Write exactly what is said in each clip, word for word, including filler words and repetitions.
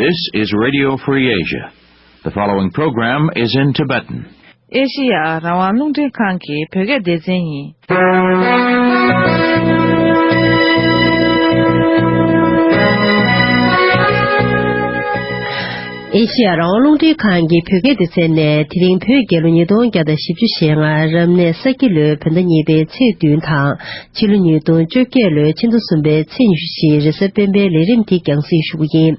This is Radio Free Asia. The following program is in Tibetan. ཨེ་ཤི་ཡ་རང་དབང་རླུང་འཕྲིན་ཁང་གི་བོད་སྐད་སྡེ་ཚན་ཡིན། ཨེ་ཤི་ཡ་རང་དབང་རླུང་འཕྲིན་ཁང་གི་བོད་སྐད་སྡེ་ཚན་ནས་དེ་རིང་བོད་རྒྱལ་ལོ་ཉིས་སྟོང་བརྒྱ་དང་བཞི་བཅུ་ཞེ་ལྔ་རབ་གནས་ས་ཁྱི་ལོའི་བོད་ཟླ་གཉིས་པའི་ཚེས་བདུན་དང་། ཕྱི་ལོ་ཉིས་སྟོང་བཅོ་བརྒྱད་ལོའི་ཕྱི་ཟླ་གསུམ་པའི་ཚེས་ཉི་ཤུ་རྩ་བཞིའི་རེས་གཟའ་སྤེན་པའི་ལས་རིམ་དེ་རྒྱང་སྲིང་ཞུ་གི་ཡིན།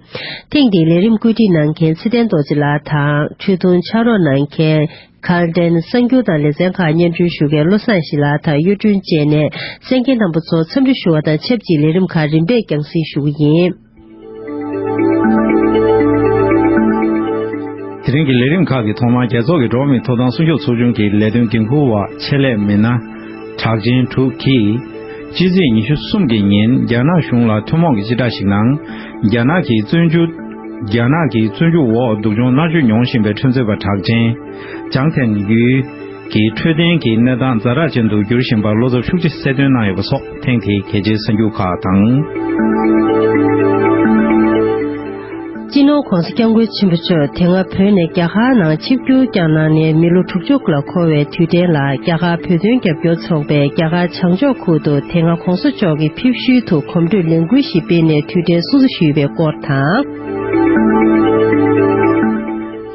ཐེངས་འདིའི་ལས་རིམ་བཀོད་སྒྲིག་གནང་མཁན་ཚེ་བརྟན་རྡོ་རྗེ་ལགས་དང་། འཕྲོས་དུང་ཕྱག་རོགས་གནང་མཁན་གར་ལྡན་གསར་འགྱུར་དང་ལེ་ཚན་ཁག་སྙན་སྒྲོན་ཞུ་མཁན་བློ་བཟང་ཞི་ལགས་དང་གཡུ་སྒྲོན་བཅས་ནས་གསན་མཁན་རྣམ་པ་ཚོར་འཚམས་འདྲི་ཞུ་བ་དང་ཆབས་ཅིག་ལས་རིམ་ཁག་རིམ་པས་རྒྱང་སྲིང་ཞུ་གི་ཡིན། དེ་རིང་གི་ལས་རིམ་ཁག་གི་ཐོག་མར་རྒྱལ་ཚོགས་ཀྱི་འགྲོ་བ་མིའི་ཐོབ་ཐང་སྲུང་སྐྱོབ་ཚོགས་ཆུང་གི་ལས་དོན་འགན་འཁུར་བ་ཆེད་ལས་མི་སྣ་གྲགས་ཅན་དྲུག་གིས། ཕྱི་ཚེས་ཉི་ཤུ་གསུམ་གྱི་ཉིན་རྒྱ་ནག་གཞུང་ལ་ཐུན་མོང་གི་སྤྱི་བསྒྲགས་ཤིག་ནང་། རྒྱ་ནག་གི་བཙོན་འཇུག་རྒྱ་ནག་གི་བཙོན་འཇུག་འོག་སྡུག་སྦྱོང་མནར་གཅོད་མྱོང་བཞིན་པའི་ཁྲིམས་རྩོད་པ་གྲགས་ཅན་ཅང་ཐན་ཡུའི་གི་འཕྲོད་བསྟེན་གྱི་གནས་སྟངས་ཛ་དྲག་ཅན་དུ་འགྱུར་བཞིན་པར་བློ་འཚབ་ཤུགས་ཆེ་གསལ་སྟོན་གནང་ཡོད་པ་སོགས་ཐེངས་དེའི་གལ་ཆེའི་གསར་འགྱུར་ཁག་དང་། སྤྱི་ནོར་༧གོང་ས་༧སྐྱབས་མགོན་ཆེན་པོ་མཆོག་དེ་སྔ་བོད་ནས་རྒྱ་གར་ནང་ཆིབས་བསྒྱུར་བསྐྱངས་གནང་ནས་མི་ལོ་དྲུག་ཅུ་ལ་འཁོར་བའི་དུས་དྲན་ལ་རྒྱ་གར་བོད་དོན་རྒྱབ་སྐྱོར་ཚོགས་པས་རྒྱ་གར་བྱང་ཕྱོགས་ཁུལ་དུ་དེ་སྔ་༧གོང་ས་མཆོག་གི་ཕེབས་བསུའི་ཐོག་གོམ་བགྲོད་ལས་འགུལ་ཞིག་སྤེལ་ནས་དུས་དྲན་སྲུང་བརྩི་ཞུས་པའི་སྐོར་དང་།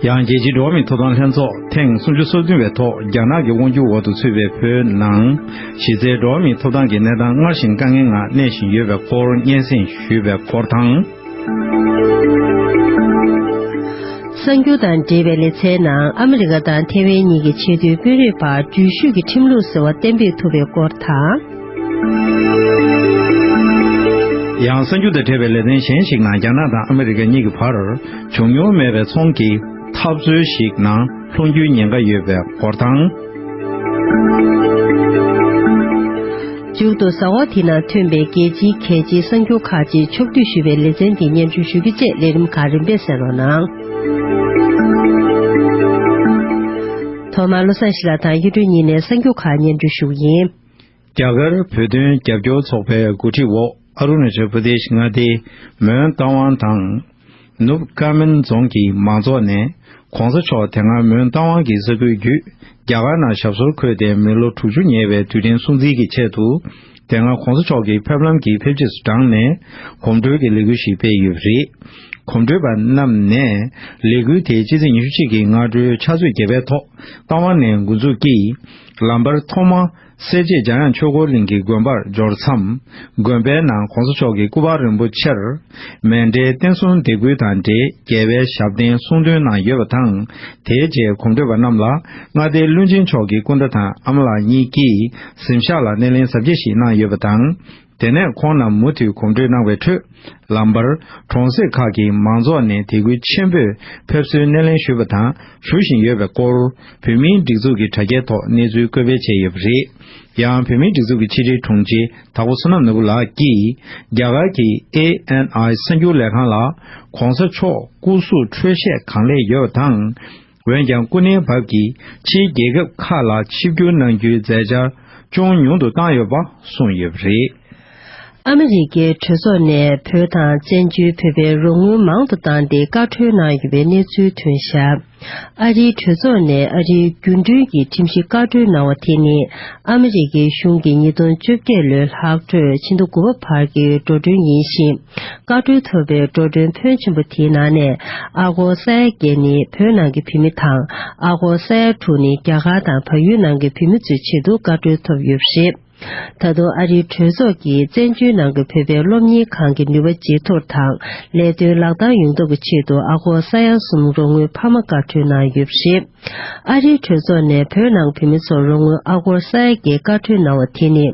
ཡང་རྒྱལ་སྤྱིའི་འགྲོ་བ་མིའི་ཐོབ་ཐང་ལྷན་ཚོགས་ཐེངས་སུམ་ཅུ་སོ་བདུན་པའི་ཐོག་རྒྱ་ནག་གི་དབང་སྒྱུར་འོག་ཏུ་ཚུད་པའི་བོད་ནང་གཞི་རྩའི་འགྲོ་བ་མིའི་ཐོབ་ཐང་གི་གནས་སྟངས་སྔར་བཞིན་དཀའ་ངལ་ངང་གནས་བཞིན་ཡོད་པའི་སྐོར་སྙན་སེང་ཞུས་པའི་སྐོར་དང་། གསར་འགྱུར་དང་འབྲེལ་བའི་ལེ་ཚན་ནང་ཨ་མི་རི་ཀ་དང་ཐེ་ཝན་གཉིས་ཀྱི་ཆེས་མཐོའི་དཔོན་རིགས་བར་འགྲུལ་བཞུད་ཀྱི་ཁྲིམས་ལུགས་ཟེར་བ་གཏན་འབེབས་ཐུབ་པའི་སྐོར་དང་། ཡང་གསར་འགྱུར་དང་འབྲེལ་བའི་ལེ་ཚན་གཞན་ཞིག་ནང་རྒྱ་ནག་དང་ཨ་མི་རི་ཀ་གཉིས་ཀྱི་བར་བྱུང་མྱོང་མེད་པའི་ཚོང་གི་འཐབ་རྩོད་ཞིག་ནང་ལྷུང་རྒྱུའི་ཉེན་ཁ་ཡོད་པའི་སྐོར་དང་། མཇུག་ཏུ་གཟའ་འཁོར་དེ་ནང་ཐོན་པའི་རྒྱལ་སྤྱིའི་གལ་ཆེའི་གསར་འགྱུར་ཁག་ཅིག་ཕྱོགས་བསྡུས་ཞུས་པའི་ལེ་ཚན་དེ་སྙན་སྒྲོན་ཞུ་རྒྱུ་བཅས་ལས་རིམ་ཁག་རིམ་པས་གསན་རོགས་གནང་། ཐོག་མར་བློ་བཟང་ཞི་ལགས་དང་གཡུ་སྒྲོན་གཉིས་ནས་གསར་འགྱུར་ཁག་སྙན་སྒྲོན་ཞུ་གི་ཡིན། རྒྱ་གར་བོད་དོན་རྒྱབ་སྐྱོར་ཚོགས་པའི་འགོ་ཁྲིད་འོག་ཨ་རུ་ན་ཅལ་པུ་དེཤ་མངའ་སྡེའི་མོན་རྟ་དབང་དང་། ནུབ་ཀ་མན་རྫོང་གི་མང་ཚོགས་ནས་༧གོང་ས་མཆོག་དེ་སྔ་མོན་རྟ་དབང་གི་ས་ཁུལ་བརྒྱུད་རྒྱ་གར་ནང་ཞབས་སོར་འཁོད་དེ་མི་ལོ་དྲུག་ཅུ་ཉེ་བའི་དུས་དྲན་སྲུང་བརྩི་གི་ཆེད་དུ། དེ་སྔ་༧གོང་ས་མཆོག་གི་ཕེབས་ལམ་གྱི་ཕེབས་རྗེས་སུ་འབྲངས་ནས་གོམ་བགྲོད་ཀྱི་ལས་འགུལ་ཞིག་སྤེལ་ཡོད་པ་རེད། གོམ་བགྲོད་པ་རྣམས་ནས་ལས་འགུལ་དེའི་ཕྱི་ཚེས་ཉི་ཤུ་གཅིག་གི་སྔ་དྲོའི་ཕྱག་ཚོད་བརྒྱད་པའི་ཐོག་རྟ་དབང་ནས་འགོ་འཛུགས་ཀྱིས་ལམ་བར་ཐོག་མ། སེར་བྱེས་འཇམ་དབྱངས་ཆོས་འཁོར་གླིང་གི་དགོན་པར་འབྱོར་མཚམས། དགོན་པའི་ནང་༧གོང་ས་མཆོག་གི་སྐུ་པར་རིན་པོ་ཆེར། མཎྜལ་རྟེན་གསུམ་འདེགས་འབུལ་དང་འབྲེལ་རྒྱལ་བའི་ཞབས་བརྟན་གསུང་འདོན་གནང་ཡོད་པ་དང་། དེའི་རྗེས་གོམ་བགྲོད་པ་རྣམས་ལ་མངའ་སྡེའི་བློན་ཆེན་མཆོག་གི་སྐུ་ཟླ་དང་ཨ་མ་ལགས་གཉིས་ཀྱིས་གཟིམ་ཤག་ལ་སྣེ་ལེན་གཟབ་རྒྱས་ཤིག་གནང་ཡོད་པ་དང་། དེ་ནས་ཁོང་རྣམས་མུ་མཐུད་གོམ་བགྲོད་གནང་བའི་ཁྲོད། ལམ་བར་གྲོང་གསེབ་ཁག་གི་མང་ཚོགས་ནས་དད་གུས་ཆེན་པོས་ཕེབས་བསུའི་སྣེ་ལེན་ཞུས་པ་དང་ཞུ་བཞིན་ཡོད་པའི་སྐོར། བོད་མིའི་སྒྲིག་འཛུགས་ཀྱི་དྲ་རྒྱའི་ཐོག་གནས་ཚུལ་བཀོད་སྤེལ་བྱས་ཡོད་པ་རེད། ཡང་བོད་མིའི་སྒྲིག་འཛུགས་ཀྱི་ཕྱི་དྲིལ་དྲུང་ཆེ་དྭགས་པོ་བསོད་ནམས་ནོར་བུ་ལགས་ཀྱིས་རྒྱ་གར་གྱི་ཨེ་ཨེན་ཨའི་གསར་འགྱུར་ལས་ཁང་ལ་༧གོང་ས་མཆོག་སྐུ་གཟུགས་འཕྲོད་བཞེས་གང་ལེགས་ཡོད་པ་དང་། འོན་ཀྱང་སྐུ་ངལ་བབས་ཀྱིས་ཕྱིའི་རྒྱལ་ཁབ་ཁག་ལ་ཆིབས་བསྒྱུར་གནང་རྒྱུའི་མཛད་འཆར་ཅུང་ཉུང་དུ་བཏང་ཡོད་པ་གསུངས་ཡོད་པ་རེད། ཨ་མི་རི་ཀའི་གྲོས་ཚོགས་ནས་བོད་དང་བཙན་བྱོལ་བོད་པའི་རོགས་དངུལ་མང་དུ་བཏང་སྟེ་བཀའ་འཁྲོལ་གནང་ཡོད་པའི་གནས་ཚུལ་ཐོན་བཞག་ཨ་རིའི་གྲོས་ཚོགས་ནས་ཨ་རིའི་རྒྱུན་གྲོན་གྱི་ཁྲིམས་གཞི་བཀའ་འཁྲོལ་གནང་བ་དེ་ནི་ཨ་མི་རི་ཀའི་གཞུང་གིས་ཉིས་སྟོང་བཅོ་བརྒྱད་ལོའི་ལྷག་འཕྲོས་ཕྱི་ཟླ་དགུ་པ་བར་གྱི་འགྲོ་གྲོན་ཡིན་ཞིང་། བཀའ་འཁྲོལ་ཐོབ་པའི་འགྲོ་གྲོན་ཕོན་ཆེན་པོ་དེའི་ནང་ནས་ཨ་སྒོར་ས་ཡ་བརྒྱད་ནི་བོད་ནང་གི་བོད་མི་དང་ཨ་སྒོར་ས་ཡ་དྲུག་ནི་རྒྱ་གར་དང་བལ་ཡུལ་ནང་གི་བོད་མི་ཚོའི་ཆེད་དུ་བཀའ་འཁྲོལ་ཐོབ་ཡོད་པ་རེད། ད་དུང་ཨ་རིའི་གྲོས་ཚོགས་ཀྱིས་བཙན་བྱོལ་ནང་གི་བོད་པའི་སློབ་གཉེར་ཁང་གི་ནུས་པ་ཇེ་མཐོར་དང་ལས་དོན་ལག་བསྟར་ཡོང་ཐབས་ཀྱི་ཆེད་དུ་ཨ་སྒོར་ས་ཡ་གསུམ་རོགས་དངུལ་འཕར་མ་བཀའ་འཁྲོལ་གནང་ཡོད་པ་རེད། ཨ་རིའི་གྲོས་ཚོགས་ནས་བོད་ནང་བོད་མི་ཚོར་རོགས་དངུལ་ཨ་སྒོར་ས་ཡ་བརྒྱད་བཀའ་འཁྲོལ་གནང་བ་དེ་ནི།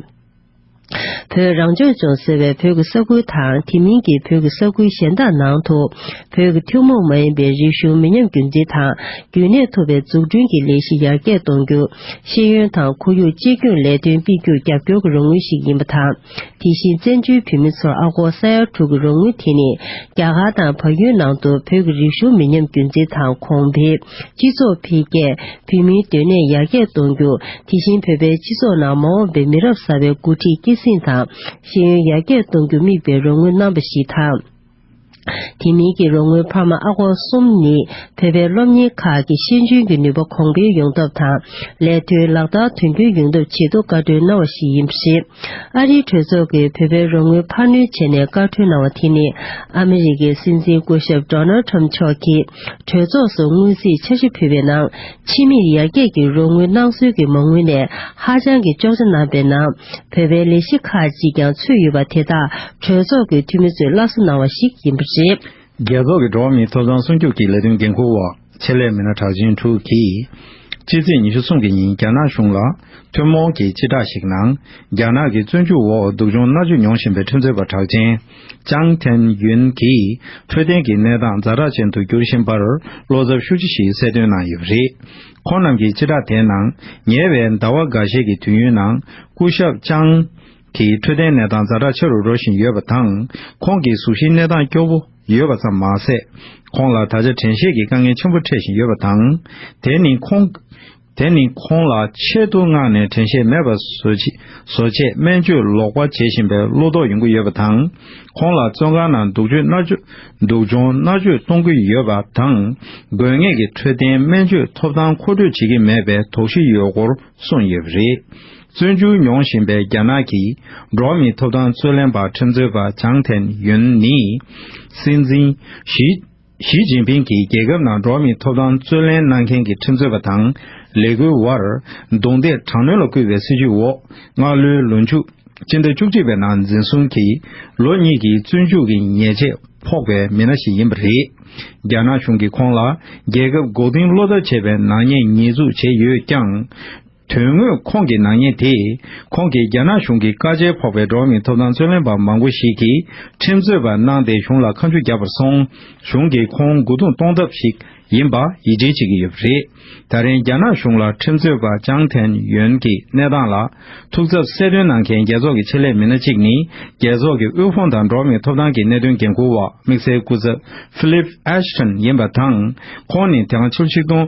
བོད་རང་སྐྱོང་ལྗོངས་ཟེར་བའི་བོད་ཀྱི་ས་ཁུལ་དང་དེ་མིན་གྱི་བོད་ཀྱི་ས་ཁུལ་གཞན་དག་ནང་དུ་བོད་ཀྱི་ཐུན་མོང་མ་ཡིན་པའི་རིག་གཞུང་མི་ཉམས་རྒྱུན་འཛིན་དང་རྒྱུན་གནས་ཐུབ་པའི་འཛུགས་སྐྲུན་གྱི་ལས་གཞི་ཡར་རྒྱས་གཏོང་རྒྱུ། ཤེས་ཡོན་དང་ཁོར་ཡུག་གཅེས་སྐྱོང་ལས་དོན་སྤེལ་རྒྱུར་རྒྱབ་སྐྱོར་གྱི་རོགས་དངུལ་ཞིག་ཡིན་པ་དང་། དེ་བཞིན་བཙན་བྱོལ་བོད་མི་ཚོར་ཨ་སྒོར་ས་ཡ་དྲུག་གི་རོགས་དངུལ་དེ་ནི་རྒྱ་གར་དང་བལ་ཡུལ་ནང་དུ་བོད་ཀྱི་རིག་གཞུང་མི་ཉམས་རྒྱུན་འཛིན་དང་གོང་འཕེལ། སྤྱི་ཚོགས་འཕེལ་རྒྱས། བོད་མིའི་སྡོད་གནས་ཡར་རྒྱས་གཏོང་རྒྱུ། དེ་བཞིན་བོད་པའི་སྤྱི་ཚོགས་ནང་མ་འོངས་པའི་མི་རབས་གསར་པའི་འགོ་ཁྲིད་སྐྱེད་སྲིང་དང་ཤེས་ཡོན་ཡར་རྒྱས་གཏོང་རྒྱུར་དམིགས་པའི་རོགས་དངུལ་གནང་བ་ཞིག་དང་། དེ་མིན་གྱི་རོགས་དངུལ་འཕར་མ་ཨ་སྒོར་གསུམ་ནི་བོད་པའི་སློབ་གཉེར་ཁག་གི་ཤེས་འཇོན་གྱི་ནུས་པ་གོང་འཕེལ་ཡོང་ཐབས་དང་། ལས་དོན་ལག་བསྟར་དོན་འཁྱོལ་ཡོང་ཐབས་ཆེད་དུ་བཀའ་འཁྲོལ་གནང་བ་ཞིག་ཡིན་པ་རེད། ཨ་རིའི་གྲོས་ཚོགས་ཀྱིས་བོད་པའི་རོགས་དངུལ་འཕར་སྣོན་བྱས་ནས་བཀའ་འཁྲོལ་གནང་བ་དེ་ནི། ཨ་མི་རི་ཀའི་སྲིད་འཛིན་སྐུ་ཞབས་ཌོ་ནལ་ཁྲམ་མཆོག་གིས་གྲོས་ཚོགས་སུ་སྔོན་རྩིས་འཆར་གཞི་ཕུལ་བའི་ནང་། ཕྱི་མིག་ཡར་རྒྱས་ཀྱི་རོགས་དངུལ་གནང་སྲོལ་གྱི་མ་དངུལ་ནས་ཧ་ཅང་གི་གཅོག་ཆ་གནང་པའི་ནང་། བོད་པའི་ལས་གཞི་ཁག་ཅིག་ཀྱང་ཚུད་ཡོད་པ་དེ་དག་གྲོས་ཚོགས་ཀྱི་འཐུས་མི་ཚོས་སླར་གསོ་གནང་བ་ཞིག་ཡིན་པ་རེད། རྒྱལ་ཚོགས་ཀྱི་འགྲོ་བ་མིའི་ཐོབ་ཐང་སྲུང་སྐྱོབ་ཀྱི་ལས་དོན་འགན་འཁུར་བ་ཆེད་ལས་མི་སྣ་གྲགས་ཅན་དྲུག་གིས། ཕྱི་ཚེས་ཉི་ཤུ་གསུམ་གྱི་ཉིན་རྒྱ་ནག་གཞུང་ལ་ཐུན་མོང་གི་སྤྱི་བསྒྲགས་ཤིག་ནང་། རྒྱ་ནག་གི་བཙོན་འཇུག་འོག་སྡུག་སྦྱོང་མནར་གཅོད་མྱོང་བཞིན་པའི་ཁྲིམས་རྩོད་པ་གྲགས་ཅན་ཅང་ཐན་ཡུན་གྱི་འཕྲོད་བསྟེན་གྱི་གནས་སྟངས་ཛ་དྲག་ཅན་དུ་འགྱུར་བཞིན་པར་བློ་འཚབ་ཤུགས་ཆེ་ཞིག་གསལ་སྟོན་གནང་ཡོད་པ་རེད། ཁོང་རྣམས་ཀྱི་སྤྱི་བསྒྲགས་དེའི་ནང་། ཉེ་བའི་ཟླ་བ་འགའ་ཤས་ཀྱི་དུས་ཡུན་ནང་། སྐུ་ཞབས་ཅང་གི་འཕྲོད་བསྟེན་གནས་སྟངས་ཛ་དྲག་ཆེ་རུ་འགྲོ་བཞིན་ཡོད་པ་དང་། ཁོང་གི་གཟུགས་གཞིའི་གནས་སྟངས་སྐྱོ་པོ་ཡོད་པ་ཙམ་མ་ཟད། ཁོང་ལ་ད་ཆ་དྲན་ཤེས་ཀྱི་དཀའ་ངལ་ཆེན་པོ་འཕྲད་བཞིན་ཡོད་པ་དང་། དེ་ནི་ཁོང་། དེ་ནི་ཁོང་ལ་ཆེད་དུ་མངགས་ནས་དྲན་ཤེས་མེད་པ་བཟོ་ཆེད། བཟོ་ཆེད་སྨན་བཅོས་ལོག་པ་བྱེད་བཞིན་པའི་བློ་དོགས་ཡོང་གི་ཡོད་པ་དང་། ཁོང་ལ་བཙོན་ཁང་ནང་སྡུག་སྦྱོང་མནར་གཅོད། སྡུག་སྦྱོང་མནར་གཅོད་གཏོང་གི་ཡོད་པ་དང་། དགོས་ངེས་ཀྱི་འཕྲོད་བསྟེན་སྨན་བཅོས་ཐོབ་ཐང་མཁོ་སྤྲོད་བྱེད་ཀྱི་མེད་པའི་དོགས་གཞི་ཡོད་སྐོར་གསུངས་ཡོད་པ་རེད། བཙོན་འཇུག་མྱོང་བཞིན་པའི་རྒྱ་ནག་གི་འགྲོ་བ་མིའི་ཐོབ་ཐང་རྩོད་ལེན་པ་ཁྲིམས་རྩོད་པ་ཅང་ཐན་ཡུན་ནི། སྲིད་འཛིན་ཞི། ཞི་ཅིན་ཕིང་གིས་རྒྱལ་ཁབ་ནང་འགྲོ་བ་མིའི་ཐོབ་ཐང་རྩོད་ལེན་གནང་མཁན་གྱི་ཁྲིམས་རྩོད་པ་དང་ལས་འགུལ་བར་རྡུང་རྡེག་དྲག་གནོན་ལ་བསྐུལ་བའི་སྲིད་བྱུས་འོག་སྔ་ལོའི་ལོ་མཇུག་སྤྱི་ཟླ་བཅུ་གཅིག་པའི་ནང་འཛིན་བཟུང་གིས་ལོ་གཉིས་ཀྱི་བཙོན་འཇུག་གི་ཉེས་ཆད་ཕོག་པའི་མི་སྣ་ཞིག་ཡིན་པ་རེད། རྒྱ་ནག་གཞུང་གིས་ཁོང་ལ་རྒྱལ་ཁབ་འགོག་རྟིང་བློ་ཐབས་བྱས་པའི་ནག་ཉེས་ཉེས་འཛུགས་བྱས་ཡོད་ཀྱང་། དོན་དངོས་ཁོང་གི་ནག་ཉེས་དེས་ཁོང་གིས་རྒྱ་ནག་གཞུང་གི་བཀའ་རྒྱའི་ཕོག་པའི་འགྲོ་བ་མིའི་ཐོབ་ཐང་རྩོད་ལེན་པ་མང་པོ་ཞིག་གིས་ཁྲིམས་རྩོད་པ་གནང་སྟེ་གཞུང་ལ་ཁ་མཆུ་བརྒྱབ་པར་སོང་། གཞུང་གིས་ཁོང་མགོ་རྟིང་གཏོང་ཐབས་ཤིག་ཡིན་པ་ཡིད་ཆེས་བྱེད་ཀྱི་ཡོད་པ་རེད། ད་རིང་རྒྱ་ནག་གཞུང་ལ་ཁྲིམས་རྩོད་པ་ཅང་ཐན་ཡོན་གྱི་གནས་སྟངས་ལ་ཐུགས་འཚབ་གསལ་སྟོན་གནང་མཁན་རྒྱལ་ཚོགས་ཀྱི་ཆེད་ལས་མི་སྣ་གཅིག་ནི་རྒྱལ་ཚོགས་ཀྱི་དབུལ་ཕོངས་དང་འགྲོ་བ་མིའི་ཐོབ་ཐང་གི་གནད་དོན་འགན་འཁུར་བ་དམིགས་བསལ་སྐུ་ཚབ་ཕི་ལིབ་ཨེ་ཤི་ཊོན་ཡིན་པ་དང་། ཁོང་ནི་དེ་སྔ་ཕྱི་ལོ་ཆིག་སྟོང་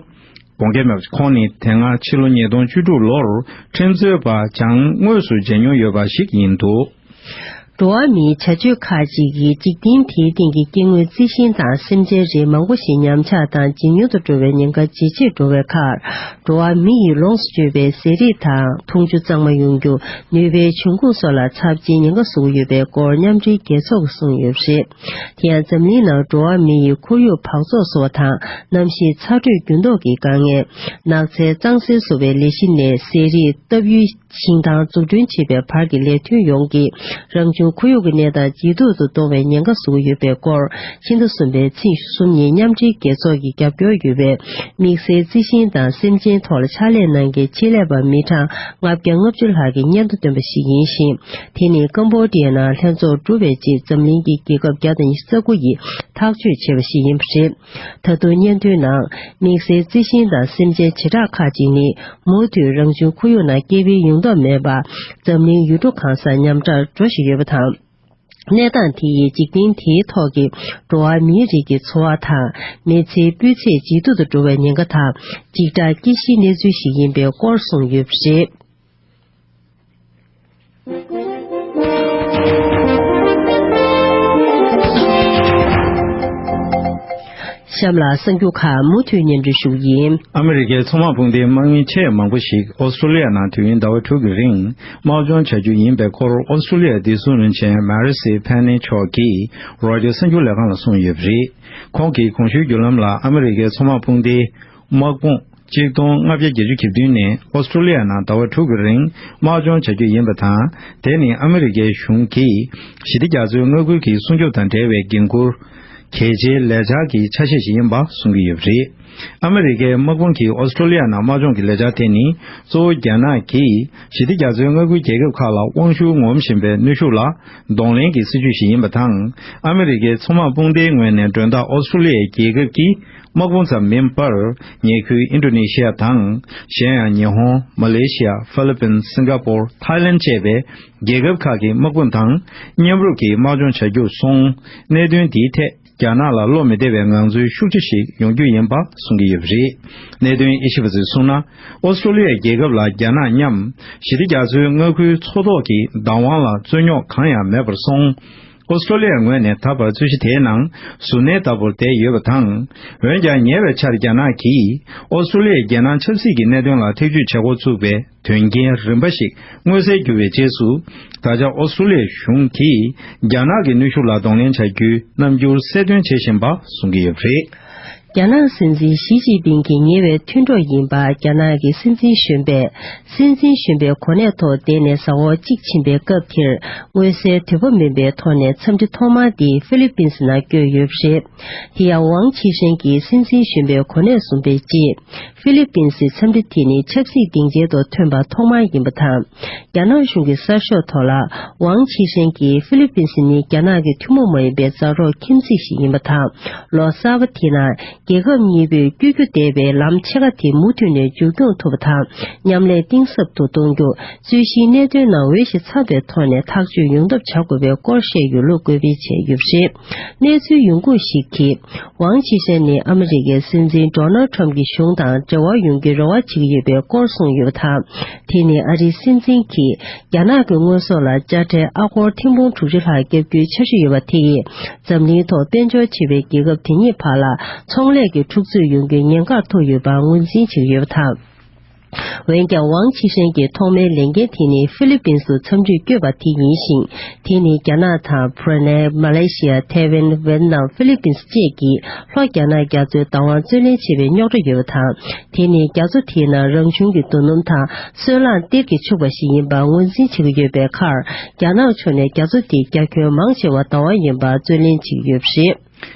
དགོངས་འགལ་མེད་པ། ཁོང་ནི་དེ་སྔ་ཕྱི་ལོ་ཉིས་སྟོང་བཅུ་དྲུག་ལོར་ཁྲིམས་རྩོད་པ་ཅང་དངོས་སུ་མཇལ་མྱོང་ཡོད་པ་ཞིག་ཡིན་འདུག། འགྲོ་བ་མིའི་བྱ་སྤྱོད་ཁག་ཅིག་གིས་འཇིག་རྟེན་དེའི་སྟེང་གི་སྐྱེ་དངོས་རྩི་ཤིང་དང་སེམས་ཅན་རིགས་མང་པོ་ཞིག་ཉམས་ཆག་དང་ཇེ་ཉུང་དུ་འགྲོ་བའི་ཉེན་ཁ་ཇེ་ཆེར་འགྲོ་བའི་ཁར། འགྲོ་བ་མི་ཡི་ལོངས་སུ་སྤྱོད་པའི་ཟས་རིགས་དང་འཐུང་ཆུ་གཙང་མ་ཡོང་རྒྱུ་ནུས་པའི་འབྱུང་ཁུངས་སོགས་ལ་ཚབས་ཆེའི་ཉེན་ཁ་བཟོ་གི་ཡོད་པའི་སྐོར་མཉམ་འབྲེལ་རྒྱལ་ཚོགས་ཀྱིས་གསུངས་ཡོད་པ་རེད། དེ་ཡང་འཛམ་གླིང་ནང་འགྲོ་བ་མི་ཡི་ཁོར་ཡུག་འབག་བཙོག་བཟོ་བ་དང་གནམ་གཤིས་ཚ་དྲོད་འགྱུར་ལྡོག་གི་དཀའ་ངལ། ནགས་ཚལ་གཙང་སེལ་བཟོ་བའི་ལས་གཞི་ནས་ཟས་རིགས་བཏབ་ཡུལ་ཤིང་ཐང་འཛུགས་སྐྲུན་བྱེད་པའི་བར་གྱི་ལས་དོན་ཡོངས་ཀྱིས་རང་བྱུང་ཁོར་ཡུག་གི་གནས་སྟངས་ཇེ་སྡུག་ཏུ་གཏོང་བའི་ཉེན་ཁ་བཟོ་གི་ཡོད་པའི་སྐོར། ཕྱི་ཟླ་གསུམ་པའི་ཚེས་ཉི་ཤུ་གཉིས་ཉིན་མཉམ་འབྲེལ་རྒྱལ་ཚོགས་ཀྱི་རྒྱབ་སྐྱོར་ཡོད་པའི་དམིགས་བསལ་རྩི་ཤིང་དང་སེམས་ཅན་ཐོག་ལ་ཕྱག་ལས་གནང་མཁན་ཆེད་ལས་པ་མི་གྲངས་ལྔ་བརྒྱ་ལྔ་བཅུ་ལྷག་གིས་སྙན་ཐོ་བཏོན་པ་ཞིག་ཡིན་ཞིང་། དེ་ནི་ཀམ་བོ་ཌི་ཡ་ནང་ལྷན་ཚོགས་གྲུབ་པའི་རྗེས་འཛམ་གླིང་གི་རྒྱལ་ཁབ་བརྒྱ་དང་ཉི་ཤུ་རྩ་དགུ་ཡིས་ཐག་གཅོད་བྱས་པ་ཞིག་ཡིན་པ་རེད། ད་དུང་སྙན་ཐོའི་ནང་དམིགས་བསལ་རྩི་ཤིང་དང་སེམས་ཅན་བྱེ་བྲག་ཁག་ཅིག་ནི་མུ་མཐུད་རང་བྱུང་ཁོར་ཡུག་ནང་སྐྱེ་འཕེལ་ཡོང་ཐབས་མེད་པར་འཛམ་གླིང་ཡུལ་གྲུ་གང་སར་ཉམས་དྲག་འགྲོ་བཞིན་ཡོད་པ་དང་། གནས་སྟངས་དེ་ཡིས་འཇིག་རྟེན་དེའི་ཐོག་གི་འགྲོ་བ་མིའི་རིགས་ཀྱི་འཚོ་བ་དང་མི་ཚེའི་སྤུས་ཚད་ཇེ་སྡུག་ཏུ་འགྲོ་བའི་ཉེན་ཁ་དང་འཇིགས་སྐྲག་སྐྱེ་གཞིའི་གནས་ཚུལ་ཞིག་ཡིན་པའི་སྐོར་གསུངས་ཡོད་པ་རེད། གཤམ་ལ་གསར་འགྱུར་ཁག་མུ་མཐུད་སྙན་སྒྲོན་ཞུ་གི་ཡིན། ཨ་མི་རི་ཀའི་མཚོ་དམག་དཔུང་སྡེའི་དམག་མི་ཆེས་མང་པོ་ཞིག་ཨོ་སི་ཀྲོ་ལི་ཡ་ནང་དུས་ཡུན་ཟླ་བ་དྲུག་གི་རིང་དམག་སྦྱོང་བྱ་རྒྱུ་ཡིན་པའི་སྐོར་ཨོ་སི་ཀྲོ་ལི་ཡའི་བདེ་སྲུང་བློན་ཆེན་མ་རི་སི་ཕེ་ནེ་མཆོག་གིས་རོའི་ཊར་གསར་འགྱུར་ལས་ཁང་ལ་གསུངས་ཡོད་པ་རེད། ཁོང་གིས་གོང་ཞུས་བརྒྱུད་ལམ་ལ་ཨ་མི་རི་ཀའི་མཚོ་དམག་དཔུང་སྡེའི་དམག་དཔུང་གཅིག་སྟོང་ལྔ་བརྒྱ་བརྒྱད་ཅུ་གྱ་བདུན་ནས་ཨོ་སི་ཀྲོ་ལི་ཡ་ནང་ཟླ་བ་དྲུག་གི་རིང་དམག་སྦྱོང་བྱ་རྒྱུ་ཡིན་པ་དང་། དེ་ནི་ཨ་མི་རི་ཀའི་གཞུང་གིས་ཞི་བདེ་རྒྱ་མཚོའི་མངའ་ཁུལ་གྱི་སྲུང་སྐྱོབ་དང་འབྲེལ་བའི་འགན་འཁུར་གལ་ཆེའི་ལས་འཆར་གྱི་ཆ་ཤས་ཤིག་ཡིན་པ་གསུང་གི་ཡོད་པ་རེད། ཨ་མི་རི་ཀའི་དམག་དཔུང་གིས་ཨོ་སི་ཀྲོ་ལི་ཡ་ནང་དམག་སྦྱོང་གི་ལས་འཆར་དེ་ནི་གཙོ་བོ་རྒྱ་ནག་གིས་ཞི་བདེ་རྒྱ་མཚོའི་མངའ་ཁུལ་རྒྱལ་ཁབ་ཁག་ལ་དབང་ཤུགས་ངོམ་བཞིན་པའི་གནོན་ཤུགས་ལ་གདོང་ལེན་གྱི་སྲིད་ཇུས་ཤིག་ཡིན་པ་དང་། ཨ་མི་རི་ཀའི་མཚོ་དམག་དཔུང་སྡེའི་ངོས་ནས་མགྲོན་བདག་ཨོ་སི་ཀྲོ་ལི་ཡའི་རྒྱལ་ཁབ་ཀྱི་དམག་དཔུང་ཙམ་མིན་པར། ཉེ་ཁུལ་ཨིན་ཌོ་ནེ་ཤི་ཡ་དང་། གཞན་ཡང་ཉི་ཧོང་། མ་ལེ་ཤི་ཡ། ཧྥི་ལི་པིན། སིང་ག་པོར། ཐའི་ལེན་བཅས་པའི་རྒྱལ་ཁབ་ཁག་གི་དམག་དཔུང་དང་མཉམ་རུབ་ཀྱིས་དམག་སྦྱོང་བྱ་རྒྱུར་སོང་། གནད་དོན་འདིའི་ཐད་རྒྱ་ནག་ལ་བློ་མི་བདེ་བའི་ངང་ཚུལ་ཤུགས་ཆེ་ཞིག་ཡོང་རྒྱུ་ཡིན་པ་གསུང་གི་ཡོད་པ་རེད། གནད་དོན་དབྱེ་ཞིབ་པ་ཚོས་གསུངས་ན། ཨོ་སི་ཀྲོ་ལི་ཡའི་རྒྱལ་ཁབ་ལ་རྒྱ་ནག་མཉམ་ཞི་བདེ་རྒྱ་མཚོའི་མངའ་ཁུལ་མཚོ་ཐོག་གི་བདག་དབང་ལ་རྩོད་རྙོག་གང་ཡང་མེད་པར་སོང་། ཨོ་སི་ཀྲོ་ལི་ཡའི་ངོས་ནས་ད་བར་རྩོད་གཞི་དེའི་ནང་ཟུར་སྣོན་ལྟ་བུར་བསྡད་ཡོད་པ་དང་། འོན་ཀྱང་ཉེ་བའི་ཆར་རྒྱ་ནག་གིས་ཨོ་སི་ཀྲོ་ལི་ཡའི་རྒྱལ་ནང་ཆབ་སྲིད་ཀྱི་གནད་དོན་ལ་ཐེ་བྱུས་བྱེད་འགོ་བཙུགས་པའི་དོན་རྐྱེན་རིམ་པ་ཞིག་མངོན་གསལ་གྱུར་བའི་རྗེས་སུ། ད་ཆ་ཨོ་སི་ཀྲོ་ལི་ཡའི་གཞུང་གིས་རྒྱ་ནག་གི་གནོན་ཤུགས་ལ་གདོང་ལེན་བྱ་རྒྱུའི་རྣམ་འགྱུར་གསལ་སྟོན་བྱེད་བཞིན་པ་གསུང་གི་ཡོད་པ་རེད། རྒྱ་ནག་སྲིད་འཛིན་ཞི་ཅིན་ཕིང་གི་ཉེ་བའི་མཐུན་གྲོགས་ཡིན་པ་རྒྱ་ནག་གི་སྲིད་འཛིན་གཞོན་པས། སྲིད་འཛིན་གཞོན་པའི་གོ་གནས་ཐོག་བསྡད་ནས་ཟླ་བ་གཅིག་ཕྱིན་པའི་སྐབས་དེར། མངོན་གསལ་དོད་པོ་མིན་པའི་ཐོག་ནས་འཚམས་འདྲི་ཐོག་མ་དེ་ཧྥི་ལི་པིན་སི་ནང་བསྐྱོད་ཡོད་པ་རེད། དེ་ཡང་ཝང་ཆི་ཧྲན་གྱིས་སྲིད་འཛིན་གཞོན་པའི་གོ་གནས་བཟུང་པའི་རྗེས། ཧྥི་ལི་པིན་སིའི་འཚམས་འདྲི་དེ་ནི་ཆབ་སྲིད་སྡིངས་ཆའི་ཐོག་ཐོན་པ་ཐོག་མ་ཡིན་པ་དང་། རྒྱ་ནག་གཞུང་གི་གསར་ཤོག་ཐོག་ལ། ཝང་ཆི་ཧྲན་གྱིས་ཧྥི་ལི་པིན་སི་ནི་རྒྱ་ནག་གི་ཐུན་མོང་མ་ཡིན་པའི་མཛའ་གྲོགས་ཁྱིམ་མཚེས་ཤིག་ཡིན་པ་དང་། ལོ་གསར་པ་དེ་ནང་རྒྱལ་ཁབ་གཉིས་པོས་བསྐྱོད་རྒྱུ་བསྡད་པའི་ལམ་ཕྱེད་ཀ་དེ་མུ་མཐུད་ནས་མཇུག་སྐྱོང་ཐུབ་པ་དང་། མཉམ་ལས་གཏིང་ཟབ་ཏུ་གཏོང་རྒྱུ། རྩོད་གཞིའི་གནད་དོན་ནང་འོས་ཤིང་འཚམ་པའི་ཐོག་ནས་ཐག་གཅོད་ཡོང་ཐབས་བྱ་དགོས་པའི་སྐོར་བཤད་ཡོད་ལུགས་འགོད་སྤེལ་བྱས་ཡོད་པ་རེད། གནས་ཚུལ་ཡོང་ཁུངས་ཤིག་གིས། ཝང་ཆི་ཧྲན་ནི་ཨ་མི་རི་ཀའི་སྲིད་འཛིན་ཌོ་ནལ་ཁྲམ་གྱི་གཞུང་དང་འབྲེལ་བ་ཡོང་རྒྱུའི་རེ་བ་བྱེད་ཀྱི་ཡོད་པའི་སྐོར་གསུངས་ཡོད་པ་དང་། དེ་ནི་ཨ་རིའི་སྲིད་འཛིན་གྱིས་རྒྱ་ནག་གི་དངོས་ཟོག་ལ་དཔྱ་ཁྲལ་ཨ་སྒོར་ཐེར་འབུམ་དྲུག་ཅུ་ལྷག་བརྒྱབ་རྒྱུའི་འཆར་གཞི་ཡོད་པ་དེ་ཡིས། འཛམ་གླིང་ཐོག་དཔལ་འབྱོར་ཆེ་བའི་རྒྱལ་ཁབ་དེ་གཉིས་བར་ལ་ཚོང་ལས་ཀྱི་འཁྲུག་རྩོད་ཡོང་རྒྱུའི་ཉེན་ཁར་ཐུག་ཡོད་པ་ངོས་འཛིན་བྱེད་ཀྱི་ཡོད་པ་དང་། འོན་ཀྱང་། ཝང་ཆི་ཧྲན་གྱི་ཐོག་མའི་ལས་འགན་དེ་ནི་ཧྥི་ལི་པིན་སུ་འཚམས་འདྲིར་བསྐྱོད་པ་དེ་ཡིན་ཞིང་། དེ་ནི་རྒྱ་ནག་དང་། བྷུ་རུ་ནེ། མ་ལེ་ཤི་ཡ། ཐའེ་ཝན། ཝེ་ཏི་ནམ། ཧྥི་ལི་པིན་སུ་བཅས་ཀྱིས་ལྷོ་རྒྱ་ནག་རྒྱ་མཚོའི་བདག་དབང་རྩོད་ལེན་བྱེད་པའི་རྙོག་དྲ་ཡོད་པ་དང་། དེ་ནི་རྒྱ་མཚོ་དེའི་ནང་རང་བྱུང་གི་རྡོ་སྣུམ་དང་། སོལ་རླངས་གཏེར་གྱིས་ཕྱུག་པ་ཞིག་ཡིན་པ་ངོས་འཛིན་བྱེད་ཀྱི་ཡོད་པའི་ཁར། རྒྱ་ནག་ཕྱོགས་ནས་རྒྱ་མཚོ་དེའི་རྒྱ་ཁྱོན་མང་ཆེ་བ་བདག་དབང་ཡིན་པར་རྩོད་ལེན་བྱེད་ཀྱི་ཡོད་པ་རེད།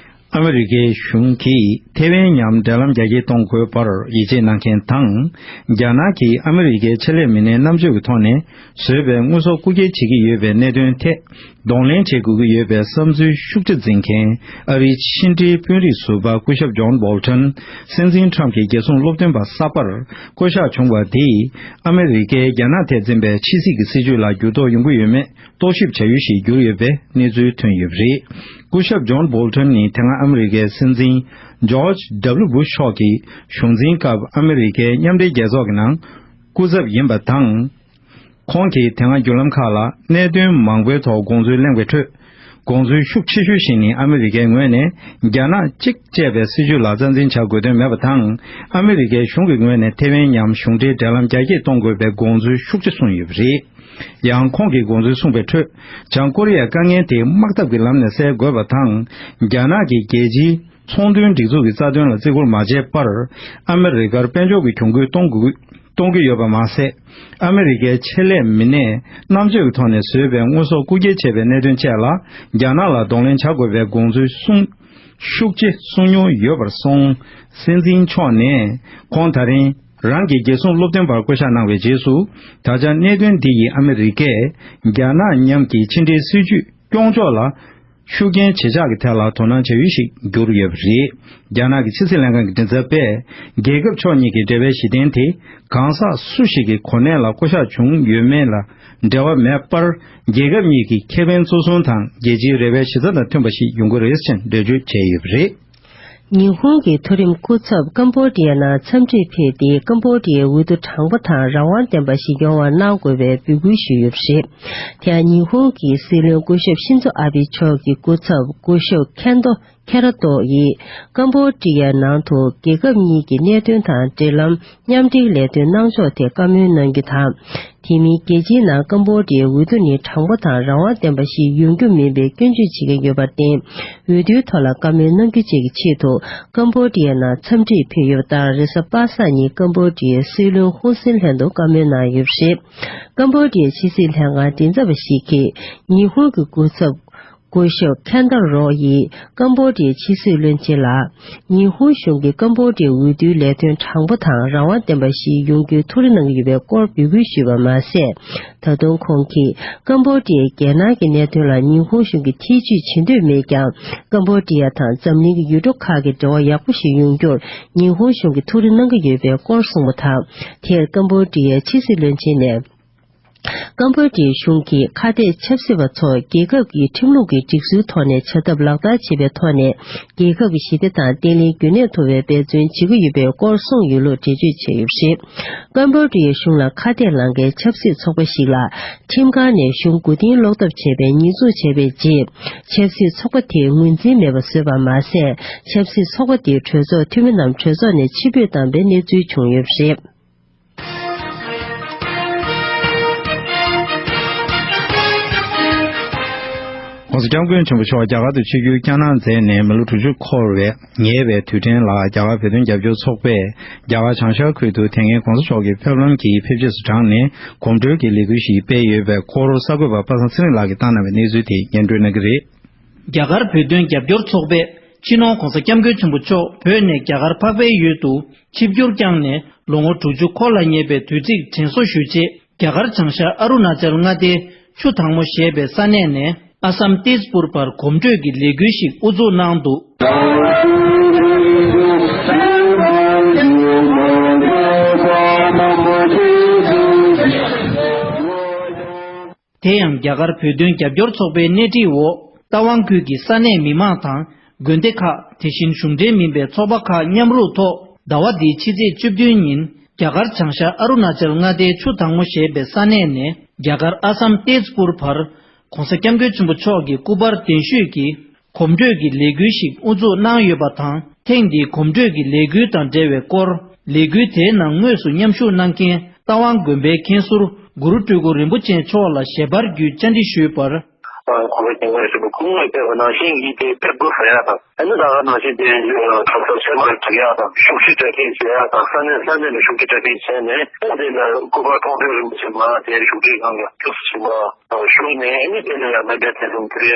ཨ་མི་རི་ཀའི་གཞུང་གིས་ཐེ་ཝན་མཉམ་འབྲེལ་ལམ་རྒྱ་སྐྱེད་གཏོང་དགོས་པར་ཡིད་ཆེས་གནང་མཁན་དང་། རྒྱ་ནག་གིས་ཨ་མི་རི་ཀའི་ཆེད་ལས་མི་སྣའི་རྣམ་དཔྱོད་ཀྱི་ཐོག་ནས་བཟོས་པའི་དངོས་ཟོག་རྐུ་འཁྱེར་བྱེད་ཀྱི་ཡོད་པའི་གནད་དོན་ཐད་གདོང་ལེན་བྱེད་དགོས་ཀྱི་ཡོད་པའི་བསམ་ཚུལ་ཤུགས་ཆེ་འཛིན་མཁན་ཨ་རིའི་ཕྱི་འབྲེལ་དཔོན་རིགས་ཟུར་པ་སྐུ་ཞབས་ཇོན་བོལ་ཊོན། སྲིད་འཛིན་ཁྲམ་གྱི་རྒྱལ་སྲུང་སློབ་སྟོན་པ་གསར་པར་བསྐོ་གཞག་བྱུང་བ་དེས། ཨ་མི་རི་ཀས་རྒྱ་ནག་ཐད་འཛིན་པའི་ཕྱི་སྲིད་ཀྱི་སྲིད་བྱུས་ལ་འགྱུར་ལྡོག་ཡོང་གི་ཡོད་མེད། རྟོག་ཞིབ་བྱ་ཡུལ་ཞིག་གྱུར་ཡོད་པའི་གནས་ཚུལ་ཐོན་ཡོད་པ་རེད། སྐུ་ཞབས་ཇོན་བོལ་ཊོན་ནི་དེ་སྔ་ཨ་མི་རི་ཀའི་སྲིད་འཛིན་ཇོརྗ་ཌབ་ལུ་བུ་ཤ་ཤོག་གི་གཞུང་འཛིན་སྐབས་ཨ་མི་རི་ཀའི་མཉམ་འབྲེལ་རྒྱལ་ཚོགས་ཀྱི་ནང་སྐུ་ཚབ་ཡིན་པ་དང་། ཁོང་གིས་དེ་སྔ་བརྒྱུད་ལམ་ཁག་ལ་གནད་དོན་མང་པོའི་ཐོག་དགོངས་ཚུལ་གླེང་བའི་ཁྲོད། དགོངས་ཚུལ་ཤུགས་ཆེ་ཤོས་ཤིག་ནི་ཨ་མི་རི་ཀའི་ངོས་ནས་རྒྱ་ནག་གཅིག་ཅེས་པའི་སྲིད་བྱུས་ལ་རྩ་འཛིན་བྱ་དགོས་དོན་མེད་པ་དང་། ཨ་མི་རི་ཀའི་གཞུང་གི་ངོས་ནས་ཐེ་ཝན་མཉམ་གཞུང་འབྲེལ་འབྲེལ་ལམ་རྒྱ་སྐྱེད་གཏོང་དགོས་པའི་དགོངས་ཚུལ་ཤུགས་ཆེ་གསུངས་ཡོད་པ་རེད། ཡང་ཁོང་གིས་དགོངས་ཚུལ་གསུངས་པའི་ཁྲོད། བྱང་ཀོ་རི་ཡའི་དཀའ་ངལ་དེ་དམག་འཐབ་ཀྱི་ལམ་ནས་སེལ་དགོས་པ་དང་། རྒྱ་ནག་གིས་རྒྱལ་སྤྱིའི་ཚོང་དོན་སྒྲིག་འཛུགས་ཀྱི་རྩ་དོན་ལ་བརྩི་བཀུར་མ་བྱས་པར། ཨ་མི་རི་ཀར་དཔལ་འབྱོར་གྱི་གྱོང་གུད་གཏོང་དགོས། གཏོང་གི་ཡོད་པ་མ་ཟད། ཨ་མི་རི་ཀའི་ཆེད་ལས་མི་སྣས་རྣམ་དཔྱོད་ཀྱི་ཐོག་ནས་བཟོས་པའི་དངོས་ཟོག་རྐུ་འཁྱེར་བྱས་པའི་གནད་དོན་བཅས་ལ། རྒྱ་ནག་ལ་གདོང་ལེན་བྱ་དགོས་པའི་དགོངས་ཚུལ་གསུངས། ཤུགས་ཆེ་གསུངས་མྱོང་ཡོད་པར་སོང་། སྲིད་འཛིན་མཆོག་ནས་ཁོང་ད་རིང་རང་གི་རྒྱལ་སྲུང་སློབ་སྟོན་པར་བསྐོ་གཞག་གནང་བའི་རྗེས་སུ། ད་ཆ་གནད་དོན་འདི་ཡིས་ཨ་མི་རི་ཀས་རྒྱ་ནག་མཉམ་གྱི་ཕྱི་འབྲེལ་སྲིད་ཇུས་སྐྱོང་ཕྱོགས་ལ་ཤུགས་རྐྱེན་ཇེ་ཆག་གི་ཐད་ལ་དོ་སྣང་བྱ་ཡུལ་ཞིག་གྱུར་ཡོད་པ་རེད། རྒྱ་ནག་གི་ཕྱི་སྲིད་ལྷན་ཁང་གི་མགྲིན་ཚབ་པས། རྒྱལ་ཁབ་ཕྱོགས་གཉིས་ཀྱི་འབྲེལ་བའི་གཞི་རྟེན་དེ་གང་ཟག་སུ་ཞིག་གི་གོ་གནས་ལ་བསྐོ་གཞག་བྱུང་ཡོད་མེད་ལ་འབྲེལ་བ་མེད་པར། རྒྱལ་ཁབ་གཉིས་ཀྱི་ཁེ་ཕན་གཙོ་བཟུང་དང་རྒྱལ་སྤྱིའི་རེ་བའི་གཞི་རྩ་དང་མཐུན་པ་ཞིག་ཡོང་གི་རེད་ཅེས་འགྲེལ་བརྗོད་བྱས་ཡོད་པ་རེད། ཉི་ཧོང་གི་མཐོ་རིམ་སྐུ་ཚབ་ཀམ་བོ་ཌི་ཡ་ནང་འཚམས་འདྲིར་ཕེབས་ཏེ། ཀམ་བོ་ཌི་ཡའི་འོས་བསྡུ་དྲང་པོ་དང་རང་དབང་ལྡན་པ་ཞིག་ཡོང་བ་གནང་དགོས་པའི་འབོད་སྐུལ་ཞུས་ཡོད་པ་རེད། དེ་ཡང་ཉི་ཧོང་གི་སྲིད་བློན་སྐུ་ཞབས་ཤིན་ཛོ་ཨ་བྷེ་མཆོག་གི་སྐུ་ཚབ་སྐུ་ཞབས་ཁན་ཏོ་ཁེ་ར་ཏོ་ཡིས་ཀམ་བོ་ཌི་ཡའི་ནང་དུ་རྒྱལ་ཁབ་གཉིས་ཀྱི་གནད་དོན་དང་འབྲེལ་ལམ་མཉམ་འབྲེལ་ལས་དོན་གནང་ཕྱོགས་ཐད་བཀའ་མོལ་གནང་རྒྱུ་དང་། དེ་མིན་རྒྱལ་སྤྱིའི་ནང་ཀམ་བོ་ཌི་ཡའི་འོས་བསྡུ་ནི་དྲང་པོ་དང་རང་དབང་ལྡན་པ་ཞིག་ཡོང་རྒྱུ་མིན་པའི་སྐྱོན་བརྗོད་བྱེད་ཀྱི་ཡོད་པར་བརྟེན། འོས་བསྡུའི་ཐོག་ལ་བཀའ་མོལ་གནང་རྒྱུ་བཅས་ཀྱི་ཆེད་དུ་ཀམ་བོ་ཌི་ཡའི་ནང་འཚམས་འདྲིར་ཕེབས་ཡོད་པ་དང་། རེས་གཟའ་པ་སངས་ཉིན་ཀམ་བོ་ཌི་ཡའི་སྲིད་བློན་ཧུན་སེན་ལྷན་དུ་བཀའ་མོལ་གནང་ཡོད་པ་རེད། ཀམ་བོ་ཌི་ཡའི་ཕྱི་སྲིད་ལྷན་ཁང་མགྲིན་ཚབ་པ་ཞིག་གིས་ཉི་ཧོང་གི་སྐུ་ཚབ་སྐུ་ཞབས་ཁན་ཏར་རོ་ཡིས་ཀམ་བོ་ཌི་ཡའི་ཕྱི་སྲིད་བློན་ཆེན་ལ། ཉི་ཧོང་གཞུང་གིས་ཀམ་བོ་ཌི་ཡའི་འོས་བསྡུའི་ལས་དོན་དྲང་པོ་དང་རང་དབང་ལྡན་པ་ཞིག་ཡོང་རྒྱུའི་ཐུགས་རེ་གནང་གི་ཡོད་པའི་སྐོར་འབོད་སྐུལ་ཞུས་པ་མ་ཟད། ད་དུང་ཁོང་གིས་ཀམ་བོ་ཌི་ཡའི་རྒྱལ་ནང་གི་གནད་དོན་ལ་ཉི་ཧོང་གཞུང་གིས་ཐེ་བྱུས་བྱེད་འདོད་མེད་ཀྱང་། ཀམ་བོ་ཌི་ཡ་དང་འཛམ་གླིང་གི་ཡུལ་གྲུ་ཁག་གི་འབྲེལ་བ་ཡག་པོ་ཞིག་ཡོང་རྒྱུར་ཉི་ཧོང་གཞུང་གིས་ཐུགས་རེ་གནང་གི་ཡོད་པའི་སྐོར་གསུངས་པ་དང་། དེར་ཀམ་བོ་ཌི་ཡའི་ཕྱི་སྲིད་བློན་ཆེན་ནས། ཀམ་བོ་ཌི་ཡའི་གཞུང་གིས་ཁ་གཏད་ཆབ་སྲིད་པ་ཚོ་རྒྱལ་ཁབ་ཀྱི་ཁྲིམས་ལུགས་ཀྱི་སྒྲིག་སྲོལ་ཐོག་ནས་བྱ་ཐབས་ལག་བསྟར་བྱེད་པའི་ཐོག་ནས། རྒྱལ་ཁབ་ཀྱི་ཞི་བདེ་དང་བརྟན་ལྷིང་རྒྱུན་གནས་ཐུབ་པའི་འབད་བརྩོན་བྱེད་ཀྱི་ཡོད་པའི་སྐོར་གསུངས་ཡོད་ལུགས་འགྲེལ་བརྗོད་བྱས་ཡོད་པ་རེད། ཀམ་བོ་ཌི་ཡའི་གཞུང་ལ་ཁ་གཏད་ལངས་མཁན་ཆབ་སྲིད་ཚོགས་པ་ཞིག་ལ། ཁྲིམས་ཁང་ནས་གཞུང་མགོ་རྟིང་སློག་ཐབས་བྱས་པའི་ཉེས་འཛུགས་བྱས་པའི་རྗེས། ཆབ་སྲིད་ཚོགས་པ་དེས་ངོས་འཛིན་མེད་པ་བཟོས་པ་མ་ཟད། ཆབ་སྲིད་ཚོགས་པ་དེའི་གྲོས་ཚོགས་འཐུས་མི་རྣམས་གྲོས་ཚོགས་ནས་ཕྱིར་འབུད་བཏང་པའི་གནས་ཚུལ་བྱུང་ཡོད་པ་རེད།༸གོང་ས་༸སྐྱབས་མགོན་ཆེན་པོ་མཆོག་རྒྱ་གར་དུ་ཆིབས་བསྒྱུར་བསྐྱངས་གནང་མཛད་ནས་མི་ལོ་དྲུག་ཅུ་འཁོར་བའི་ཉེ་བའི་དུས་དྲན་ལ། རྒྱ་གར་བོད་དོན་རྒྱབ་སྐྱོར་ཚོགས་པས་རྒྱ་གར་བྱང་ཤར་ཁུལ་དུ་དེ་སྔའི་༸གོང་ས་མཆོག་གི་ཕེབས་ལམ་གྱི་ཕེབས་རྗེས་སུ་དྲངས་ནས་གོམ་བགྲོད་ཀྱི་ལས་འགུལ་ཞིག་སྤེལ་ཡོད་པའི་སྐོར་གསར་འགོད་པ་པ་སངས་ཚེ་རིང་ལགས་ཀྱིས་བཏང་གནང་བའི་གནས་ཚུལ་དེ་སྙན་སྒྲོན་གནང་གི་རེད། རྒྱ་གར་བོད་དོན་རྒྱབ་སྐྱོར་ཚོགས་པས་སྤྱི་ནོར་༸གོང་ས་༸སྐྱབས་མགོན་ཆེན་པོ་མཆོག་བོད་ནས་རྒྱ་གར་འཕགས་པའི་ཡུལ་དུ་ཆིབས་བསྒྱུར་བསྐྱངས་ནས་ལོ་ངོ་དྲུག་ཅུ་འཁོར་ལ་ཉེ་བའི་དུས་ཚིགས་དྲན་གསོ་ཞུ་ཆེད། རྒྱ་གར་བྱང་ཤར་ཨ་རུ་ན་ཅལ་མངའ་སྡེའི་ཆུ་དྭངས་མོ་ཞེས་པའི་ས་གནས་ནས་ཨ་སམ་ཏེས་པུར་བར་གོམ་བགྲོད་ཀྱི་ལས་འགུལ་ཞིག་དབུ་འཛུགས་གནང་འདུག་དེ་ཡང་རྒྱ་གར་བོད་དོན་རྒྱབ་སྐྱོར་ཚོགས་པའི་སྣེ་ཁྲིད་འོག་རྟ་དབང་ཁུལ་གྱི་ས་གནས་མི་མང་དང་དགོན་སྡེ་ཁག་དེ་བཞིན་གཞུང་འབྲེལ་མིན་པའི་ཚོགས་པ་ཁག་མཉམ་རུབ་ཐོག་ཟླ་བ་འདིའི་ཕྱི་ཚེས་བཅུ་བདུན་ཉིན་རྒྱ་གར་བྱང་ཤར་ཨ་རུ་ན་ཅལ་མངའ་སྡེའི་ཆུ་དྭངས་མོ་ཞེས་པའི་ས་གནས་ནས་རྒྱ་གར་ཨ་སམ་ཏེས་པུར་བར་༸གོང་ས་༸སྐྱབས་མགོན་ཆེན་པོ་མཆོག་གི་སྐུ་པར་གདན་ཞུས་ཀྱིས། གོམ་བགྲོད་ཀྱི་ལས་འགུལ་ཞིག་དབུ་འཛུགས་གནང་ཡོད་པ་དང་། ཐེངས་འདིའི་གོམ་བགྲོད་ཀྱི་ལས་འགུལ་དང་འབྲེལ་བའི་སྐོར། ལས་འགུལ་དེའི་ནང་དངོས་སུ་མཉམ་ཞུགས་གནང་མཁན་རྟ་དབང་དགོན་པའི་མཁན་ཟུར་གུ་རུ་སྤྲུལ་སྐུ་རིན་པོ་ཆེ་མཆོག་ལ་ཞལ་པར་བརྒྱུད་བཅར་འདྲི་ཞུས་པར། ཨ། གོང་ས་སྐྱབས་མགོན་ཆེན་པོ་སྐུ་ངོ་ཕེབས་པ་ནང་བཞིན་གྱི་དེ་ཕེབས་དགོས་ཟེར་ཡ་དང་། ཨ་ནི་ད་ག་ནང་བཞིན་དེ་གྲོས་ཚོགས་ཚད་མར་བསྒྲིགས་ཡ་དང་བཞུགས་ཁྲི་གྲ་སྒྲིག་བྱེད་ཡ་དང་ས་གནས་ས་གནས་ནས་བཞུགས་ཁྲི་གྲ་སྒྲིག་བྱས་ནས་དེ་ལ་སྐུ་པར་མཐོང་གྲོལ་རིན་པོ་ཆེ་མར་དེ་བཞུགས་ཁྲིའི་སྒང་ལ་བཞུགས་སུ་ཕྱིན་པ་དང་བཞུགས་ནས་ཨ་ནི་དེ་ལ་ཡང་མེ་མདའི་ཐེ་ཚོམ་ཕུལ་ཡ།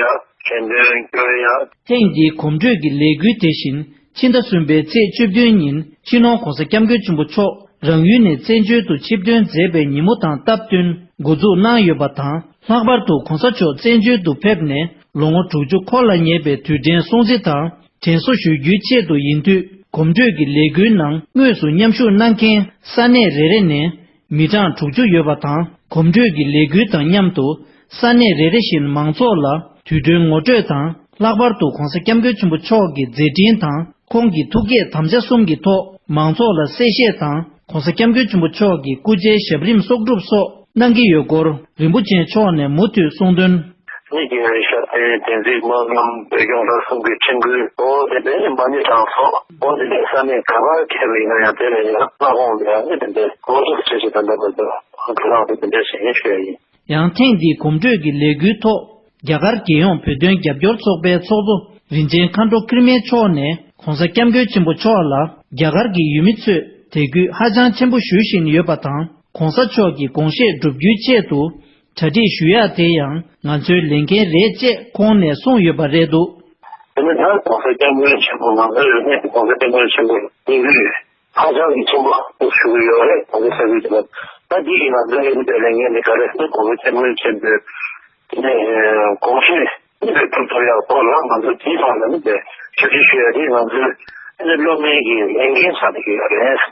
ཐེངས་འདིའི་གོམ་བགྲོད་ཀྱི་ལས་འགུལ་དེ་བཞིན་ཕྱི་ཟླ་གསུམ་པའི་ཚེས་བཅུ་བདུན་ཉིན་སྤྱི་ནོར་༸གོང་ས་༸སྐྱབས་མགོན་ཆེན་པོ་མཆོག་རང་ཡུལ་ནས་བཙན་བྱོལ་དུ་ཆིབས་ཐོན་མཛད་པའི་ཉིན་མོ་དང་སྟབས་བསྟུན་འགོ་འཛུགས་གནང་ཡོད་པ་དང་། ལྷག་པར་དུ་༸གོང་ས་མཆོག་བཙན་བྱོལ་དུ་ཕེབས་ནས་ལོ་ངོ་དྲུག་ཅུ་འཁོར་ལ་ཉེ་བའི་དུས་དྲན་སྲུང་བརྩི་དང་དྲན་གསོ་ཞུ་རྒྱུའི་ཆེད་དུ་ཡིན་དུས། གོམ་བགྲོད་ཀྱི་ལས་འགུལ་ནང་དངོས་སུ་མཉམ་ཞུགས་གནང་མཁན་ས་གནས་རེ་རེ་ནས། མི་གྲངས་དྲུག་ཅུ་ཡོད་པ་དང་། གོམ་བགྲོད་ཀྱི་ལས་འགུལ་དང་མཉམ་དུ་ས་གནས་རེ་རེ་བཞིན་མང་ཚོགས་ལ་དུས་སྟོན་ངོ་སྤྲོད་དང་། ལྷག་པར་དུ་༸གོང་ས་༸སྐྱབས་མགོན་ཆེན་པོ་མཆོག་གི་མཛད་འཕྲིན་དང་ཁོང་གི་ཐུགས་བསྐྱེད་དམ་བཅའ་གསུམ་གྱི་ཐོག་མང་ཚོགས་ལ་གསལ་བཤད་དང་༸གོང་ས་༸སྐྱབས་མགོན་ཆེན་པོ་མཆོག་གི་སྐུ་ཕྱྭའི་ཞབས་རིམ་གསོག་སྒྲུབ་སོགས་གནང་གི་ཡོད་སྐོར་རིན་པོ་ཆེ་མཆོག་ནས་མུ་མཐུད་གསུངས་དོན། ཉིད་ཀྱི་ཞབས་བརྟན་བསྟན་འཛིན་སྨོན་ལམ་བོད་སྐྱོང་ལྷ་གསུམ་གྱི་ཁྲིམས་འགལ་འོ་དེ་འདྲའི་མ་ཎི་གྲངས་སོགས་འོ་དེ་འདྲའི་ས་གནས་ག་པར་ཕེབས་པ་ཡིན་ན་ཡང་དེ་ལ་ཡང་སྔ་དགོང་ལ་ཡང་དེ་འདྲའི་གོ་སྒྲིག་བྱེད་ཅིག་དང་འདྲ་བར་དུ་ཁ་ལག་དེ་དེ་འདྲ་ཞིག་ཡིན་ཞུ་ཡ་ཡིན། ཡང་ཐེངས་འདིའི་གོམ་བགྲོད་ཀྱི་ལས་འགུལ་ཐོག་རྒྱ་གར་རྒྱལ་ཡོངས་བོད་དོན་རྒྱབ་སྐྱོར་ཚོགས་པའི་ཚོགས་གཙོ་རིན་ཆེན་མཁའ་འགྲོ་ཀིར་མེ་མཆོག་ནས་༸གོང་ས་༸སྐྱབས་མགོན་ཆེན་པོ་མཆོག་ལ་རྒྱ་གར་གྱི་ཡུལ་མི་ཚོས་དད་གུས་ཧ་ཅང་ཆེན་པོ་ཞུ་བཞིན་ཡོད་པ་དང་། ༸གོང་ས་མཆོག་གི་དགོངས་བཞེད་བསྒྲུབ་རྒྱུའི་ཆེད་དུ་གྲ་སྒྲིག་ཞུ་ཡག་དེ་ཡང་ང་ཚོའི་ལས་འགན་རེད་ཅེས་ཁོང་ནས་གསུངས་ཡོད་པ་རེད་འདུག་དེ་ནི་ད་༸གོང་ས་༸སྐྱབས་མགོན་ཆེན་པོ་ང་ཚོའི་རིག་གནས་ཀྱི་༸གོང་ས་༸སྐྱབས་མགོན་ཆེན་པོ་ཡིན་དུས་ཧ་ཅང་གི་ཆེན་པོ་ཞུ་གི་ཡོད་རེད། ང་ཚོ་ས་ཁུལ་དེ་ལ་ད་འདི་ཡིན་ན་ང་ཚོའི་ལས་འགན་དེ་ག་རེ་ཟེར་༸གོང་ས་༸སྐྱབས་མགོན་ཆེན་པོའི་དེ་ནས་དགོངས་བཞེད་དེ་ལ་གྲུབ་ཐུབ་ཡག་ཐོག་ལ་ང་ཚོ་དེའི་ཐོག་ལ་ནི་དེ་ཞབས་ཕྱི་ཞུ་ཡག་དེ་ང་ཚོའི་སློབ་མའི་གི་ལས་འགན་ཆགས་ཀྱི་ཡོད་རེད།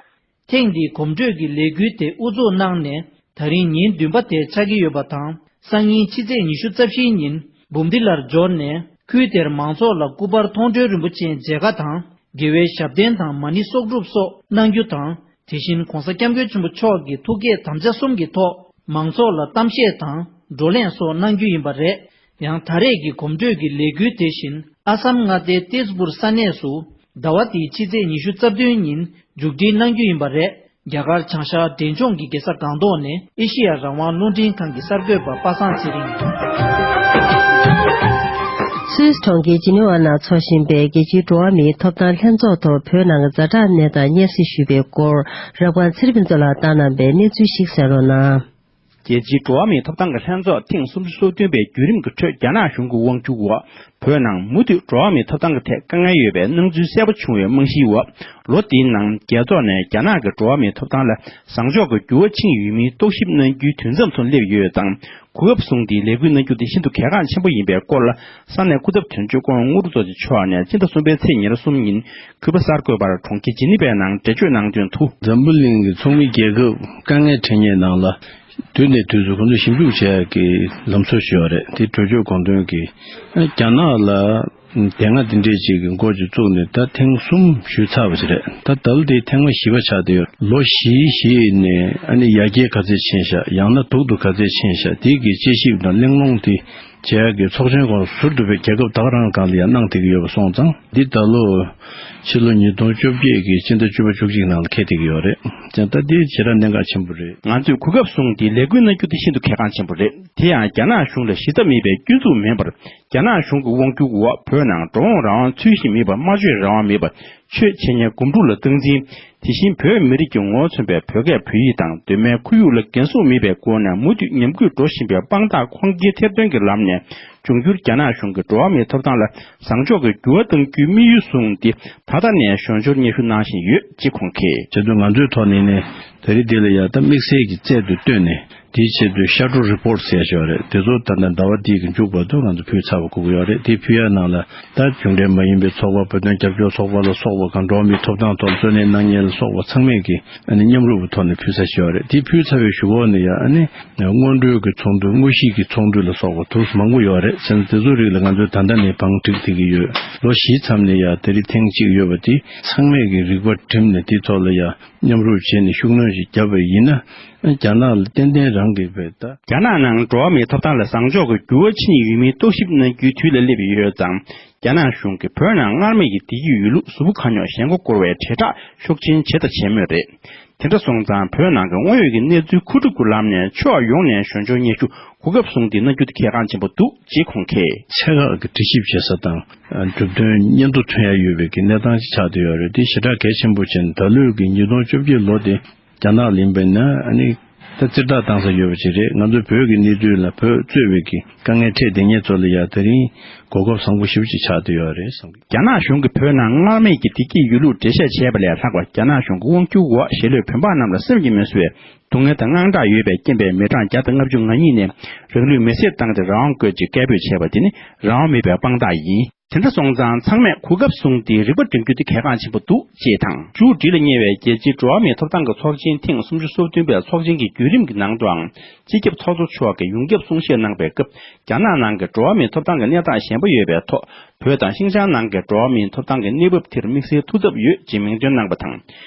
ཐེངས་འདིའི་གོམ་བགྲོད་ཀྱི་ལས་འགུལ་དེ་དབུ་འཛུགས་གནང་ནས་ད་རིང་ཉིན་བདུན་པ་དེ་ཆགས་ཀྱི་ཡོད་པ་དང་། སང་ཉིན་ཕྱི་ཚེས་ཉི་ཤུ་རྩ་བཞིའི་ཉིན་འབུམ་སྡེ་ལར་འབྱོར་ནས་ཁུལ་དེར་མང་ཚོགས་ལ་སྐུ་པར་མཐོང་གྲོལ་རིན་པོ་ཆེའི་མཇལ་ཁ་དང་། དགེ་བའི་ཞབས་བརྟན་དང་མ་ཎི་གསོག་སྒྲུབ་སོགས་གནང་རྒྱུ་དང་། དེ་བཞིན་༸གོང་ས་༸སྐྱབས་མགོན་ཆེན་པོ་མཆོག་གི་ཐུགས་བསྐྱེད་དམ་བཅའ་གསུམ་གྱི་ཐོག་མང་ཚོགས་ལ་གཏམ་བཤད་དང་བགྲོ་གླེང་སོགས་གནང་རྒྱུ་ཡིན་པ་རེད། ཡང་ད་རེས་ཀྱི་གོམ་བགྲོད་ཀྱི་ལས་འགུལ་དེ་བཞིན་ཨ་སམ་མངའ་སྡེའི་ཏེས་པུར་ས་གནས་སུ་ཟླ་བ་འདིའི་ཕྱི་ཚེས་ཉི་ཤུ་རྩ་བདུན་ཉིན་མཇུག་སྒྲིལ་གནང་རྒྱུ་ཡིན་པ་རེད། རྒྱ་གར་བྱང་ཤར་འབྲས་ལྗོངས་ཀྱི་རྒྱལ་ས་སྒང་ཏོག་ནས་ཨེ་ཤེ་ཡ་རང་དབང་རླུང་འཕྲིན་ཁང་གི་གསར་འགོད་པ་པ་སངས་ཚེ་རིང་། སུད་སི་གྲོང་ཁྱེར་ཇི་ནི་ཝ་ནང་འཚོགས་བཞིན་པའི་རྒྱལ་སྤྱིའི་འགྲོ་བ་མིའི་ཐོབ་ཐང་ལྷན་ཚོགས་ཐོག་བོད་ནང་གི་ཛ་དྲག་གནས་སྟངས་སྙན་སེང་ཞུས་པའི་སྐོར་རབ་དགའ་ཚེ་རིང་ཕུན་ཚོགས་ལགས་བཏང་གནང་པའི་གནས་ཚུལ་ཞིག་གསན་རོགས་གནང་། རྒྱལ་སྤྱིའི་འགྲོ་བ་མིའི་ཐོབ་ཐང་གི་ལྷན་ཚོགས་ཐེངས་སུམ་ཅུ་སོ་བདུན་པའི་བརྒྱུད་རིམ་གྱི་ཁྲོད་རྒྱ་ནག་གཞུང་གི་དབང་བསྒྱུར་འོག་བོད་ནང་མུ་མཐུད་འགྲོ་བ་མིའི་ཐོབ་ཐང་གི་ཐད་དཀའ་ངལ་ཡོད་པའི་སྣང་ཚུལ་གསལ་པོ་བྱུང་བའི་རྨང་གཞིའི་འོག་ལོ་འདིའི་ནང་རྒྱལ་ཚོགས་ནས་རྒྱ་ནག་གི་འགྲོ་བ་མིའི་ཐོབ་ཐང་ལ་བཟང་ཕྱོགས་ཀྱི་འགྱུར་བ་ཕྱིན་ཡོད་མིན་རྟོག་ཞིབ་གནང་རྒྱུའི་དུས་མཚམས་སུ་སླེབས་ཡོད་ཙང་། གོ་སྐབས་བཟུང་སྟེ་ལས་འགུལ་གནང་རྒྱུ་དེ་ཤིན་ཏུ་གལ་འགངས་ཆེན་པོ་ཡིན་པའི་སྐོར་ལ། ས་གནས་སྐུ་ཚབ་དོན་གཅོད་སྐུ་ངོ་དངོས་གྲུབ་རྡོ་རྗེ་མཆོག་ནས་སྤྱི་ཟླ་གསུམ་པའི་ཚེས་ཉེར་གསུམ་ཉིན་གུས་པ་གསར་འགོད་པར་གྲོང་ཁྱེར་ཇི་ནི་ཝའི་ནང་འགྲེལ་བརྗོད་གནང་དོན་དུ། འཛམ་བུ་གླིང་གི་ཚོགས་མི་རྒྱལ་ཁབ་དཀའ་ངལ་འཕྲད་མཁན་ནང་ལ། དུས་ནས་དུས་སུ་ཁོང་ཚོས་ཞིབ་འཇུག་བྱེད་ཡག་གི་ལམ་སྲོལ་ཞིག་ཡོད་རེད། དེ་གྲོས་ཆོད་དགོངས་དོན་གྱིས་རྒྱ་ནག་ལ་དེ་སྔ་དེ་འདྲས་ཅིག་གི་འགོ་ཅིག་བཙུགས་ནས་ད་ཐེངས་གསུམ་ཞུས་ཚར་བ་ཞིག་རེད། ད་ད་ལོ་དེ་ཐེངས་མ་བཞི་པ་ཆགས་བསྡད་ཡོད། ལོ་བཞིའི་གཞི་ནས་ཨ་ནི་ཡར་རྒྱས་ག་ཚད་ཕྱིན་ཤག་ཡང་ན་སྡུག་ཏུ་ག་ཚད་ཕྱིན་ཤག་དེ་གི་དཔྱད་ཞིབ་དང་གླེང་སློང་དེ་བྱེད་ཡག་གི་ཚོགས་ཆེན་སྐོར་ཟུར་དུ་བའི་རྒྱལ་ཁབ་ད་ག་རང་སྒང་ལ་ཡང་གནང་བསྡད་ཀྱི་ཡོད་པ་སོང་ཙང་། འདི་ད་ལོ་ཕྱི་ལོ་ཉིས་སྟོང་བཅོ་བརྒྱད་ཀྱི་སྤྱི་ཟླ་བཅུ་པ་བཅུ་གཅིག་ནང་ལ་འཁེལ་བསྡད་ཀྱི་ཡོད་རེད། ཙང་ད་འདི་ཞེ་དྲག་གནད་འགག་ཆེན་པོ་རེད། ང་ཚོས་གོ་སྐབས་བཟུང་སྟེ་ལས་འགུལ་གནང་རྒྱུ་དེ་ཤིན་ཏུ་གལ་འགངས་ཆེན་པོ་རེད། དེ་ཡང་རྒྱ་ནག་གཞུང་ལ་གཞི་རྩ་མེད་པའི་སྐྱོན་འཛུགས་མིན་པར། རྒྱ་ནག་གཞུང་གི་དབང་སྒྱུར་འོག་བོད་ནང་འགྲོ་འོང་རང་དབང་ཚུལ་བཞིན་མེད་པ། སྨྲ་བརྗོད་རང་དབང་མེད་པ། ཆོས་འཆད་ཉན་སྒོམ་སྒྲུབ་ལ་སྟངས་འཛིན། དེ་བཞིན་བོད་མི་རིགས་ཀྱི་ངོ་བོ་མཚོན་པའི་བོད་སྐད་བོད་ཡིག་དང་གདོད་མའི་ཁོར་ཡུག་ལ་འགན་སྲུང་མེད་པའི་སྒོ་ནས་མུ་མཐུད་ཉམས་རྒུད་འགྲོ་བཞིན་པའི་དཔང་རྟགས་ཁུངས་སྐྱེལ་ཐེར་འདོན་གྱི་ལམ་ནས། འབྱུང་འགྱུར་རྒྱ་ནག་གཞུང་གིས་འགྲོ་བ་མིའི་ཐོབ་ཐང་ལ་བཟང་ཕྱོགས་ཀྱི་འགྱུར་བ་གཏང་རྒྱུའི་དམིགས་ཡུལ་བཟུང་སྟེ། ད་ལྟ་ནས་གཞོན་ཤོར་སྙན་ཞུ་གནང་བཞིན་ཡོད་ཅེས་ཁོང་གིས། བྱས་ཙང་ང་ཚོའི་ཐོག་ནས་ནི་ད་རེས་འདི་ལ་ཡ་ད་དམིགས་བསལ་གྱི་རྩལ་དུ་བཏོན་ནས། དེའི་ཆེད་དུ་ཤ་ཀྲོ་རི་པོར་ཊི་ཟེར་ཡ་ཞིག་ཡོད་རེད། དེ་ཚོ་ད་ལྟ་ཟླ་བ་འདིའི་གི་མཇུག་བར་དུ་ང་ཚོ་ཕུལ་ཚར་བ་དགོས་ཀྱི་ཡོད་རེད། དེ་ཕུལ་ཡ་ནང་ལ་ད་གཞུང་འབྲེལ་མ་ཡིན་པའི་ཚོགས་པ། བོད་དོན་རྒྱབ་སྐྱོར་ཚོགས་པ་ལ་སོགས་པ་གང་། འགྲོ་བ་མིའི་ཐོབ་ཐང་ཐོག་གཙོ་གནད་གནང་མཁན་ལ་སོགས་པ་ཚང་མས་ཀྱི་ཨ་ནི་མཉམ་རུབ་ཀྱི་ཐོག་ནས་ཕུལ་ས་ཞིག་ཡོད་རེད། དེ་ཕུལ་ཚར་བའི་གཞུག་གུ་ནས་ཡ་ཨ་ནི་སྔོན་འགྲོའི་གི་ཚོགས་འདུ། དངོས་གཞིའི་གི་ཚོགས་འདུ་ལ་སོགས་པ་དུས་མང་པོ་ཡོད་རེད། བྱས་ཙང་དེ་ཚོའི་རིགས་ལ་ང་ཚོས་ད་ལྟ་ནས་བང་བསྒྲིགས་བསྡད་ཀྱི་ཡོད། ལོ་བཞིའི་མཚམས་ནས་ཡ་དེ་རིང་ཐེངས་གཅིག་ཡོད་པ་དེ་ཚང་མས་ཀྱི་རིག་པ་བསྒྲིམས་ནས་དེའི་ཐོག་ལ་ཡ། མཉམ་རུབ་བྱས་ནས་ཤུགས་སྣོན་ཞིག་བརྒྱབ་པ་ཡིན་ན། རྒྱ་ནག་ལ་ཏན་ཏན་རང་གི་བས་ད། རྒྱ་ནག་ནང་འགྲོ་བ་མིའི་ཐོབ་ཐང་ལ་བཟང་ཕྱོགས་ཀྱི་འགྱུར་བ་ཕྱིན་ཡོད་མིན་རྟོག་ཞིབ་གནང་རྒྱུའི་དུས་ལ་སླེབས་ཡོད་ཙང་། རྒྱ་ནག་གཞུང་གིས་བོད་ནང་སྔར་མེད་ཀྱི་བདེ་སྐྱིད་ཡོད་ལུགས་གཟུགས་པོ་ཁ་ཉོག་ཞེན་ཁོག་བསྐོར་བའི་དྲིལ་བསྒྲགས་ཤུགས་ཆེན་བྱས་དང་བྱེད་མུས་རེད། དེ་འདྲ་སོང་ཙང་། བོད་ནང་གི་དངོས་ཡོད་ཀྱི་གནས་ཚུལ་མཁོ་སྒྲུབ་ཀྱི་ལམ་ནས་ཕྱོགས་ཡོངས་ནས་གཞོན་ཤོར་སྙན་ཞུ་གོ་སྐབས་བཟུང་སྟེ་གནང་རྒྱུ་དེ་གལ་འགངས་ཆེན་པོ་འདུག་ཅེས་ཁོང་གིས། ཆེ་ཁག་གི་དྲི་ཞིབ་བྱེད་ས་དང་། གྲུབ་དོན་སྙན་ཐོ་ཐོན་ཡ་ཡོད་པའི་གི་གནས་སྟངས་ཤིག་ཆགས་བསྡད་ཡོད་རེད། དེ་ཞེ་དྲག་གལ་ཆེན་པོ་བྱས་ནས། ད་ལོའི་གི་ཉིས་སྟོང་བཅོ་བརྒྱད་ལོ་དེ་རྒྱ་ནག་ལ་ཡིན་པས་ན་ཨ་ནི་ད་རྩིས་རྟགས་བཏང་ས་ཡོད་པ་ཅིག་རེད། ང་ཚོ་བོད་ཀྱི་གནས་ཚུལ་ལ། བོད་གཙོས་པའི་གི་དཀའ་ངལ་འཕྲད་བསྡད་མཁན་ཚོ་ལ་ཡ་དེ་རིང་གོ་སྐབས་བཟང་པོ་ཞེ་པོ་ཅིག་ཆགས་བསྡད་ཡོད་རེད་བསམ་གི། རྒྱ་ནག་གཞུང་གིས་བོད་ནང་སྔར་མེད་ཀྱི་བདེ་སྐྱིད་ཡོད་ལུགས་འགྲེལ་བཤད་བྱས་པ་ལས་ལྷག་པར། རྒྱ་ནག་གཞུང་གི་དབང་སྒྱུར་འོག་ཞེ་ལོས་བོད་འབངས་རྣམས་ལ་སེམས་ཀྱིས་མི་བཟོད་པའི་སྡུག་བསྔལ་དང་དངངས་སྐྲག་ཡོད་པའི་རྐྱེན་པས། མི་གྲངས་བརྒྱ་དང་ལྔ་བཅུ་ང་གཉིས་ནས་རང་ལུས་མེར་སྲེག་བཏང་སྟེ་རང་དབང་དགོས་ཅེས་སྐད་འབོད་བྱས་པ་དེ་ནི་རང་དབང་མེད་པའི་དཔང་རྟགས་ཡིན། དེ་འདྲ་སོང་ཙང་། ཚང་མས་གོ་སྐབས་བཟུང་སྟེ་རིག་པ་སྒྲིམ་རྒྱུ་དེ་གལ་འགངས་ཆེན་པོ་འདུག་ཅེས་དང་། མཇུག་སྒྲིལ་ལ་གཉེར་བའི་རྒྱལ་སྤྱིའི་འགྲོ་བ་མིའི་ཐོབ་ཐང་གི་ཚོགས་ཆེན་ཐེངས་སུམ་ཅུ་སོ་བདུན་པའི་ཚོགས་ཆེན་གྱི་བརྒྱུད་རིམ་གྱི་ནང་དུའང་། སྤྱི་ཁྱབ་ཚོགས་གཙོ་མཆོག་གིས་ཡོངས་ཁྱབ་གསུང་བཤད་གནང་པའི་སྐབས། རྒྱ་ནག་ནང་གི་འགྲོ་བ་མིའི་ཐོབ་ཐང་གི་གནས་སྟངས་ཞན་པ་ཡོད་པའི་ཐོག། བོད་དང་ཤིན་ཅང་ནང་གི་འགྲོ་བ་མིའི་ཐོབ་ཐང་གི་གནས་བབ་དེར་དམིགས་བསལ་ཐུགས་འཚབ་ཡོད་ཅེས་མིང་འདོན་གནང་པ་དང་།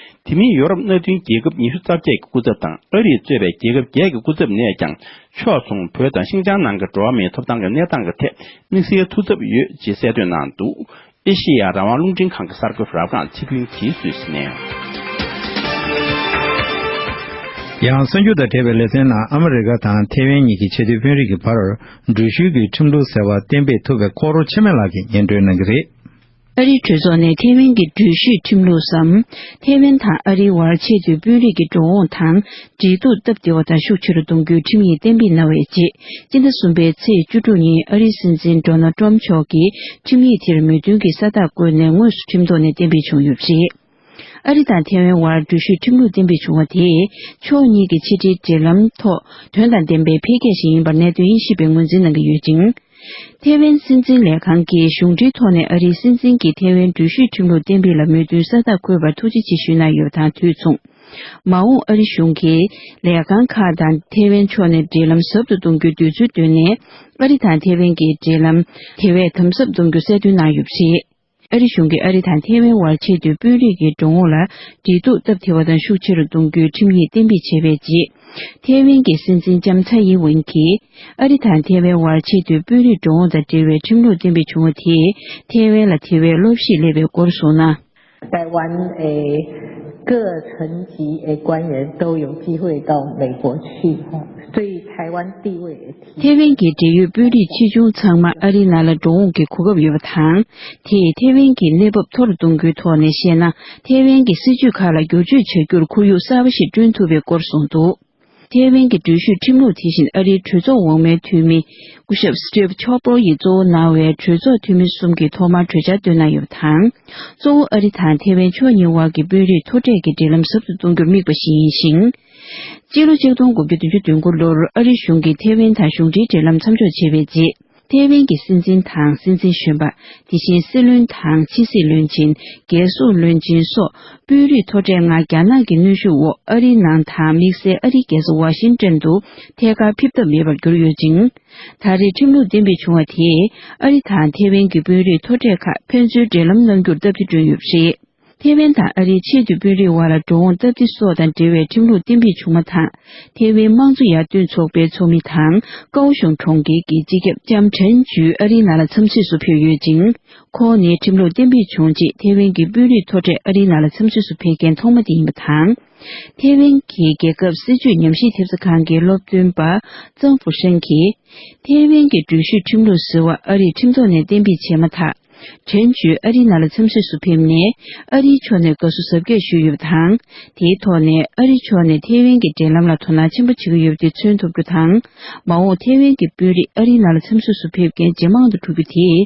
དེ་མིན་ཡོ་རོབ་མནའ་མཐུན་རྒྱལ་ཁབ་ཉི་ཤུ་རྩ་བརྒྱད་ཀྱི་སྐུ་ཚབ་དང་། ཨ་རིས་གཙོས་པའི་རྒྱལ་ཁབ་བརྒྱད་ཀྱི་སྐུ་ཚབ་ནས་ཀྱང་། ཕྱོགས་མཚུངས་བོད་དང་ཤིན་ཅང་ནང་གི་འགྲོ་བ་མིའི་ཐོབ་ཐང་གི་གནས་སྟངས་ཀྱི་ཐད་དམིགས་བསལ་ཐུགས་འཚབ་ཡོད་ཅེས་གསལ་འདོན་གནང་འདུག། ཨེ་ཤེ་ཡ་རང་དབང་རླུང་འཕྲིན་ཁང་གི་གསར་འགོད་པ་རབ་སྒང་ཚེ་ཕུན་གྱིས་སུད་སི་ནས། ཡང་གསར་འགྱུར་དང་འབྲེལ་བའི་ལེ་ཚན་ནང་། ཨ་མི་རི་ཀ་དང་ཐེ་ཝན་གཉིས་ཀྱི་ཆེས་མཐོའི་དཔོན་རིགས་ཀྱི་བར་འགྲུལ་བཞུད་ཀྱི་ཁྲིམས་ལུགས་ཟེར་བ་གཏན་འབེབས་ཐུབ་པའི་ཁོག་རོ་ཆེ་མེད་ལགས་ཀྱིས་སྙན་སྒྲོན་གནང་གི་རེད། ཨ་རིའི་གྲོས་ཚོགས་ནས་ཐེ་ཝན་གྱི་འགྲུལ་བཞུད་ཁྲིམས་ལུགས་སམ། ཐེ་ཝན་དང་ཨ་རིའི་བར་ཆེས་མཐོའི་དཔོན་རིགས་ཀྱི་འགྲོ་འོང་དང་། འབྲེལ་གཏུག་སྟབས་བདེ་བ་དང་ཤུགས་ཆེ་རུ་གཏོང་རྒྱུའི་ཁྲིམས་ཡིག་གཏན་འབེབས་གནང་བའི་རྗེས། སྤྱི་ཟླ་གསུམ་པའི་ཚེས་བཅུ་དྲུག་ཉིན་ཨ་རིའི་སྲིད་འཛིན་ཌོ་ནལ་ཏྲམ་མཆོག་གིས་ཁྲིམས་ཡིག་དེར་མོས་མཐུན་གྱི་ས་རྟགས་བཀོད་ནས་དངོས་སུ་ཁྲིམས་ཐོག་ནས་གཏན་འབེབས་བྱུང་ཡོད་པ་རེད། ཨ་རི་དང་ཐེ་ཝན་བར་འགྲུལ་བཞུད་ཁྲིམས་ལུགས་གཏན་འབེབས་བྱུང་བ་དེས། ཕྱོགས་གཉིས་ཀྱི་ཕྱི་འབྲེལ་འབྲེལ་ལམ་ཐོག་དོན་དང་ལྡན་པའི་འཕེལ་རྒྱས་ཤིག་ཡིན་པར་གནད་དོན་དབྱེ་ཞིབ་པས་ངོས་འཛིན་གནང་གི་ཡོད་ཅིང་། ཐེ་ཝན་སྲིད་འཛིན་ལས་ཁང་གིས་གཞུང་འབྲེལ་ཐོག་ནས་ཨ་རིའི་སྲིད་འཛིན་གྱིས་ཐེ་ཝན་འགྲུལ་བཞུད་ཁྲིམས་ལུགས་གཏན་འབེབས་ལ་མོས་མཐུན་ས་རྟགས་བཀོད་པར་ཐུགས་རྗེ་ཆེ་ཞུས་གནང་ཡོད་པ་དང་དུས་མཚུངས། མ་འོངས་ཨ་རི་གཞུང་གིས་ལས་ཁང་ཁག་དང་ཐེ་ཝན་ཕྱོགས་ནས་འབྲེལ་ལམ་ཟབ་ཏུ་གཏོང་རྒྱུའི་འདོད་ཚུལ་བཏོན་ནས། ཨ་རི་དང་ཐེ་ཝན་གྱི་འབྲེལ་ལམ་དེ་བས་དམ་ཟབ་གཏོང་རྒྱུ་གསལ་སྟོན་གནང་ཡོད་པ་རེད། ཨ་རི་གཞུང་གིས་ཨ་རི་དང་ཐེ་ཝན་བར་ཆེས་མཐོའི་དཔོན་རིགས་ཀྱི་འགྲོ་འོང་ལ་འབྲེལ་གཏུག་སྟབས་བདེ་བ་དང་ཤུགས་ཆེ་རུ་གཏོང་རྒྱུའི་ཁྲིམས་ཡིག་གཏན་འབེབས་བྱས་པའི་རྗེས། ཐེ་ཝན་གྱི་སྲིད་འཛིན་ལྕམ་ཚའེ་ཡིན་ཝེན་གྱིས་ཨ་རི་དང་ཐེ་ཝན་བར་ཆེས་མཐོའི་དཔོན་རིགས་འགྲོ་འོང་དང་འབྲེལ་བའི་ཁྲིམས་ལུགས་གཏན་འབེབས་བྱུང་བ་དེས་ཐེ་ཝན་ལ་དེ་བས་བློ་ཞིག་སླེབས་པའི་སྐོར་གསུངས་ན།台湾诶各层级诶官员都有机会到美国去，所以台湾地位也提 ཐེ་ཝན་གྱི་འབྲེལ་ཡོད་དཔོན་རིགས་ཆེ་ཆུང་ཚང་མ་ཨ་རིའི་ནང་ལ་འགྲོ་འོང་གི་གོ་སྐབས་ཡོད་པ་དང་། དེས་ཐེ་ཝན་གྱི་གནས་བབ་མཐོ་རུ་གཏོང་རྒྱུའི་ཐོག་ནས་བཤད་ན། ཐེ་ཝན་གྱི་སྲིད་ཇུས་ཁག་ལ་བསྒྱུར་བཅོས་བྱ་རྒྱུར་ཁོར་ཡུག་གསར་པ་ཞིག་བསྐྲུན་ཐུབ་པའི་སྐོར་གསུངས་འདུག། ཐའེ་ཝན་གྱི་འགྲུལ་བཞུད་ཁྲིམས་ལུགས་དེ་བཞིན་ཨ་རིའི་གྲོས་ཚོགས་འོག་མའི་འཐུས་མི་སྐུ་ཞབས་Steve Chabot ཡིས་གཙོ་བོ་གནང་བའི་གྲོས་ཚོགས་འཐུས་མི་གསུམ་གྱིས་ཐོག་མར་གྲོས་འཆར་བཏོན་གནང་ཡོད་པ་དང་། གཙོ་བོ་ཨ་རི་དང་ཐའེ་ཝན་ཕྱོགས་གཉིས་དབར་གྱི་དཔོན་རིགས་མཐོ་གྲས་ཀྱི་འབྲེལ་ལམ་ཟབ་ཏུ་གཏོང་རྒྱུར་དམིགས་པ་ཞིག་ཡིན་ཞིང་། སྤྱི་ལོ་ཆིག་སྟོང་དགུ་བརྒྱ་བདུན་ཅུ་དོན་དགུ་ལོར་ཨ་རི་གཞུང་གིས་ཐའེ་ཝན་དང་གཞུང་འབྲེལ་འབྲེལ་ལམ་མཚམས་འཇོག་བྱས་པའི་རྗེས། ཐའེ་ཝན་གྱི་སྲིད་འཛིན་དང་སྲིད་འཛིན་གཞོན་པ། དེ་བཞིན་སྲིད་བློན་དང་ཕྱི་སྲིད་བློན་ཆེན། རྒྱལ་སྲུང་བློན་ཆེན་སོགས་དཔོན་རིགས་མཐོ་གྲས་ལྔ་རྒྱ་ནག་གི་གནོན་ཤུགས་འོག་ཨ་རིའི་ནང་དང་དམིགས་བསལ་ཨ་རིའི་རྒྱལ་ས་ཝ་ཤིང་ཏོན་དུ་ཐད་ཀར་ཕེབས་ཐབས་མེད་པར་གྱུར་ཡོད་ཅིང་། ད་རེས་ཁྲིམས་ལུགས་གཏན་འབེབས་བྱུང་བ་དེས་ཨ་རི་དང་ཐའེ་ཝན་གྱི་དཔོན་རིགས་མཐོ་གྲས་ཁག་ཕན་ཚུན་འབྲེལ་ལམ་གནང་རྒྱུར་སྟབས་བདེ་བསྐྲུན་ཡོད་པ་རེད། ཐའེ་ཝན་དང་ཨ་རིའི་ཆེས་མཐོའི་དཔོན་རིགས་དབར་ལ་འགྲོ་འོང་སྟབས་བདེ་སོགས་དང་འབྲེལ་བའི་ཁྲིམས་ལུགས་གཏན་འབེབས་བྱུང་བ་དང་། ཐའེ་ཝན་དམངས་གཙོ་ཡར་ཐོན་ཚོགས་པའི་ཚོགས་མི་དང་ཀའོ་ཤུང་གྲོང་ཁྱེར་གྱི་སྤྱི་ཁྱབ་ལྕམ་ཁྲེན་ཇུས་ཨ་རིའི་ནང་ལ་འཚམས་གཟིགས་སུ་ཕེབས་ཡོད་ཅིང་། ཁོང་ནི་ཁྲིམས་ལུགས་གཏན་འབེབས་བྱུང་རྗེས་ཐའེ་ཝན་གྱི་དཔོན་རིགས་མཐོ་གྲས་ཨ་རིའི་ནང་ལ་འཚམས་གཟིགས་སུ་ཕེབས་མཁན་ཐོག་མ་དེ་ཡིན་པ་དང་། ཐའེ་ཝན་གྱི་རྒྱལ་ཁབ་སྲིད་བྱུས་ཉམས་ཞིབ་ཐེབས་རྩ་ཁང་གི་སློབ་སྟོན་པ་ཙང་ཧྥུ་ཧྲན་གྱིས། ཐའེ་ཝན་གྱི་འགྲུལ་བཞུད་ཁྲིམས་ལུགས་ཟེར་བ་ཨ་རིས་ཁྲིམས་ཐོག་ནས་གཏན་འབེབས་བྱས་མ་ཐག་ཁྲེན་ཇུས་ཨ་རིའི་ནང་ལ་འཚམས་གཟིགས་སུ་ཕེབས་ནས། ཨ་རིའི་ཕྱོགས་ནས་དགའ་བསུ་གཟབ་རྒྱས་ཞུས་ཡོད་པ་དང་། དེའི་ཐོག་ནས་ཨ་རིའི་ཕྱོགས་ནས་ཐའེ་ཝན་གྱི་འབྲེལ་ལམ་ལ་དོ་སྣང་ཆེན་པོ་བྱེད་ཀྱི་ཡོད་པ་དེ་མཚོན་ཐུབ་རྒྱུ་དང་། མ་འོངས་ཐའེ་ཝན་གྱི་དཔོན་རིགས་ཨ་རིའི་ནང་ལ་འཚམས་གཟིགས་སུ་ཕེབས་མཁན་ཇེ་མང་དུ་འགྲོ་རྒྱུ་དེས།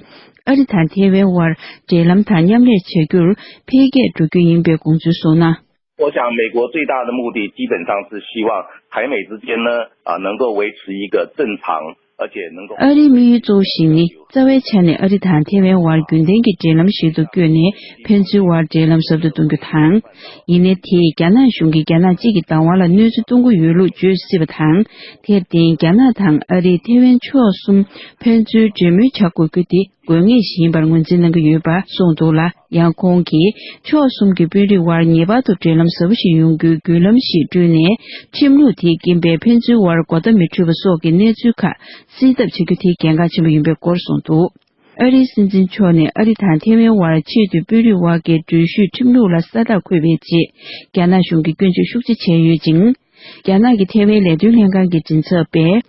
ཨ་རི་དང་ཐའེ་ཝན་དབར་འབྲེལ་ལམ་དང་མཉམ་ལས་བྱ་རྒྱུར་འཕེལ་རྒྱས་འགྲོ་རྒྱུ་ཡིན་པའི་དགོངས་ཚུལ་གསུངས་ན། 我想，美国最大的目的基本上是希望台美之间呢，啊，能够维持一个正常，而且能够 ཨ་རིའི་དམིགས་ཡུལ་གཙོ་བོ་ཞིག་ནི། རྩ་བའི་ཆ་ནས་ཨ་རི་དང་ཐའེ་ཝན་དབར་རྒྱུན་ལྡན་གྱི་འབྲེལ་ལམ་ཞིག་ཏུ་བསྐྱོད་ནས། ཕན་ཚུན་དབར་འབྲེལ་ལམ་ཟབ་ཏུ་གཏོང་རྒྱུ་དང་། ཡིན་ནའི་དེས་རྒྱ་ནག་གཞུང་གིས་རྒྱ་ནག་གཅིག་གི་བདག་དབང་ལ་གནོད་འཚེ་གཏོང་གི་ཡོད་ལུགས་བརྗོད་སྲིད་པ་དང་། དེར་བརྟེན། རྒྱ་ནག་དང་ཨ་རི། ཐའེ་ཝན་ཕྱོགས་གསུམ་ཕན་ཚུན་གྲོས་མོལ་བྱ་དགོས་རྒྱུ་དེ། དགོས་ངེས་ཤིག་ཡིན་པར་ངོས་འཛིན་གནང་གི་ཡོད་པ་གསུངས་འདུག་ལ། ཡང་ཁོང་གིས། ཕྱོགས་གསུམ་གྱི་དཔོན་རིགས་དབར་ངེས་པར་དུ་འབྲེལ་ལམ་ཟབ་པོ་ཞིག་ཡོང་རྒྱུའི་བརྒྱུད་ལམ་ཞིག་བསྐྲུན་ནས། ཁྲིམས་ལུགས་དེའི་རྐྱེན་པས་ཕན་ཚུན་དབར་གོ་བརྡ་མི་འཕྲོད་པ་སོགས་ཀྱི་གནས་ཚུལ་ཁག་སེལ་ཐབས་བྱ་རྒྱུ་དེ་གལ་འགངས་ཆེན་པོ་ཡིན་པའི་སྐོར་གསུངས་འདུག་ཨ་རིའི་སྲིད་འཛིན་མཆོག་ནས་ཨ་རི་དང་ཐའེ་ཝན་དབར་ཆེས་མཐོའི་དཔོན་རིགས་དབར་གྱི་འགྲུལ་བཞུད་ཁྲིམས་ལུགས་ལ་ས་རྟགས་འཁོད་པའི་རྗེས། རྒྱ་ནག་གཞུང་གིས་སྐྱོན་བརྗོད་ཤུགས་ཆེ་བྱས་ཡོད་ཅིང་། རྒྱ་ནག་གི་ཐའེ་ཝན་ལས་དོན་ལྷན་ཁང་གི་མགྲིན་ཚབ་པས།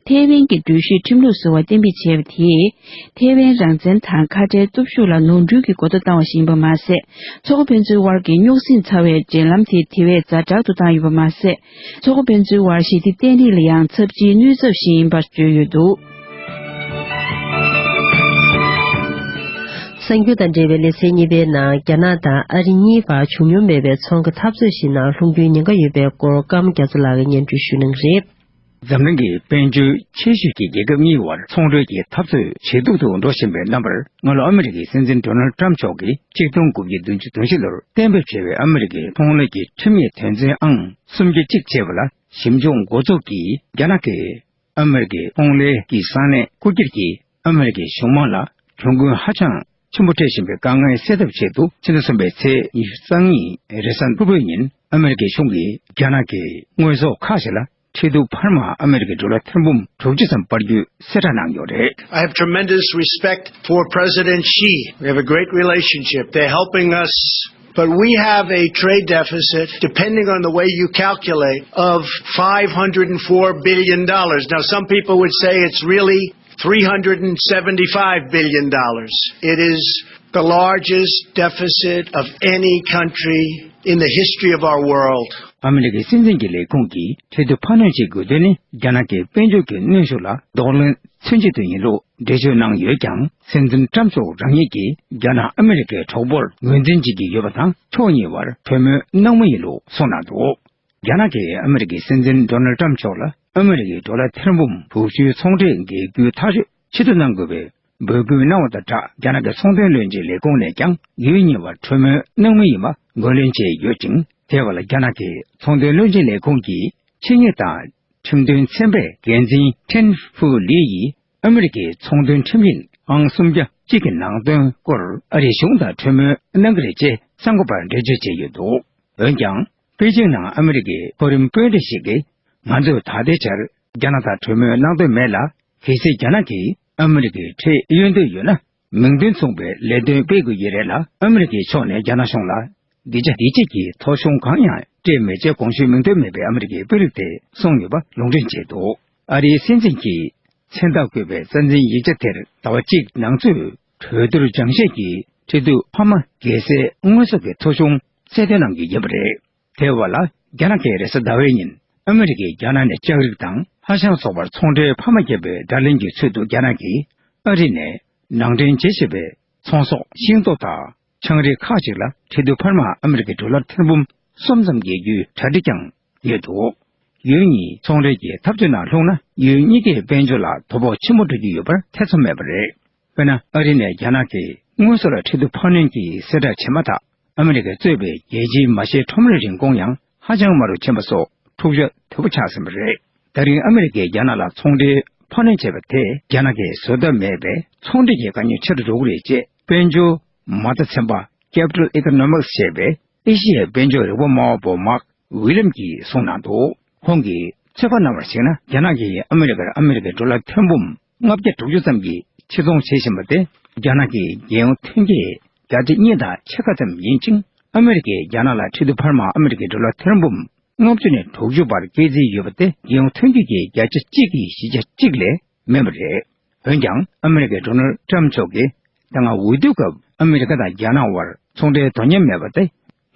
ཐའེ་ཝན་གྱི་འགྲུལ་བཞུད་ཁྲིམས་ལུགས་ཟེར་བ་གཏན་འབེབས་བྱས་པ་དེས། ཐའེ་ཝན་རང་བཙན་དང་ཁ་བྲལ་སྟོབས་ཤུགས་ལ་ནོར་འཁྲུལ་གྱི་གོ་བརྡ་བཏང་བ་ཞིག་ཡིན་པ་མ་ཟད། མཚོ་ཁ་ཕན་ཚུན་དབར་གྱི་རྙོག་ཟིང་ཚ་བའི་འབྲེལ་ལམ་དེ་དེ་བས་ཛ་དྲག་ཏུ་བཏང་ཡོད་པ་མ་ཟད། མཚོ་ཁ་ཕན་ཚུན་དབར་ཞི་བདེ་བརྟན་ལྷིང་ལ་ཡང་ཚབས་ཆེའི་གནོད་ཚབས་ཤིག་ཡིན་པར་བརྗོད་ཡོད་འདུག་གསར་འགྱུར་དང་འབྲེལ་བའི་ལེ་ཚན་གཉིས་པའི་ནང་། རྒྱ་ནག་དང་ཨ་རི་གཉིས་བར་བྱུང་མྱོང་མེད་པའི་ཚོང་གི་འཐབ་རྩོད་ཞིག་ནང་ལྷུང་རྒྱུའི་ཉེན་ཁ་ཡོད་པའི་སྐོར་ཀརྨ་རྒྱ་མཚོ་ལགས་ཀྱིས་སྙན་སྒྲོན་ཞུ་གནང་གི་རེད། འཛམ་གླིང་གི་དཔལ་འབྱོར་ཆེ་ཤོས་ཀྱི་རྒྱལ་ཁབ་གཉིས་བར་ཚོང་འབྲེལ་གྱི་འཐབ་རྩོད་ཇེ་སྡུག་ཏུ་འགྲོ་བཞིན་པའི་རྣམ་པར། སྔ་ལོ་ཨ་མི་རི་ཀའི་སྲིད་འཛིན་ཌོ་ནལ་ཌི་ཊརམ་ཕི་མཆོག་གིས་ཆིག་སྟོང་དགུ་བརྒྱ་བདུན་ཅུ་དོན་བཞི་ལོར་གཏན་འབེབས་བྱས་པའི་ཨ་མི་རི་ཀའི་ཚོང་ལས་ཀྱི་ཁྲིམས་ཡིག་དོན་ཚན་ཨང་སུམ་བརྒྱ་གཅིག་ཅེས་པ་ལ་ཞིབ་འཇུག་འགོ་འཛུགས་ཀྱིས། རྒྱ་ནག་གིས་ཨ་མི་རི་ཀའི་ཚོང་ལས་ཀྱི་ས་གནས་རྐུ་འཁྱེར་གྱིས་ཨ་མི་རི་ཀའི་གཞུང་མང་ལ་གྱོང་གུན་ཧ་ཅང་ཆེན་པོ་སྤྲད་བཞིན་པའི་དཀའ་ངལ་སེལ་ཐབས་ཆེད་དུ། ཕྱི་ཟླ་གསུམ་པའི་ཚེས་ཉི་ཤུ་རྩ་གཉིས་རེས་གཟའ་ཕུར་བུའི་ཉིན་ཨ་མི་རི་ཀའི་གཞུང་གིས་རྒྱ་ནག་གི་དངོས་ཟོག་ཁག་ཞིག་ལ། ཁྲལ་བསྡུ་འཕར་མ་ཨ་མི་རི་ཀའི་ཌོ་ལར་ཐེར་འབུམ་དྲུག་ཅུ་ཙམ་སྤར་རྒྱུའི་གསལ་བསྒྲགས་གནང་ཡོད་རེད། I have tremendous respect for President Xi. We have a great relationship. They're helping us. But we have a trade deficit, depending on the way you calculate, of five hundred and four billion dollars. Now, some people would say it's really three hundred and seventy-five billion dollars. It is the largest deficit of any country in the history of our world. ཨ་མི་རི་ཀའི་སྲིད་འཛིན་གྱི་ལས་ཁུངས་ཀྱིས་ཁྲལ་བསྡུ་འཕར་སྣོན་བྱེད་དགོས་དོན་ནི། རྒྱ་ནག་གི་དཔལ་འབྱོར་གྱི་གནོན་ཤུགས་ལ་གདོང་ལེན་མཚོན་ཆེད་དུ་ཡིན་ལུགས་འགྲེལ་བརྗོད་གནང་ཡོད་ཀྱང་། སྲིད་འཛིན་ཊརམ་ཕི་མཆོག་རང་ཉིད་ཀྱིས་རྒྱ་ནག་ཨ་མི་རི་ཀའི་གྲོགས་པོར་ངོས་འཛིན་བྱེད་ཀྱི་ཡོད་པ་དང་། ཕྱོགས་གཉིས་བར་གྲོས་མོལ་གནང་མུས་ཡིན་ལུགས་གསུངས་གནང་འདུག་རྒྱ་ནག་གིས་ཨ་མི་རི་ཀའི་སྲིད་འཛིན་ཌོ་ནལ་ཊརམ་མཆོག་ལ་ཨ་མི་རི་ཀའི་ཌོ་ལར་ཐེར་འབུམ་དྲུག་ཅུའི་ཚོང་འབྲེལ་འགལ་རྒྱུ་ཐག་གཅོད་ཆེད་དུ་གནང་དགོས་པའི་འབོད་སྐུལ་གནང་བ་དང་སྦྲགས། རྒྱ་ནག་གི་ཚོང་དོན་བློན་ཆེན་ལས་ཁུངས་ནས་ཀྱང་ཡུལ་གཉིས་བར་གྲོས་མོལ་གནང་མུས་ཡིན་པ་ངོས་ལེན་བྱས་ཡོད་ཅིང་། དེ་བར་རྒྱ་ནག་གི་ཚོང་དོན་བློན་ཆེན་ལས་ཁུངས་ཀྱི་ཆེད་གཉེར་དང་ཁྲིམས་དོན་ཚན་པའི་འགན་འཛིན་ཊེན་ཧྥུ་ལི་ཡིས་ཨ་མི་རི་ཀའི་ཚོང་དོན་ཁྲིམས་ཡིག་ཨང་སུམ་བརྒྱ་གཅིག་གི་ནང་དོན་སྐོར་ཨ་རིའི་གཞུང་དང་གྲོས་མོལ་གནང་གི་རེད་ཅེས་གསར་འགོད་པར་འགྲེལ་བརྗོད་བྱས་ཡོད་འདུག་འོན་ཀྱང་། པེ་ཅིང་ནང་ཨ་མི་རི་ཀའི་མཐོ་རིམ་དཔོན་རིགས་ཤིག་གིས། ང་ཚོས་ད་ལྟའི་ཆར་རྒྱ་ནག་དང་གྲོས་མོལ་གནང་འདོད་མེད་ལ། གལ་སྲིད་རྒྱ་ནག་གིས་ཨ་མི་རི་ཀའི་ཁྲལ་གཡོལ་འདོད་ཡོད་ན། མིང་དོན་མཚུངས་པའི་ལས་དོན་སྤེལ་དགོས་ཀྱི་རེད་ལ། ཨ་མི་རི་ཀའི་ཕྱོགས་ནས་རྒྱ་ནག་གཞུང་ལ་སྡིངས་ཆ་དེ་གཅིག་གི་ཐོ་གཞུང་གང་ཡང་སྤྲད་མེད་ཅེས་དགོངས་ཞུའི་མིང་དོན་མེད་པའི་ཨ་མི་རི་ཀའི་དཔོན་རིགས་དེས་གསུངས་ཡོད་པ་ལུང་འདྲེན་བྱས་འདུག་ཨ་རིའི་སྲིད་འཛིན་གྱིས་མཚན་རྟགས་བཀོད་པའི་རྩ་འཛིན་ཡིག་ཆ་དེར་ཟླ་བ་གཅིག་ནང་ཚུད་གྲོས་བསྡུར་སྦྱང་བཤད་ཀྱིས་ཁྲལ་བསྡུ་འཕར་མ་རྒྱལ་སའི་དངོས་ཟོག་གི་ཐོ་གཞུང་གསལ་སྟོན་གནང་རྒྱུ་ཡིན་པ་རེད། དེ་བར་ལ། རྒྱ་ནག་གིས་རེས་གཟའ་ཟླ་བའི་ཉིན་ ཨ་མི་རི་ཀས་རྒྱ་ནག་ནས་ལྕགས་རིགས་དང་ཧ་ཤང་སོགས་པར་ཚོང་འབྲེལ་འཕར་མ་བརྒྱབ་པའི་བརྡ་ལན་གྱི་ཚུལ་དུ། རྒྱ་ནག་གིས་ཨ་རི་ནས་ནང་འདྲེན་བྱེད་བཞིན་པའི་ཚོང་ཟོག་ཤིང་ཏོག་དང་ཆང་རིགས་ཁག་ཅིག་ལ་ཁྲལ་བསྡུ་འཕར་མ་ཨ་མི་རི་ཀའི་ཌོ་ལར་ཐེར་འབུམ་གསུམ་ཙམ་རྒྱག་རྒྱུའི་གྲ་སྒྲིག་ཀྱང་ཡོད་འདུག་ཡུལ་གཉིས་ཚོང་འབྲེལ་གྱི་འཐབ་རྩོད་ནང་ལྷུང་ན། ཡུལ་གཉིས་ཀའི་དཔལ་འབྱོར་ལ་དོ་ཕོག་ཆེན་པོ་འགྲོ་རྒྱུ་ཡོད་པར་ཐེ་ཚོམ་མེད་པ་རེད། དཔེར་ན། ཨ་རི་ནས་རྒྱ་ནག་གིས་དངོས་ཟོག་ལ་ཁྲལ་བསྡུ་འཕར་སྣོན་གྱི་གསལ་བསྒྲགས་བྱས་མ་ཐག་ཨ་མི་རི་ཀས་གཙོས་པའི་རྒྱལ་སྤྱིའི་མ་ཤེས་ཁྲོམ་རའི་རིན་གོང་ཡང་ཧ་ཅང་དམའ་རུ་ཕྱིན་པ་སོགས་འཁྲུག་ཆ་དོད་པོ་ཆགས་ཟིན་པ་རེད། ད་རིང་ཨ་མི་རི་ཀས་རྒྱ་ནག་ལ་ཚོང་འབྲེལ་འཕར་སྣོན་བྱས་པ་དེས་རྒྱ་ནག་གིས་བཟོད་ཐབས་མེད་པའི་ཚོང་འབྲེལ་གྱི་དཀའ་རྙོག་ཆེ་རུ་འགྲོ་གི་རེད་ཅེས་དཔལ་འབྱོར་མ་རྩ་ཚན་པ་Capital Economics ཞེས་པའི་ཨེ་ཤི་ཡའི་དཔལ་འབྱོར་རིག་པ་སྨྲ་བ་པོ་མཱག་ཝི་ལིམ་གྱིས་གསུངས་གནང་འདུག་ཁོང་གིས་ཚོད་དཔག་གནང་བར་གཞིགས་ན། རྒྱ་ནག་གིས་ཨ་མི་རི་ཀར་ཨ་མི་རི་ཀའི་ཌོ་ལར་ཐེར་འབུམ་ལྔ་བརྒྱ་དྲུག་ཅུ་ཙམ་གྱི་ཕྱིར་ཚོང་བྱེད་བཞིན་པ་དེ། རྒྱ་ནག་གི་རྒྱལ་ཡོངས་ཐོན་སྐྱེད་བརྒྱ་ཆ་གཉིས་དང་ཕྱེད་ཀ་ཙམ་ཡིན་ཅིང་། ཨ་མི་རི་ཀས་རྒྱ་ནག་ལ་ཁྲལ་བསྡུ་འཕར་མ་ཨ་མི་རི་ཀའི་ཌོ་ལར་ཐེར་འབུམ་ལྔ་བཅུ་ནས་དྲུག་ཅུ་བར་སྐྱེད་རྩིས་ཡོད་པ་དེ། རྒྱལ་ཡོངས་ཐོན་སྐྱེད་ཀྱི་བརྒྱ་ཆ་གཅིག་གི་བཞི་ཆ་གཅིག་ལས་མིན་པ་རེད། འོན་ཀྱང་། ཨ་མི་རི་ཀའི་ཌོ་ནལ་ཊམ་མཆོག་གིས་ད་སྔ་འོས་བསྡུ་སྐབས་ཨ་མི་རི་ཀ་དང་རྒྱ་ནག་དབར་ཚོང་འབྲེལ་དོ་མཉམ་མེད་པ་དེ་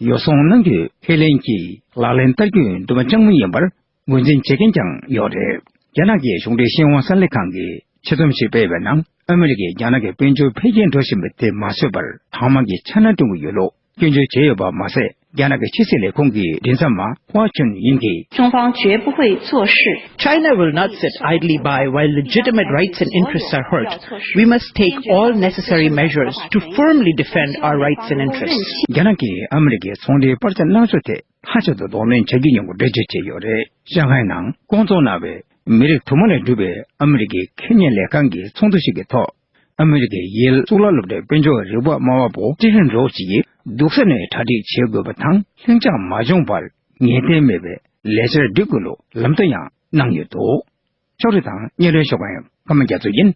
ཡོ་བསྲང་གནང་རྒྱུའི་ཁས་ལེན་གྱིས་ལག་ལེན་བསྟར་རྒྱུའི་འདུན་པ་བཅངས་མུས་ཡིན་པར་ངོས་འཛིན་བྱེད་མཁན་ཀྱང་ཡོད་རེད། རྒྱ་ནག་གི་གཞུང་འབྲེལ་ཤིན་ཧྭ་གསར་ལས་ཁང་གིས་ཆེད་རྩོམ་ཞིག་སྤེལ་བའི་ནང་། ཨ་མི་རི་ཀས་རྒྱ་ནག་གི་དཔལ་འབྱོར་འཕེལ་རྒྱས་འགྲོ་བཞིན་པ་དེ་མ་བཟོད་པར་དྭངས་མ་གི་འཆར་སྣང་བསྐྲུན་གྱི་ཡོད་ལུགས་སྐྱོན་བརྗོད་བྱས་ཡོད་པ་མ་ཟད། རྒྱ་ནག་གི་ཕྱི་སྲིད་ལས་ཁུངས་ཀྱི་མགྲིན་ཚབ་མ་ཧྭ་ཅུན་ཡིན་གྱིས། 中方绝不会坐视。 China will not sit idly by while legitimate rights and interests are hurt. We must take all necessary measures to firmly defend our rights and interests. རྒྱ་ནག་གིས་ཨ་མི་རི་ཀའི་ཚོང་འབྲེལ་སྤར་ཆ་གནང་ཕྱོགས་ཐད་མཐའ་གཅིག་ཏུ་གདོང་ལེན་བྱ་རྒྱུ་ཡིན་སྐོར་འགྲེལ་བརྗོད་བྱས་ཡོད་རེད། ཤང་ཧའེ་ནང་བསྐོང་ཚོགས་གནང་བའི་མི་རིགས་དུ་མ་ལས་གྲུབ་པའི་ཨ་མི་རི་ཀའི་ཁེ་གཉེར་ལས་ཁང་གི་ཚོགས་འདུ་ཞིག་གི་ཐོག་ཨ་མི་རི་ཀའི་ཡེལ་གཙུག་ལག་སློབ་གྲྭའི་དཔལ་འབྱོར་རིག་པ་སྨྲ་བ་པོ་ཀྲི་ཧྲིན་རོག་ཅིག་གིས། སྡུག་ས་ནས་གྲ་སྒྲིག་བྱེད་དགོས་པ་དང་། ལྷིང་འཇགས་མ་བྱུང་བར་ངེས་གཏན་མེད་པའི་ལས་འཆར་སྒྲིག་དགོས་ལུགས་ལམ་སྟོན་ཡང་གནང་ཡོད་འདུག་ཕྱོགས་རིས་དང་སྙན་སྒྲོན་ཞུ་མཁན་ཀརྨ་རྒྱ་མཚོ་ཡིན།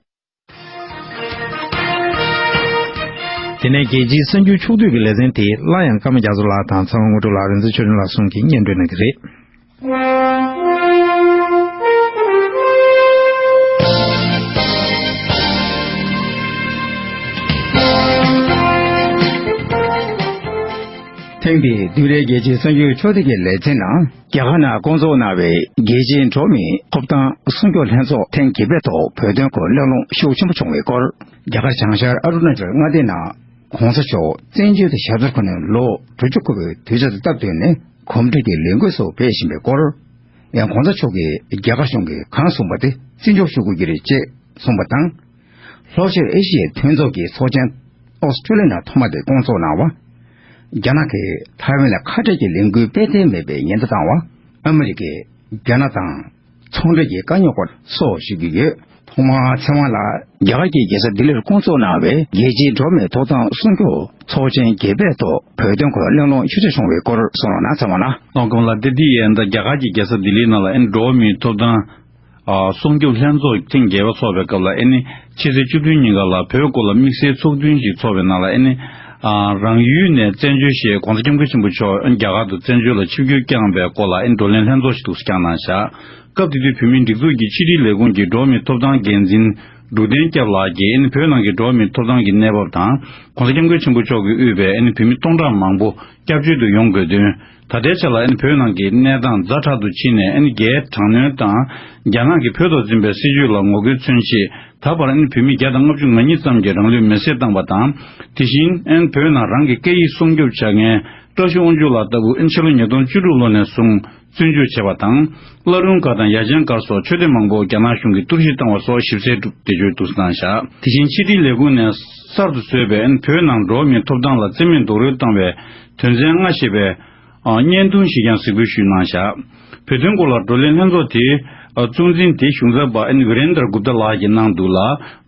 དེ་ནས་རྒྱལ་སྤྱིའི་གསར་འགྱུར་ཕྱོགས་བསྡུས་ཀྱི་ལེ་ཚན་དེ་སླར་ཡང་ཀརྨ་རྒྱ་མཚོ་ལགས་དང་ཚེ་དབང་དངོས་གྲུབ་ལགས། རིག་འཛིན་ཆོས་སྒྲོན་ལགས་གསུམ་གྱིས་སྙན་སྒྲོན་གནང་གི་རེད། ཐེངས་འདིའི་བདུན་རེའི་རྒྱལ་སྤྱིའི་གསར་འགྱུར་ཕྱོགས་བསྡུས་ཀྱི་ལེ་ཚན་ནང་། རྒྱ་གར་ནང་བསྐོང་ཚོགས་གནང་བའི་རྒྱལ་སྤྱིའི་འགྲོ་བ་མིའི་ཐོབ་ཐང་སྲུང་སྐྱོབ་ལྷན་ཚོགས་ཐེངས་བརྒྱད་པའི་ཐོག་བོད་དོན་སྐོར་གླེང་སློང་ཤུགས་ཆེན་པོ་བྱུང་བའི་སྐོར། རྒྱ་གར་བྱང་ཤར་ཨ་རུ་ན་ཅལ་མངའ་སྡེ་ནང་གོང་ས་མཆོག་བཙན་བྱོལ་དུ་ཞབས་སོར་འཁོད་ནས་ལོ་དྲུག་ཅུ་འཁོར་བའི་དུས་ཆ་དང་སྟབས་བསྟུན་ནས་གོམ་བགྲོད་ཀྱི་ལས་འགུལ་སོགས་སྤེལ་བཞིན་པའི་སྐོར། ཡང་གོང་ས་མཆོག་གིས་རྒྱ་གར་གཞུང་གིས་གང་གསུངས་པ་དེ་བརྩི་འཇོག་ཞུ་དགོས་ཀྱི་རེད་ཅེས་གསུངས་པ་དང་། ལྷོ་ཤར་ཨེ་ཤི་ཡའི་མཐུན་ཚོགས་ཀྱི་ཚོགས་ཆེན་ཨོ་སི་ཀྲོ་ལི་ཡ་ནང་ཐོག་མ་དེ་བསྐོང་ཚོགས་གནང་བ། རྒྱ་ནག་གིས་ཐའེ་ཝན་ལ་ཁ་བྲལ་གྱི་ལས་འགུལ་སྤེལ་གཏན་མེད་པའི་ཉེན་བརྡ་བཏང་བ། ཨ་མི་རི་ཀས་རྒྱ་ནག་དང་ཚོང་འབྲེལ་གྱི་དཀའ་རྙོག་སྐོར་སོགས་ཞུ་གི་ཡོད། ཐོག་མར་ཚེ་དབང་ལགས་རྒྱ་གར་གྱི་རྒྱལ་ས་ལྡི་ལིར་བསྐོང་ཚོགས་གནང་བའི་རྒྱལ་སྤྱིའི་འགྲོ་བ་མིའི་ཐོབ་ཐང་སྲུང་སྐྱོབ་ཚོགས་ཆེན་བརྒྱད་པའི་ཐོག་བོད་དོན་སྐོར་གླེང་སློང་ཤུགས་ཆེ་བྱུང་བའི་སྐོར་གསུངས་རོགས་གནང་། ཚེ་དབང་ལགས། ལགས་སོ། ཀརྨ་ལགས། དེ་དུས་ཡིན་ད་རྒྱ་གར་གྱི་རྒྱལ་ས་ལྡི་ལིའི་ནང་ལ་ཨ་ནི་འགྲོ་བ་མིའི་ཐོབ་ཐང་ཨ་སྲུང་སྐྱོབ་ལྷན་ཚོགས་ཐེངས་བརྒྱད་པ་ཚོགས་པའི་སྐབས་ལ། ཨ་ནི་ཕྱི་ཚེས་བཅུ་བདུན་ཉིན་ཀ་ལ་བོད་སྐོར་ལ་དམིགས་བསལ་ཚོགས་ཐུན་ཞིག་ཚོགས་པའི་ནང་ལ། ཨ་ནི་ཨ་རང་ཡུལ་ནས་བཙན་བྱོལ་ཞེས་༸གོང་ས་༸སྐྱབས་མགོན་ཆེན་པོ་མཆོག་ཨ་ནི་རྒྱ་གར་དུ་བཙན་བྱོལ་ལ་ཆིབས་བསྒྱུར་བསྐྱངས་པའི་སྐོར་ལ། ཨ་ནི་བགྲོ་གླེང་ལྷན་ཚོགས་ཤིག་འདུག་སེ་བསྐྱངས་གནང་བཞག་སྐབས་དེ་དུས་བོད་མིའི་སྒྲིག་འཛུགས་ཀྱི་ཕྱི་དྲིལ་ལས་ཁུངས་ཀྱི་འགྲོ་བ་མིའི་ཐོབ་ཐང་འགན་འཛིན་འབྲུག་བསྟན་སྐྱབས་ལགས་ཀྱིས། ཨ་ནི་བོད་ནང་གི་འགྲོ་བ་མིའི་ཐོབ་ཐང་གི་གནས་བབ་དང་༸གོང་ས་༸སྐྱབས་མགོན་ཆེན་པོ་མཆོག་གིས་དབུས་པའི་ཨ་ནི་བོད་མི་སྟོང་ཕྲག་མང་པོ་སྐྱབས་བཅོལ་དུ་ཡོང་དགོས་དོན། ད་ལྟའི་ཆ་ལ་ཨ་ནི་བོད་ནང་གི་གནས་སྟངས་ཛ་དྲག་ཏུ་ཕྱིན་ནས། ཨ་ནི་རྒྱའི་དྲག་གནོན་དང་རྒྱ་ནག་གིས་བོད་ཐོག་འཛིན་པའི་སྲིད་བྱུས་ལ་ངོ་རྒོལ་མཚོན་ཆེད། ད་བར་ཨ་ནི་བོད་མི་བརྒྱ་དང་ལྔ་བཅུ་ང་གཉིས་ཙམ་གྱིས་རང་ལུས་མེར་སྲེག་བཏང་བ་དང་། དེ་བཞིན་ཨ་ནི་བོད་ནང་རང་གི་སྐད་ཡིག་སྲུང་སྐྱོབ་བྱ་མཁན་བཀྲ་ཤིས་དབང་ཕྱུག་ལགས་ལྟ་བུ་ཨ་ནི་ཕྱི་ལོ་ཉིས་སྟོང་བཅུ་དྲུག་ལོ་ནས་བཟུང་བཙོན་འཇུག་བྱས་པ་དང་། བླ་རུང་སྒར་དང་ཡ་ཆེན་སྒར་སོགས་ཆོས་སྡེ་མང་པོ་རྒྱ་ནག་གཞུང་གིས་གཏོར་བཤིག་བཏང་བ་སོགས་ཞིབ་གསལ་འདི་བརྗོད་འདུག་སེ་གནང་བཞག་དེ་བཞིན་ཕྱི་དྲིལ་ལས་ཁུངས་ནས་གསར་དུ་བཟོས་པའི་ཨ་ནི་བོད་ནང་འགྲོ་བ་མིའི་ཐོབ་ཐང་ལ་བརྩི་མེད་རྡོག་རོལ་བཏང་བའི་དོན་ཚན་ལྔ་ཞེས་པའི་ཨ་བརྙན་ཐུང་ཞིག་ཀྱང་གཟིགས་འབུལ་ཞུས་གནང་བཞག་བོད་དོན་སྐོར་ལ་བགྲོ་གླེང་ལྷན་ཚོགས་དེའི་ཨ་གཙོ་འཛིན་དེ་གཞུང་ཚབ་པ་ཨ་ནི་ཝི་རེན་དར་གུབ་ཏ་ལགས་ཀྱིས་གནང་འདུག་ལ།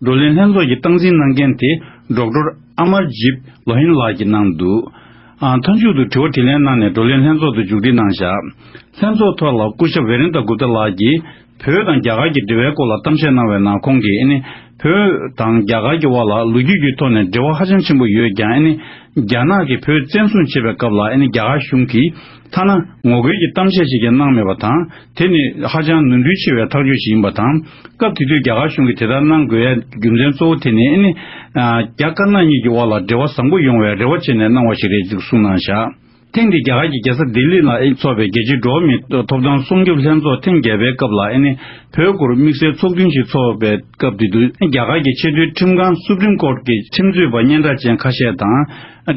བགྲོ་གླེང་ལྷན་ཚོགས་ཀྱི་སྟངས་འཛིན་གནང་མཁན་དེ་ཌོག་ཊར་ཨ་མར་ཇིབ་ལོ་ཧིན་ལགས་ཀྱིས་གནང་འདུག་ཨ་མཐའ་མཇུག་ཏུ་དྲི་བ་དྲིས་ལན་གནང་ནས་བགྲོ་གླེང་ལྷན་ཚོགས་དེ་མཇུག་སྒྲིལ་གནང་བཞག་ལྷན་ཚོགས་ཐོག་ལ་སྐུ་ཞབས་ཝི་རེན་དར་གུབ་ཏ་ལགས་ཀྱིས་བོད་དང་རྒྱ་གར་གྱི་འབྲེལ་བའི་སྐོར་ལ་གཏམ་བཤད་གནང་བའི་ནང་། ཁོང་གིས་ཨ་ནི་བོད་དང་རྒྱ་གར་གྱི་དབར་ལ་ལོ་རྒྱུས་ཀྱི་ཐོག་ནས་འབྲེལ་བ་ཧ་ཅང་ཆེན་པོ་ཡོད་ཀྱང་། ཨ་ནི་རྒྱ་ནག་གིས་བོད་བཙན་བཟུང་བྱེད་པའི་སྐབས་ལ་ཨ་ནི་རྒྱ་གར་གཞུང་གིས་ཐ་ན་ངོ་རྒོལ་གྱི་གཏམ་བཤད་ཞིག་ཀྱང་གནང་མེད་པ་དང་། དེ་ནི་ཧ་ཅང་ནོར་འཁྲུལ་ཆེ་བའི་ཐག་གཅོད་ཞིག་ཡིན་པ་དང་། སྐབས་དེ་དུས་རྒྱ་གར་གཞུང་གིས་དེ་ལྟར་གནང་དགོས་ཡའི་རྒྱུ་མཚན་གཙོ་བོ་དེ་ནི་ཨ་ནི་རྒྱ་དཀར་ནག་གཉིས་ཀྱི་དབར་ལ་འབྲེལ་བ་བཟང་པོ་ཡོང་བའི་རེ་བ་བྱས་ནས་གནང་བ་ཞིག་རེད་ཅེས་གསུངས་གནང་བཞག་ཐེངས་འདིའི་རྒྱ་གར་གྱི་རྒྱལ་ས་ལྡི་ལི་ལ་ཨེ་འཚོགས་པའི་རྒྱལ་སྤྱིའི་འགྲོ་བ་མིའི་ཐོབ་ཐང་སྲུང་སྐྱོབ་ལྷན་ཚོགས་ཐེངས་བརྒྱད་པའི་སྐབས་ལ་ཨེ་ནི་བོད་སྐོར་དམིགས་བསལ་ཚོགས་ཐུན་ཞིག་འཚོགས་པའི་སྐབས་དེ་དུས་རྒྱ་གར་གྱི་ཆེས་མཐོའི་ཁྲིམས་ཁང་Supreme Court གྱི་ཁྲིམས་རྩོད་པ་སྙན་གྲགས་ཅན་ཁ་ཤས་དང་།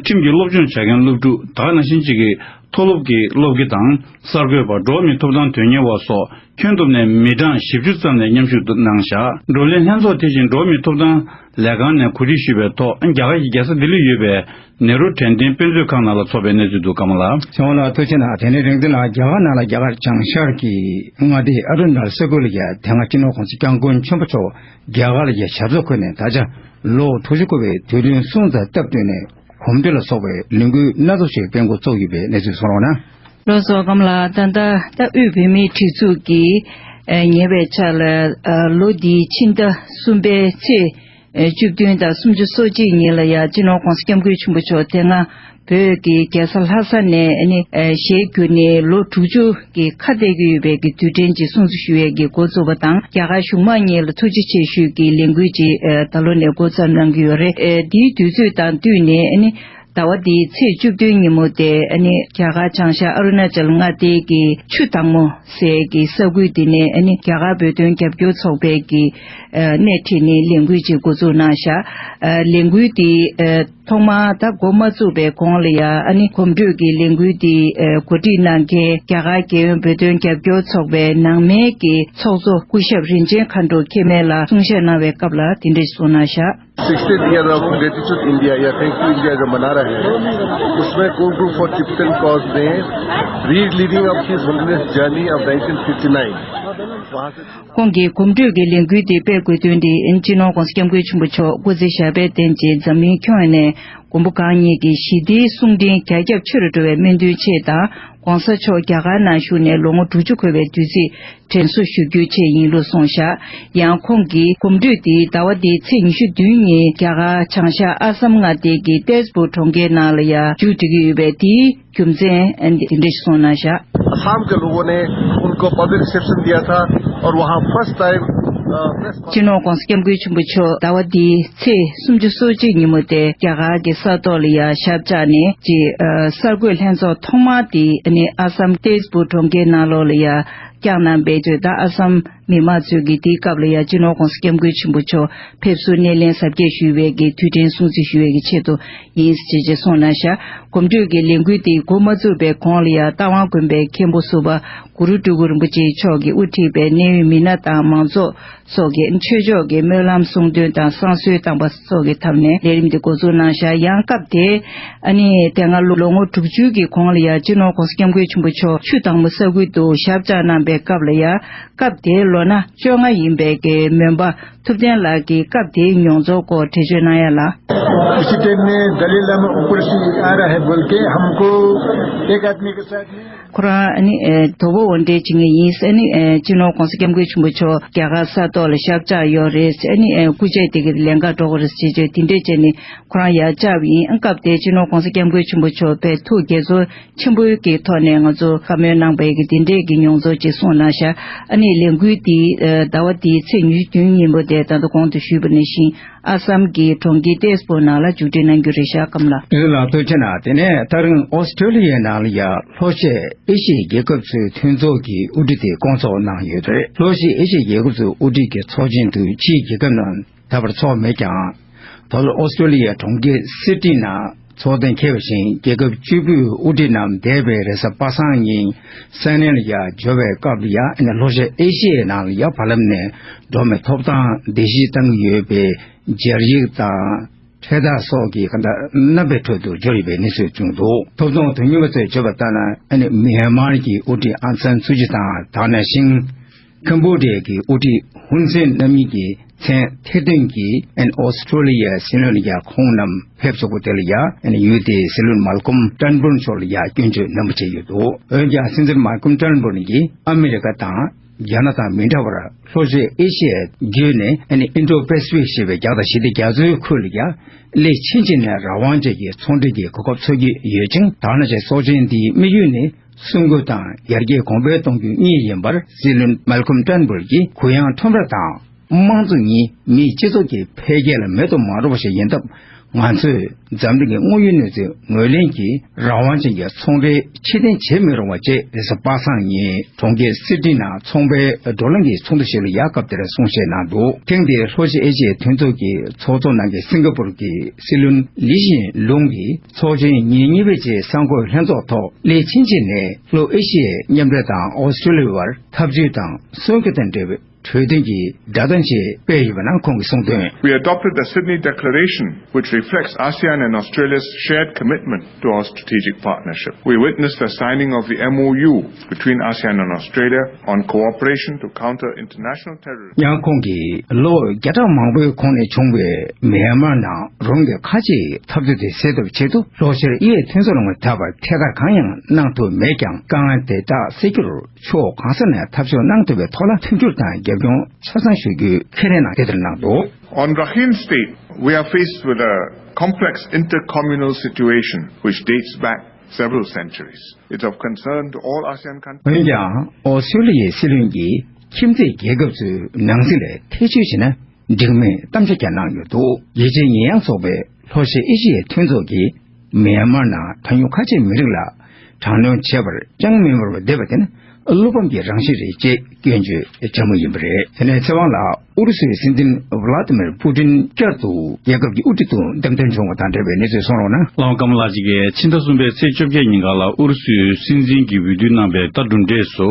ཁྲིམས་ཀྱི་སློབ་སྦྱོང་བྱ་མཁན་སློབ་ཕྲུག་ད་ག་ནང་བཞིན་གཅིག་གི་མཐོ་སློབ་ཀྱི་སློབ་དགེ་དང་གསར་འགོད་པ་འགྲོ་བ་མིའི་ཐོབ་ཐང་དོན་གཉེར་བ་སོགས་ཁྱོན་བསྡོམས་ནས་མི་གྲངས་བཞི་བཅུ་ཙམ་ནས་མཉམ་ཞུགས་གནང་བཞག་བགྲོ་གླེང་ལྷན་ཚོགས་དེ་བཞིན་འགྲོ་བ་མིའི་ཐོབ་ཐང་ལས་ཁང་ནས་གོ་སྒྲིག་ཞུས་པའི་ཐོག་རྒྱ་གར་གྱི་རྒྱལ་ས་ལྡི་ལི་ཡོད་པའི་ནེ་རུ་དྲན་རྟེན་དཔེ་མཛོད་ཁང་ནང་ལ་འཚོགས་པའི་གནས་ཚུལ་འདུག་ཀརྨ་ལགས། ཚེ་དབང་ལགས་ཐུགས་རྗེ་གནང་། དེ་ནས་རིང་འདི་ལ་རྒྱ་གར་ནང་ལ་རྒྱ་གར་བྱང་ཤར་གྱི་མངའ་སྡེ་ཨ་རུ་ནཱ་ལ་ས་ཁུལ་ལ་ཡ་དེ་སྔ་སྤྱི་ནོར་༸གོང་ས་༸སྐྱབས་མགོན་ཆེན་པོ་མཆོག་རྒྱ་གར་ལ་ཡ་ཞབས་སོར་འཁོད་ནས་ད་ཆ་ལོ་དྲུག་ཅུ་འཁོར་བའི་དུས་སྟོན་སྲུང་དང་སྟབས་བསྟུན་ནས་གོམ་བགྲོད་ལ་སོགས་པའི་ལས་འགུལ་སྣ་ཚོགས་ཤིག་སྤེལ་འགོ་བཙུགས་ཡོད་པའི་གནས་ཚུལ་གསུངས་རོགས་གནང་། ལགས་སོ་ཀརྨ་ལགས། ད་ལྟ་ད་དབུས་བོད་མིའི་སྒྲིག་འཛུགས་ཀྱི་ཉེ་བའི་ཆར་ལ་ལོ་འདིའི་ཕྱི་ཟླ་གསུམ་པའི་ཚེས་བཅུ་བདུན་དང་སུམ་ཅུ་སོ་གཅིག་ཉིན་ལ་ཡ་སྤྱི་ནོར་༸གོང་ས་༸སྐྱབས་མགོན་ཆེན་པོ་མཆོག་དེ་སྔ་བོད་ཀྱི་རྒྱལ་ས་ལྷ་ས་ནས་ནི་ཞལ་བསྒྱུར་ནས་ལོ་དྲུག་ཅུ་གི་ཁ་གཏད་ཀྱི་ཡོད་པའི་གི་དུས་དྲན་གྱི་སྲུང་བརྩི་ཞུ་ཡས་ཀྱི་འགོ་བཙུགས་པ་དང་རྒྱ་གར་གཞུང་མང་གཉིས་ལ་ཐུགས་རྗེ་ཆེ་ཞུས་ཀྱི་ལས་འགུལ་ཅིག་ད་ལོ་ནས་འགོ་བརྩམས་གནང་གི་ཡོད་རེད། འདིའི་དུས་ཚོད་དང་བསྟུན་ནས་ནི་ཟླ་བ་འདིའི་ཚེས་བཅུ་བདུན་ཉིན་མོ་དེ་ནི་རྒྱ་གར་བྱང་ཤར་ཨ་རུ་ན་ཅལ་མངའ་སྡེའི་གི་ཆུ་དྭངས་མོ་ཟེར་གི་ས་ཁུལ་འདི་ནས་ནི་རྒྱ་གར་བོད་དོན་རྒྱབ་སྐྱོར་ཚོགས་པའི་གི་སྣེ་ཁྲིད་ནས་ལས་འགུལ་ཅིག་འགོ་བཙུགས་གནང་བཞག་ལས་འགུལ་འདི་ཐོག་མར་ད་འགོ་མ་བཙུགས་པའི་གོང་ལ་ཡ་ཨ་ནི་གོམ་བགྲོད་ཀྱི་ལས་འགུལ་འདི་གོ་སྒྲིག་གནང་མཁན་རྒྱ་གར་རྒྱལ་ཡོངས་བོད་དོན་རྒྱབ་སྐྱོར་ཚོགས་པའི་ནང་མའི་གི་ཚོགས་གཙོ་སྐུ་ཞབས་རིན་ཆེན་མཁའ་འགྲོ་མཁན་མ་ལ་གསུང་བཤད་གནང་བའི་སྐབས་ལ་དེ་འདྲ་གསུངས་གནང་བཞག sixteen year of gratitude India या thank you India जो मना रहे हैं, उसमें core group for Tibetan cause ने read leading of his holiness journey of nineteen fifty nine. ཁོང་གིས་གོམ་བགྲོད་ཀྱི་ལས་འགུལ་དེ་སྤེལ་དགོས་དོན་དེ་སྤྱི་ནོར་༸གོང་ས་༸སྐྱབས་མགོན་ཆེན་པོ་མཆོག་སྐུ་ཚེ་ཞབས་པད་བརྟན་ཅིང་འཛམ་གླིང་ཁྱོན་ནས་མགོན་པོ་གང་ཉིད་ཀྱི་ཞི་བདེའི་གསུང་འཕྲིན་རྒྱ་ཁྱབ་ཆེ་རུ་འགྲོ་བའི་སྨོན་འདུན་ཆེད་དང་༸གོང་ས་མཆོག་རྒྱ་གར་ནང་བཞུགས་ནས་ལོ་ངོ་དྲུག་ཅུ་འཁོར་བའི་དུས་ཚིགས་དྲན་གསོ་ཞུ་རྒྱུའི་ཆེད་ཡིན་ལུགས་གསུངས་བཞག་ཡང་ཁོང་གིས་གོམ་བགྲོད་འདི་ཟླ་བ་འདིའི་ཚེས་ཉི་ཤུ་བདུན་ཉིན་རྒྱ་གར་བྱང་ཤར་ཨ་སམ་མངའ་སྡེ་གི་ཏེས་པུར་གྲོང་ཁྱེར་ནང་ལ་ཡ་མཇུག་སྒྲིལ་གྱི་ཡོད་པས་དེའི་རྒྱུ་མཚན་འདི་འདྲ་ཞིག་གསུངས་གནང་བཞག आसाम के लोगों ने उनको पब्लिक रिसेप्शन दिया था और वहाँ फर्स्ट टाइम प्रेस སྤྱི་ནོར་༸གོང་ས་༸སྐྱབས་མགོན་ཆེན་པོ་མཆོག་ཟླ་བ་འདིའི་ཚེས་སུམ་ཅུ་སོ་གཅིག་ཉིན་མོ་དེ་རྒྱ་གར་གྱི་ས་ཐོག་ལ་ཡ་ཞབས་བཅགས་ནས་ཀྱི་གསར་འགོད་ལྷན་ཚོགས་ཐོག་མ་དེ་ནི་ཨ་སམ་ཏེས་པུར་གྲོང་ཁྱེར་ནང་ལོགས་ལ་ཡ་བསྐྱངས་གནང་བའི་དུས་ད་ཨ་སམ་མི་མང་ཚོས་ཀྱི་དེའི་སྐབས་ལ་ཡ་སྤྱི་ནོར་༸གོང་ས་༸སྐྱབས་མགོན་ཆེན་པོ་མཆོག་ཕེབས་བསུ་སྣེ་ལེན་གཟབ་རྒྱས་ཞུ་བའི་གི་དུས་དྲན་སྲུང་བརྩི་ཞུ་བའི་གི་ཆེད་དུ་ཡིན་ཞེས་ཅེས་གསུངས་གནང་བཞག་གོམ་བགྲོད་ཀྱི་ལས་འགུལ་དེ་འགོ་མ་བཙུགས་པའི་གོང་ལ་ཡ་རྟ་དབང་དགོན་པའི་མཁན་པོ་ཟུར་པ་གུ་རུ་སྤྲུལ་སྐུ་རིན་པོ་ཆེ་མཆོག་གིས་དབུ་ཁྲིད་པའི་གནད་ཡོད་མི་སྣ་དང་མང་ཚོགས་སོགས་ཀྱིས་ཆོས་ཕྱོགས་ཀྱི་སྨོན་ལམ་གསུང་འདོན་དང་བསང་གསོལ་བཏང་པ་སོགས་ཀྱི་ཐབས་ནས་ལས་རིམ་དེ་འགོ་འཛུགས་གནང་བཞག་ཡང་སྐབས་དེ་ཨ་ནི་དེ་སྔ་ལོ་ལོ་ངོ་དྲུག་ཅུ་གི་གོང་ལ་ཡ་སྤྱི་ནོར་༸གོང་ས་༸སྐྱབས་མགོན་ཆེན་པོ་མཆོག་ཆུ་དྭངས་མོ་ས་ཁུལ་དུ་ཞབས་བཅགས་གནང་པའི་སྐབས་ལ་ཡ་སྐབས་དེའི་ལོ་ན་བཅོ་ལྔ་ཡིན་པའི་གི་མོན་པ་ཐུབ་བསྟན་ལགས་ཀྱིས་སྐབས་དེའི་མྱོང་ཚོར་སྐོར་འགྲེལ་བརྗོད་གནང་ཡ་ལ། इसी टाइम में दलाई लामा ऊपर से आ रहा है बोल के हमको एक आदमी के साथ में ཁོ་རང་ཨ་ནི་ཨེ་དོ་པོ་འོ་འདྲའི་བྱེད་མཁན་ཡིན་ཨ་ནི་ཨེ་སྤྱི་ནོར་༸གོང་ས་༸སྐྱབས་མགོན་ཆེན་པོ་མཆོག་རྒྱ་གར་ས་ཐོག་ལ་ཞབས་བཅགས་ཡོད་རེད་ཨ་ནི་ཨེ་སྐུ་ཕྱྭ་དེ་གི་ལེན་ག་འགྲོ་གི་རེད་ཅེས་བརྗོད་དེ་འདྲས་བྱས་ནས་ཁོ་རང་ཡར་བཅར་བ་ཡིན། སྐབས་དེར་སྤྱི་ནོར་༸གོང་ས་༸སྐྱབས་མགོན་ཆེན་པོ་མཆོག་དཔེ་ཐུགས་དགྱེས་ཚོར་ཆེན་པོའི་གི་ཐོག་ནས་ང་ཚོ་བཀའ་མོལ་གནང་པའི་གི་དེ་འདྲས་ཀྱི་མྱོང་ཚོར་ཅིག་གསུངས་གནང་ཤག་ཨ་ནི་ལས་འགུལ་འདི་ཟླ་བ་འདིའི་ཚེས་ཉི་ཤུ་བདུན་ཉིན་མོ་དེ་ད་ལྟ་གོང་དུ་ཞུས་པ་ནང་བཞིན། ཨ་སམ་གྱི་གྲོང་ཁྱེར་ཏེས་པུར་ནང་ལ་མཇུག་སྒྲིལ་གནང་རྒྱུ་རེད་ཤག་ཀརྨ་ལགས། ཨེ་ལགས་ཐུགས་རྗེ་གནང་། དེ་ནས་ད་རིང་ཨོ་སི་ཀྲོ་ལི་ཡའི་ནང་ལ་ཡ་ལྷོ་ཤར་ཨེ་ཤི་ཡའི་རྒྱལ་ཁབ་ཚོའི་མཐུན་ཚོགས་ཀྱི་དབུ་ཁྲིད་དེ་བསྐོང་ཚོགས་གནང་ཡོད་རེད། ལྷོ་ཤར་ཨེ་ཤི་ཡའི་རྒྱལ་ཁབ་ཚོའི་དབུ་ཁྲིད་ཀྱི་ཚོགས་ཆེན་དུ་ཕྱིའི་རྒྱལ་ཁབ་རྣམས་ད་བར་ཚོགས་མེད་ཀྱང་། ད་ལོ་ཨོ་སི་ཀྲོ་ལི་ཡའི་གྲོང་ཁྱེར་སིད་ནི་ནང་ཚོགས་གཏན་འཁེལ་བ་བཞིན་རྒྱལ་ཁབ་བཅུ་དགུའི་དབུ་ཁྲིད་རྣམས་འདས་པའི་རེས་གཟའ་པ་སངས་ཉིན་སན་ནན་ལ་ཡ་འབྱོར་བའི་སྐབས་ལ་ཡ་ལྷོ་ཤར་ཨེ་ཤི་ཡའི་ནང་ལ་ཡ་བར་ལམ་ནས་འགྲོ་བ་མིའི་ཐོབ་ཐང་བརྡལ་བཤིག་བཏང་གི་ཡོད་པའི་སྦྱར་ཡིག་དང་། འཕྲེད་དར་སོགས་ཀྱི་ག་འདྲ་རྣམ་པའི་ཁྲོད་དུ་འབྱོར་ཡོད་པའི་གནས་ཚུལ་བྱུང་འདུག་ཐོབ་ཐང་དོན་གཉེར་བ་ཚོས་བརྗོད་པ་ལྟར་ན། ཨ་ནི་མི་ཧན་མར་གྱི་དབུ་ཁྲིད་ཨང་སན་སུ་ཅི་དང་། ད་ག་ནང་བཞིན་ཁམ་བྷོ་ཌི་ཡའི་དབུ་ཁྲིད་ཧུན་སེན་རྣམ་གཉིས་ཀྱི་མཚན་ཐེར་འདོན་གྱིས་ཨ་ནི་ཨོ་སི་ཀྲོ་ལི་ཡའི་སྲིད་བློན་ལ་ཡ་ཁོང་རྣམས་ཕེབས་སོང་བ་དེ་ལ་ཡ་ཨ་ནི་ཡུལ་དེའི་སྲིད་བློན་མལ་ཀོམ་ཏྲན་བུན་མཆོག་ལ་ཡ་སྐྱོན་བརྗོད་ནན་པོ་བྱས་ཡོད་འདུག་འོན་ཀྱང་སྲིད་འཛིན་མལ་ཀོམ་ཏྲན་བུན་གྱིས་ཨ་མི་རི་ཀ་དང་། རྒྱ་ནག་དང་མི་འདྲ་བར་ལྷོ་ཤར་ཨེ་ཤི་ཡའི་བརྒྱུད་ནས་ཨ་ནི་ཨིན་ཌོ་པེ་སི་ཕིག་ཞེས་པའི་རྒྱ་དང་ཞི་བདེ་རྒྱ་མཚོའི་ཁུལ་ལ་ཡ་སླད་ཕྱིན་ཆད་ནས་རང་དབང་ཅན་གྱི་ཚོང་འབྲེལ་གྱི་གོ་སྐབས་འཚོལ་གྱི་ཡོད་ཅིང་། ད་ནང་བཞིན་ཚོགས་ཆེན་འདིའི་དམིགས་ཡུལ་ནི་སྲུང་སྐྱོབ་དང་ཡར་རྒྱས་གོང་འཕེལ་གཏོང་རྒྱུ་གཉིས་ཡིན་པར་སྲིད་བློན་མལ་ཀོམ་ཏྲན་བུལ་གྱིས་གུ་ཡངས་ཁྲོམ་ར་དང་ དམངས་གཙོ་ནི་མིའི་སྤྱི་ཚོགས་ཀྱི་འཕེལ་རྒྱས་ལ་མེད་དུ་མ་རུང་བ་ཞིག་ཡིན་སྟབས། ང་ཚོས་འཛམ་གླིང་གི་དངོས་ཡོད་གནས་ཚུལ་ངོས་ལེན་གྱིས་རང་དབང་ཅན་གྱི་ཚོང་འབྲེལ་ཕྱིར་འཐེན་བྱེད་མི་རུང་བ་བཅས་རེས་གཟའ་པ་སངས་ཉིན་གྲོང་ཁྱེར་སིད་ནི་ནང་ཚོང་པའི་བགྲོ་གླེང་གི་ཚོགས་འདུ་ཞིག་ལ་ཡག་སྐབས་དེར་གསུང་བཤད་གནང་འདུག་ཐེངས་འདིའི་ལྷོ་ཨེ་ཤི་ཡའི་མཐུན་ཚོགས་ཀྱི་ཚོགས་གཙོ་གནང་མཁན་སིང་ག་པུར་གྱི་སྲིད་བློན་ལི་ཞིན་ལུང་གིས་ཚོགས་ཆེན་ཉིན་གཉིས་པའི་རྗེས་གསར་འགོད་ལྷན་ཚོགས་ཐོག་སླེ་ཆིན་ཅིན་ནས་ལྷོ་ཨེ་ཤི་ཡའི་མཉམ་འབྲེལ་དང་ཨོ་སི་ཀྲོ་ལི་ཡའི་བར་འཐབ་ཇུས་དང་སྲུང་སྐྱོབ་དང་འབྲེལ་བའི་གྲོས་མཐུན་གྱི་སྒྲ་དོན་ཞིག་སྤེལ་ཡོད་པ་ནང་ཁོང་གིས་གསུངས་དོན། We adopted the Sydney Declaration, which reflects ASEAN and Australia's shared commitment to our strategic partnership. We witnessed the signing of the M O U between ASEAN and Australia on cooperation to counter international terrorism. ཡང་ཁོང་གིས་ལོ་བརྒྱ་ཕྲག་མང་པོའི་གོང་ནས་བྱུང་བའི་མེན་མར་ནང་རོམ་གྱི་ཁ་ཆེའི་འཐབ་རྩོད་དེ་སེལ་ཐབས་ཆེད་དུ་ལྷོ་ཤར་ཨི་ཡའི་མཐུན་ཚོགས་ལ་ངོ་ཐབས་ཐད་ཀར་གང་ཡང་གནང་ཐུབ་མེད་ཀྱང་། དཀའ་ངལ་དེ་དག་སེལ་རྒྱུར་ཕྱོགས་གང་ས་ནས་ཐབས་ཤེས་གནང་ཐུབ་པའི་ཐོག་ལ་མཐུན་འགྱུར་དང་རྒྱབ་ལྗོངས་ཆ་ཚང་ཞུ་རྒྱུའི་ཁས་ལེན་ནང་དེ་ལྟར་གནང་འདུག On Rakhine State, we are faced with a complex intercommunal situation which dates back several centuries. It's of concern to all ASEAN countries. འོན་ཀྱང་ཨོ་སི་ཀྲོ་ལི་ཡའི་སྲིད་བློན་གྱིས་ཁྱིམ་མཚེས་རྒྱལ་ཁབ་ཚོའི་ནང་སྲིད་ལ་ཐེ་བྱུས་བྱས་ན་འགྲིག་མིན་གཏམ་བཤད་ཀྱང་གནང་ཡོད་འདུག་རྒྱལ་སྤྱིའི་ཉེས་ཡངས་ཚོགས་པའི་ལྷོ་ཤར་ཨེ་ཤི་ཡའི་མཐུན་ཚོགས་ཀྱིས་མེན་མར་ནང་གྲངས་ཉུང་ཁ་ཆེའི་མི་རིགས་ལ་དྲག་གནོན་བྱས་པར་ཅང་མི་མོར་བ་བསྡད་པ་དེ་ནི་བློ་ཕམ་གྱི་རང་བཞིན་རེད་ཅེས་སྐྱོན་བརྗོད་བྱ་མུས་ཡིན་པ་རེད། དེ་ནས་ཚེ་དབང་ལགས། ཨུ་རུ་སུའི་སྲིད་འཛིན་ཝ་ལ་ཏི་མིར་པུ་ཏིན་བསྐྱར་དུ་རྒྱལ་ཁབ་ཀྱི་དབུ་ཁྲིད་དུ་འདེམས་ཐོན་བྱུང་བ་དང་འབྲེལ་བའི་གནས་ཚུལ་གསུང་རོགས་གནང་། ལྷན་རྒྱས་ཀྱིས་ཕྱི་ཟླ་གསུམ་པའི་ཚེས་བཅོ་བརྒྱད་ཉིན་ཀ་ལ་ཨུ་རུ་སུའི་སྲིད་འཛིན་གྱི་འོས་བསྡུ་གནང་བའི་ཟླ་གྲུབ་འབྲས་སུ།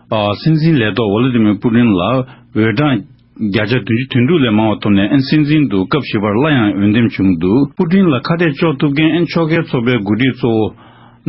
ཨ། སྲིད་འཛིན་ལས་ཐོག་ཝ་ལ་ཏི་མིར་པུ་ཏིན་ལ་འོས་གྲངས་བརྒྱ་ཆ་བདུན་ཅུ་དོན་དྲུག་ལས་མང་བ་ཐོབ་ནས། ཨན། སྲིད་འཛིན་དུ་སྐབས་བཞི་པར་སླར་ཡང་འོས་འདེམས་བྱུང་འདུག་པུ་ཏིན་ལ་ཁ་གཏད་གཅོག་ཐུབ་མཁན། ཨན། ཕྱོགས་འགལ་ཚོགས་པའི་འགོ་ཁྲིད་གཙོ་བོ་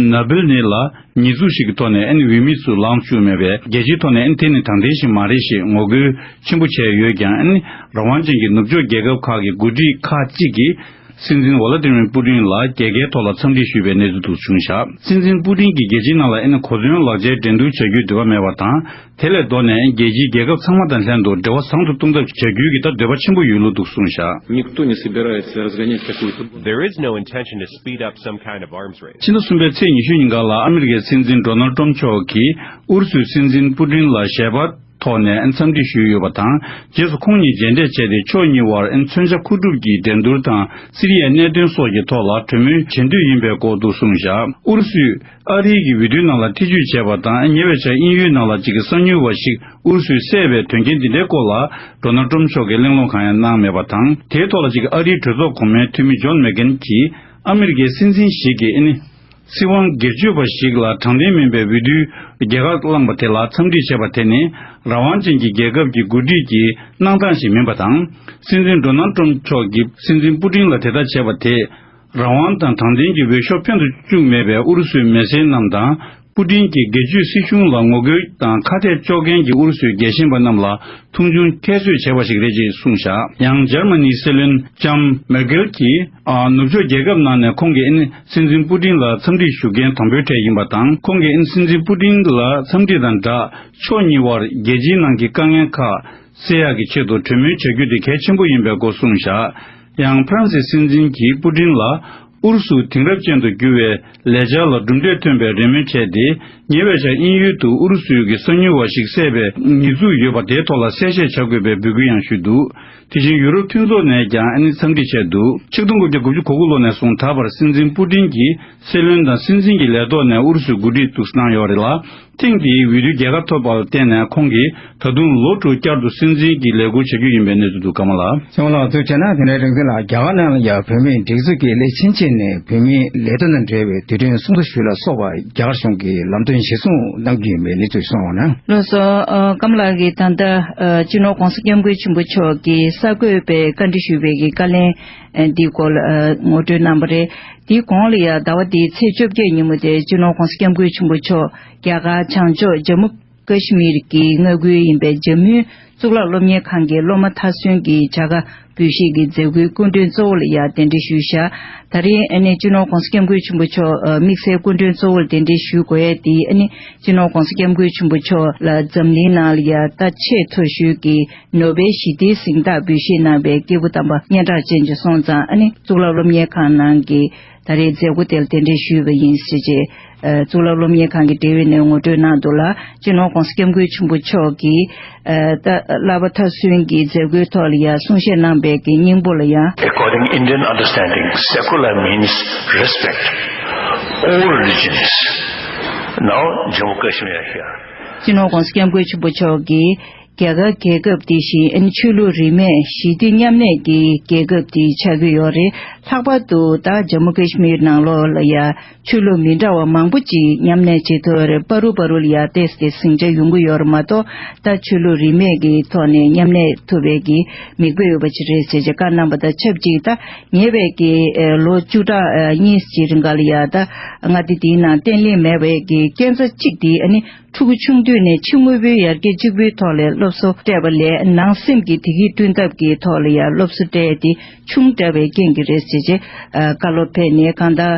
ནཱ་བེལ་ནི་ལ་ཉེས་འཛུགས་ཤིག་གི་ཐོག་ནས། ཨན། འོས་མི་ཚུར་ལངས་བཅུག་མེད་པས། རྒྱལ་སྤྱིའི་ཐོག་ནས། ཨན། དེ་ནི་དྲང་བདེན་ཞིག་མ་རེད་ཞེས་ངོ་རྒོལ་ཆེན་པོ་བྱས་ཡོད་ཀྱང་། ཨན། རང་དབང་ཅན་གྱི་ནུབ་ཕྱོགས་རྒྱལ་ཁབ་ཁག་གི་འགོ་ཁྲིད་ཁག་ཅིག་གིས་སྲིད་འཛིན་ཝ་ལ་ཏི་མིར་པུ་ཏིན་ལ་རྒྱལ་ཁའི་ཐོག་ལ་འཚམས་འདྲི་ཞུས་པའི་གནས་ཚུལ་དུ་བྱུང་བཞག་སྲིད་འཛིན་པུ་ཏིན་གྱིས་རྒྱལ་སྤྱིའི་ནང་ལ། ཨན། གོ་མཚོན་ལག་ཆའི་འགྲན་བསྡུར་བྱ་རྒྱུའི་འདོད་པ་མེད་པ་དང་། དེ་ལས་ལྡོག་ནས་རྒྱལ་སྤྱིའི་རྒྱལ་ཁབ་ཚང་མ་དང་ལྷན་དུ་འབྲེལ་བ་བཟང་དུ་གཏོང་ཐབས་བྱ་རྒྱུའི་གི་ད་འདོད་པ་ཆེན་པོ་ཡོད་ལུགས་འདུག་གསུངས་བཞག Никто не собирается разгонять какую-то There is no intention to speed up some kind of arms race. ཕྱི་ཟླ་གསུམ་པའི་ཚེས་ཉི་ཤུ་ཉིན་ཀ་ལ་ཨ་མི་རི་ཀའི་སྲིད་འཛིན་ཌོ་ནལ་ཏྲམ་མཆོག་གིས་ཨུ་རུ་སུའི་སྲིད་འཛིན་པུ་ཏིན་ལ་ཞལ་པར་ཐོག་ནས་འཚམས་འདྲི་ཞུས་ཡོད་པ་དང་། རྗེས་སུ་ཁོང་གཉིས་མཇལ་འཕྲད་བྱས་ཏེ། ཕྱོགས་གཉིས་བར། ཨན། མཚོན་ཆ་མཁོ་སྒྲུབ་ཀྱི་འགྲན་བསྡུར་དང་། སི་རི་ཡའི་གནད་དོན་སོགས་ཀྱི་ཐོག་ལ་གྲོས་མོལ་བྱེད་འདོད་ཡིན་པའི་སྐོར་འདུག་གསུངས་བཞག་ཨུ་རུ་སུས་ཨ་རིའི་གི་འོས་བསྡུའི་ནང་ལ་ཐེ་བྱུས་བྱས་པ་དང་། ཉེ་བའི་ཆར་དབྱིན་ཡུལ་ནང་ལ་གཅིག་གི་གསང་མྱུལ་བ་ཞིག་ཨུ་རུ་སུས་བསད་པའི་དོན་རྐྱེན་འདི་འདྲའི་སྐོར་ལ་ཌོ་ནལ་ཏྲམ་མཆོག་གིས་གླེང་སློང་གང་ཡང་གནང་མེད་པ་དང་། དེའི་ཐོག་ལ་གཅིག་གི་ཨ་རིའི་གྲོས་ཚོགས་གོང་མའི་འཐུས་མི་ཇོན་མེག་གྷེན་གྱིས། ཨ་མི་རི་ཀའི་སྲིད་འཛིན་ཞིག་གིས། ཨ་ནི། སྲིད་དབང་སྒེར་གཅོད་པ་ཞིག་ལ་དྲང་བདེན་མིན་པའི་འོས་བསྡུའི་རྒྱལ་ཁ་བླངས་པ་དེ་ལ་འཚམས་འདྲི་བྱས་པ་དེ་ནི། རང་དབང་ཅན་གྱི་རྒྱལ་ཁབ་ཀྱི་འགོ་ཁྲིད་ཀྱི་གནང་སྟངས་ཤིག་མིན་པ་དང་། སྲིད་འཛིན་ཌོ་ནལ་ཏྲམ་མཆོག་གིས་སྲིད་འཛིན་པུ་ཏིན་ལ་དེ་ལྟར་བྱས་པ་དེས། རང་དབང་དང་དྲང་བདེན་གྱི་འོས་ཤོག་ཕན་དུ་བཅུག་མེད་པའི་ཨུ་རུ་སུའི་མི་སེར་རྣམས་དང་། པུ་ཏིན་གྱི་སྒེར་གཅོད་སྲིད་གཞུང་ལ་ངོ་རྒོལ་དང་ཁ་གཏད་གཅོག་མཁན་གྱི་ཨུ་རུ་སུའི་རྒྱལ་ཞེན་པ་རྣམས་ལ་མཐོང་ཆུང་ཁྱད་གསོད་བྱས་པ་ཞིག་རེད་ཅེས་གསུངས་བཞག་ཡང་འཇར་མ་ནིའི་སྲིད་བློན་ལྕམ་མེར་ཀེལ་གྱིས། ཨ། ནུབ་ཕྱོགས་རྒྱལ་ཁབ་ནང་ནས་ཁོང་གིས། ཨ་ནི། སྲིད་འཛིན་པུ་ཏིན་ལ་འཚམས་འདྲི་ཞུ་མཁན་དང་པོའི་གྲས་ཡིན་པ་དང་། ཁོང་གིས། ཨ་ནི། སྲིད་འཛིན་པུ་ཏིན་ལ་འཚམས་འདྲི་དང་སྦྲགས། ཕྱོགས་གཉིས་བར་རྒྱལ་སྤྱིའི་ནང་གི་དཀའ་ངལ་ཁག་སེལ་ཡག་གི་ཆེད་དུ་གྲོས་མོལ་བྱ་རྒྱུ་དེ་གལ་ཆེན་པོ་ཡིན་པའི་སྐོར་གསུངས་བཞག་ཡང་ཧྥ་རན་སིའི་སྲིད་འཛིན་གྱིས་པུ་ཏིན་ལ་ཨུ་རུ་སུ་དེང་རབས་ཅན་དུ་འགྱུར་བའི་ལས་འཆར་ལ་གྲུབ་འབྲས་ཐོན་པའི་རེ་སྨོན་བྱས་ཏེ། ཉེ་བའི་ཆར་དབྱིན་ཡུལ་དུ་ཨུ་རུ་སུའི་གི་གསང་མྱུལ་བ་ཞིག་བསད་པའི་ཉེས་འཛུགས་ཡོད་པ་དེའི་ཐོག་ལ་གསལ་བཤད་བྱ་དགོས་པའི་འབོད་སྐུལ་ཡང་ཞུས་འདུག་དེ་བཞིན་ཡུ་རོབ་མཐུན་ཚོགས་ནས་ཀྱང་། ཨ་ནི། འཚམས་འདྲི་བྱས་འདུག་ཆིག་སྟོང་དགུ་བརྒྱ་དགུ་བཅུ་གོ་དགུ་ལོ་ནས་བཟུང་ད་བར་སྲིད་འཛིན་པུ་ཏིན་གྱིས་སྲིད་བློན་དང་སྲིད་འཛིན་གྱི་ལས་ཐོག་ནས་ཨུ་རུ་སུའི་འགོ་ཁྲིད་དུ་གནང་ཡོད་རེད་ལ། ཐེངས་འདིའི་འོས་བསྡུའི་རྒྱལ་ཁ་ཐོབ་པ་ལ་བརྟེན་ནས་ཁོང་གིས་ད་དུང་ལོ་དྲུག་བསྐྱར་དུ་སྲིད་འཛིན་གྱི་ལས་འཁུར་བྱ་རྒྱུ་ཡིན་པའི་གནས་ཚུལ་འདུག་ཀརྨ་ལགས། ཚེ་དབང་ལགས་ཐུགས་རྗེ་གནང་། དེ་ནས་རིང་འཛིན་ལགས། རྒྱ་གར་ནང་ལ་ཡང་བོད་མིའི་སྒྲིག་འཛུགས་ཀྱིས་སླེ་ཆིན་ཅིན་ནས་བོད་མིའི་ལས་དོན་དང་འབྲེལ་བའི་དུས་དྲན་སྲུང་བརྩི་ཞུ་ལ་སོགས་པ་རྒྱ་གར་གཞུང་གིས་ལམ་སྟོན་གཞིར་བཟུང་གནང་རྒྱུ་ཡིན་པའི་གནས་ཚུལ་གསུངས་འོང་ན། ལགས་སོ། ཨ། ཀརྨ་ལགས་ཀྱིས་ད་ལྟ། ཨ། སྤྱི་ནོར་༧གོང་ས་༧སྐྱབས་མགོན་ཆེན་པོ་མཆོག་གིས་གསར་འགོད་པའི་བཀའ་འདྲི་ཞུས་པའི་གི་བཀའ་ལན་འདིའི་སྐོར་ལ་ངོ་སྤྲོད་གནང་བ་རེད། དེའི་གོང་ལ་ཡང་ཟླ་བ་འདིའི་ཚེས་བཅོ་བརྒྱད་ཉིན་མོ་དེ་སྤྱི་ནོར་༧གོང་ས་༧སྐྱབས་མགོན་ཆེན་པོ་མཆོག་རྒྱ་གར་བྱང་ཕྱོགས་ཇམ་མུ་ཀ་ཤི་མིར་གྱི་མངའ་ཁུལ་ཡིན་པའི་ཇམ་མུའི་གཙུག་ལག་སློབ་གཉེར་ཁང་གི་སློབ་མ་མཐར་སོན་གྱི་བྱ་དགའ་ འབུལ་བཞེས་ཀྱི་མཛད་སྒོའི་སྐུ་མགྲོན་གཙོ་བོ་ལ་ཡང་གདན་འདྲེན་ཞུས་བཞག་ད་རིང་ཨ་ནི་སྤྱི་ནོར་༸གོང་ས་༸སྐྱབས་མགོན་ཆེན་པོ་མཆོག་ཨ་དམིགས་བསལ་སྐུ་མགྲོན་གཙོ་བོ་ལ་གདན་འདྲེན་ཞུ་དགོས་ཡས་དེ་ཨ་ནི་སྤྱི་ནོར་༸གོང་ས་༸སྐྱབས་མགོན་ཆེན་པོ་མཆོག་ལ་འཛམ་གླིང་ནང་ལ་ཡང་ད་ཆེས་མཐོ་ཤོས་ཀྱི་ནོ་བེལ་ཞི་བདེའི་གཟེངས་རྟགས་འབུལ་བཞེས་གནང་བའི་སྐྱེས་བུ་དམ་པ་སྙན་གྲགས་ཅན་ཅིག་སོང་ཙང་ཨ་ནི་གཙུག་ལག་སློབ་གཉེར་ཁང་ནང་གི་ད་རེས་མཛད་སྒོ་དེ་ལ་གདན་འདྲེན་ཞུས་པ་ཡིན་ཟེར་བྱས། ཨ་གཙུག་ལག་སློབ་གཉེར་ཁང་གི་འབྲེལ་ཡོད་ནས་ངོ་སྤྲོད་གནང་འདུག་ལ། སྤྱི་ནོར་༸གོང་ས་༸སྐྱབས་མགོན་ཆེན་པོ་མཆོག་གིས་ཨ་ད་བསླབ་པ་མཐར་སོན་གྱི་མཛད་སྒོའི་ཐོག་ལ་ཡང་གསུང་བཤད་གནང་བའི་གི་སྙིང་པོ་ལ་ཡང་། According Indian understanding, secular means respect. All religions. Now, Jammu Kashmir here. སྤྱི་ནོར་༸གོང་ས་༸སྐྱབས་མགོན་ཆེན་པོ་མཆོག་གིས། རྒྱ་གར་རྒྱལ་ཁབ་འདི་བཞིན་ཆོས་ལུགས་རིས་མེད་ཞི་བདེ་མཉམ་གནས་ཀྱི་རྒྱལ་ཁབ་དེ་ཆགས་ཀྱི་ཡོད་རེད། ལྷག་པར་དུ་ད་ཇམ་མུ་ཀེ་ཤི་མིར་ནང་ལོགས་ལ་ཡ་ཆོས་ལུགས་མི་འདྲ་བ་མང་པོ་ཅིག་མཉམ་གནས་བྱེད་ཐུབ་ཡོད་རེད། བར་དུ་བར་དུ་ལ་ཡ་ཏོག་ཙམ་ཟིང་ཆ་ཡོང་གི་ཡོད་རེད་མ་གཏོགས། ད་ཆོས་ལུགས་རིས་མེད་ཀྱི་ཐོག་ནས་མཉམ་གནས་ཐུབ་པའི་གི་མིག་དཔེ་ཡོད་པ་ཅིག་རེད་ཟེར་བྱས་བཀའ་གནང་པ་དང་ཆབས་ཅིག་ད་ཉེ་བའི་གི་ལོ་བཅུ་ཕྲག་གཉིས་ཀྱི་རིང་ག་ལ་ཡ་ད་མངའ་སྡེ་དེའི་ནང་བརྟན་ལྷིང་མེད་པའི་གི་རྐྱེན་རྩ་གཅིག་དེ་ཨ་ནི། ཕྲུ་གུ་ཆུང་དུས་ནས་ཕྱི་དངོས་པོའི་ཡར་རྒྱས་གཅིག་པུའི་ཐོག་ལ་སློབ་གསོ་སྤྲད་པ་ལས་ནང་སེམས་ཀྱི་བདེ་སྐྱིད་བསྐྲུན་ཐབས་ཀྱི་ཐོག་ལ་ཡང་སློབ་གསོ་སྤྲད་དེ་ཆུང་དྲགས་པའི་རྐྱེན་གྱིས་རེད་ཟེར་བྱས། ཨ་བཀའ་སློབ་ཕེབས་ནས་གང་ལྟར་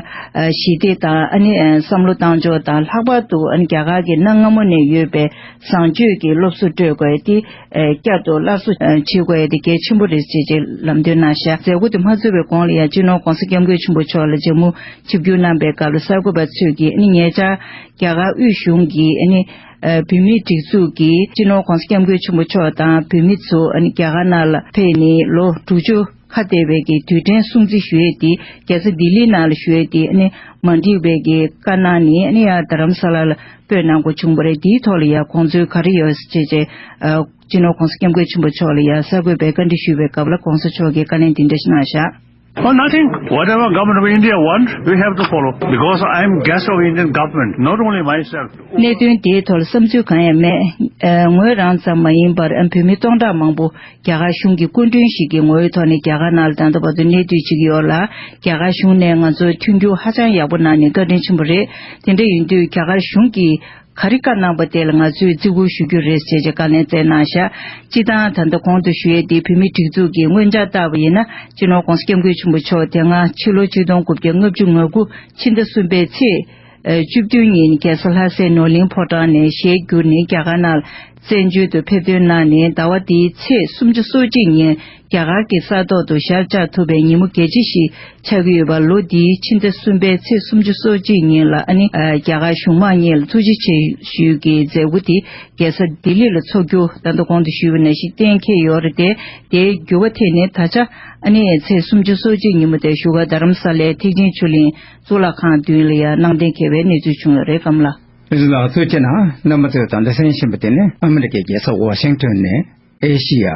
ཞི་བདེ་དང་ཨ་ནི་བསམ་བློ་བཏང་ཕྱོགས་དང་ལྷག་པར་དུ་ཨ་ནི་རྒྱ་གར་གྱི་གནའ་སྔ་མོ་ནས་ཡོད་པའི་བཟང་སྤྱོད་ཀྱི་སློབ་གསོ་སྤྲོད་དགོས་ཏེ་བསྐྱར་དུ་སླར་གསོ་བྱེད་དགོས་ཏེ་གལ་ཆེན་པོ་རེད་ཟེར་བྱས་ལམ་སྟོན་གནང་བཞག་མཛད་སྒོ་དེ་མ་ཚུགས་པའི་གོང་ལ་ཡང་སྤྱི་ནོར་༸གོང་ས་༸སྐྱབས་མགོན་ཆེན་པོ་མཆོག་ལ་ཇམ་མུ་ཆིབས་བསྒྱུར་གནང་པའི་སྐབས་ལ་གསར་འགོད་པ་ཚོས་ཀྱིས་ཨ་ནི་ཉེ་ཆར། རྒྱ་གར་དབུས་གཞུང་གིས་ཨ་ནི། ཨ་བོད་མིའི་སྒྲིག་འཛུགས་ཀྱིས་སྤྱི་ནོར་༸གོང་ས་༸སྐྱབས་མགོན་ཆེན་པོ་མཆོག་དང་བོད་མི་ཚོ་ཨ་ནི་རྒྱ་གར་ནང་ལ་ཕེབས་ནས་ལོ་དྲུག་ཅུ་ཁ་གཏད་པའི་གི་དུས་དྲན་སྲུང་བརྩི་ཞུ་ཡས་དེ་རྒྱལ་ས་ལྡི་ལི་ནང་ལ་ཞུ་ཡས་དེ་ཨ་ནི་མ་འགྲིག་པའི་གི་བཀའ་གནང་ནས་ཨ་ནི་ཡང་རྡ་རམ་ས་ལ་ལ་སྤོས་གནང་དགོས་བྱུང་བ་རེད། དེའི་ཐོག་ལ་ཡང་དགོངས་ཚུལ་ག་རེ་ཡོད་ཅེས་བྱས་ཨ་སྤྱི་ནོར་༸གོང་ས་༸སྐྱབས་མགོན་ཆེན་པོ་མཆོག་ལ་ཡང་གསར་འགོད་པས་བཀའ་འདྲི་ཞུས་པའི་སྐབས་ལ་༸གོང་ས་མཆོག་གིས་བཀའ་ལན་འདི་འདྲ་ཞིག་གནང་བཞག Oh, nothing. Whatever government of India want, we have to follow. Because I am guest of Indian government, not only myself. གནད་དོན་དེའི་ཐོག་ལ་བསམ་ཚུལ་གང་ཡང་མེད། ཨ་ངོས་རང་ཙམ་མ་ཡིན་པར་ཨ་བོད་མི་སྟོང་ཕྲག་མང་པོ་རྒྱ་གར་གཞུང་གི་སྐུ་མགྲོན་ཞིག་གི་ངོ་བོའི་ཐོག་ནས་རྒྱ་གར་ནང་ལ་ད་ལྟ་བར་དུ་གནས་སྡོད་བྱེད་ཀྱི་ཡོད་ལ། རྒྱ་གར་གཞུང་ནས་ང་ཚོར་མཐུན་འགྱུར་ཧ་ཅང་ཡག་པོ་གནང་ནས་བཀའ་དྲིན་ཆེན་པོ་རེད། དེ་འདྲ་ཡིན་དུས་རྒྱ་གར་གཞུང་གིས། ག་རེ་བཀའ་གནང་པ་དེ་ལ་ང་ཚོས་བརྩི་བཀུར་ཞུ་རྒྱུ་རེད་ཅེས་བཀའ་ལན་སྩལ་གནང་བཞག་སྤྱིར་བཏང་ད་ལྟ་གོང་དུ་ཞུ་ཡས་དེ་བོད་མིའི་སྒྲིག་འཛུགས་ཀྱི་སྔོན་བྱ་ལྟར་བ་ཡིན་ན་སྤྱི་ནོར་༸གོང་ས་༸སྐྱབས་མགོན་ཆེན་པོ་མཆོག་དེ་སྔ་ཕྱི་ལོ་ཆིག་སྟོང་དགུ་བརྒྱ་ལྔ་བཅུ་ང་དགུ་ཕྱི་ཟླ་གསུམ་པའི་ཚེས་བཅུ་བདུན་ཉིན་རྒྱལ་ས་ལྷ་སའི་ནོར་གླིང་ཕོ་བྲང་ནས་ཞལ་བསྒྱུར་ནས་རྒྱ་གར་ནང་བཙན་བྱོལ་དུ་ཕེབས་ཐོན་གནང་ནས་ཟླ་བ་འདིའི་ཚེས་སུམ་ཅུ་སོ་གཅིག་ཉིན། རྒྱ་གར་གྱི་ས་ཐོག་ཏུ་ཞལ་བཅག་ཐུབ་པའི་ཉིན་མོ་གལ་ཆེ་ཞིག་ཆགས་ཀྱི་ཡོད་པ། ལོ་འདིའི་ཕྱི་ཟླ་གསུམ་པའི་ཚེས་སུམ་ཅུ་སོ་གཅིག་ཉིན་ལ་ཨ་ནི་རྒྱ་གར་གཞུང་མང་གཉིས་ལ་ཐུགས་རྗེ་ཆེ་ཞུས་ཀྱི་མཛད་སྒོ་དེ་རྒྱལ་ས་ལྡི་ལི་ལ་འཚོགས་རྒྱུ་ད་ལྟ་གོང་དུ་ཞུས་པ་ནང་བཞིན་གཏན་འཁེལ་ཡོད་རེད་དེ། དེའི་འགྱུར་བ་ཐེབས་ནས་ད་ཆ་ཨ་ནི་ཚེས་སུམ་ཅུ་སོ་གཅིག་ཉིན་མོ་དེ་བཞུགས་སྒར་རྡ་རམ་ས་ལའི་ཐེག་ཆེན་ཆོས་གླིང་གཙུག་ལག་ཁང་མདུན་ལ་ཡང་གནང་གཏན་འཁེལ་བའི་གནས་ཚུལ་བྱུང་ཡོད་རེད། ཀམ་ལགས། ཨེ་ཟི་ལགས་ཐུགས་རྗེ་གནང་། རྣམ་པ་ཚོས་ད་ལྟ་གསན་བཞིན་པ་དེ་ནི་ཨ་མི་རི་ཀའི་རྒྱལ་ས་ཝ་ཤིང་ཊོན་ནས། ཨེ་ཤི་ཡ་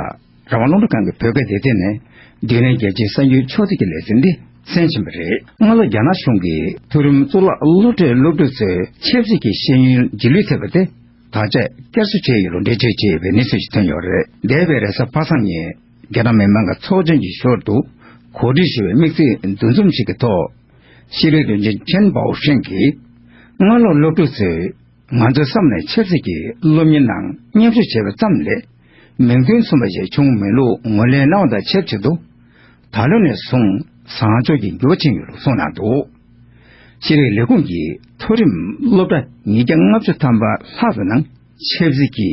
རང་དབང་རླུང་འཕྲིན་ཁང་གི་བོད་སྐད་སྡེ་ཚན་ནས་བདུན་ལྷན་རྒྱལ་སྤྱིའི་གསར་འགྱུར་ཕྱོགས་བསྡུས་ཀྱི་ལེ་ཚན་འདི་གསན་བཞིན་པ་རེད། སྔ་ལོ་རྒྱ་ནག་གཞུང་གིས་མཐོ་རིམ་གཙུག་ལག་སློབ་གྲྭའི་སློབ་ཕྲུག་ཚོའི་ཆབ་སྲིད་ཀྱི་ཤེས་ཡོན་རྗེས་ལུས་ཐེབས་པ་དེ་ད་ཆ་བསྐྱར་གསོ་བྱས་ཡོད་ལུགས་འགྲེལ་བརྗོད་བྱས་ཡོད་པའི་གནས་ཚུལ་ཞིག་ཐོན་ཡོད་རེད། འདས་པའི་རེས་གཟའ་པ་སངས་ཉིན་རྒྱ་ནག་མི་མང་གི་ཚོགས་ཆེན་གྱི་ཞོར་དུ་གོ་སྒྲིག་ཞུས་པའི་དམིགས་བརྩེའི་འདུ་འཛོམས་ཤིག་གི་ཐོག་ཤེས་རིག་བློན་ཆེན་ཆན་པའོ་ཧྲེང་གིས་སྔ་ལོ་སློབ་ཕྲུག་ཚོས། ང་ཚོའི་བསམ་ནས་ཆབ་སྲིད་ཀྱི་སློབ་གཉེར་ནང་མཉམ་ཞུགས་བྱས་པ་ཙམ་ལས་མིང་དོན་མཚུངས་པ་ཞིག་བྱུང་མེད་ལུགས་ངོས་ལེན་གནང་བ་དང་ཆབས་ཅིག་ཏུ། ད་ལོ་ནས་བཟུང་བཟང་ཕྱོགས་ཀྱི་འགྱུར་བ་ཕྱིན་ཡོད་ལུགས་གསུངས་གནང་འདུག་ཤེས་རིག་ལས་ཁུངས་ཀྱིས་མཐོ་རིམ་སློབ་གྲྭ་ཉིས་བརྒྱ་ལྔ་བཅུ་ཐམ་པ་ལྷག་ཙམ་ནང་ཆབ་སྲིད་ཀྱི་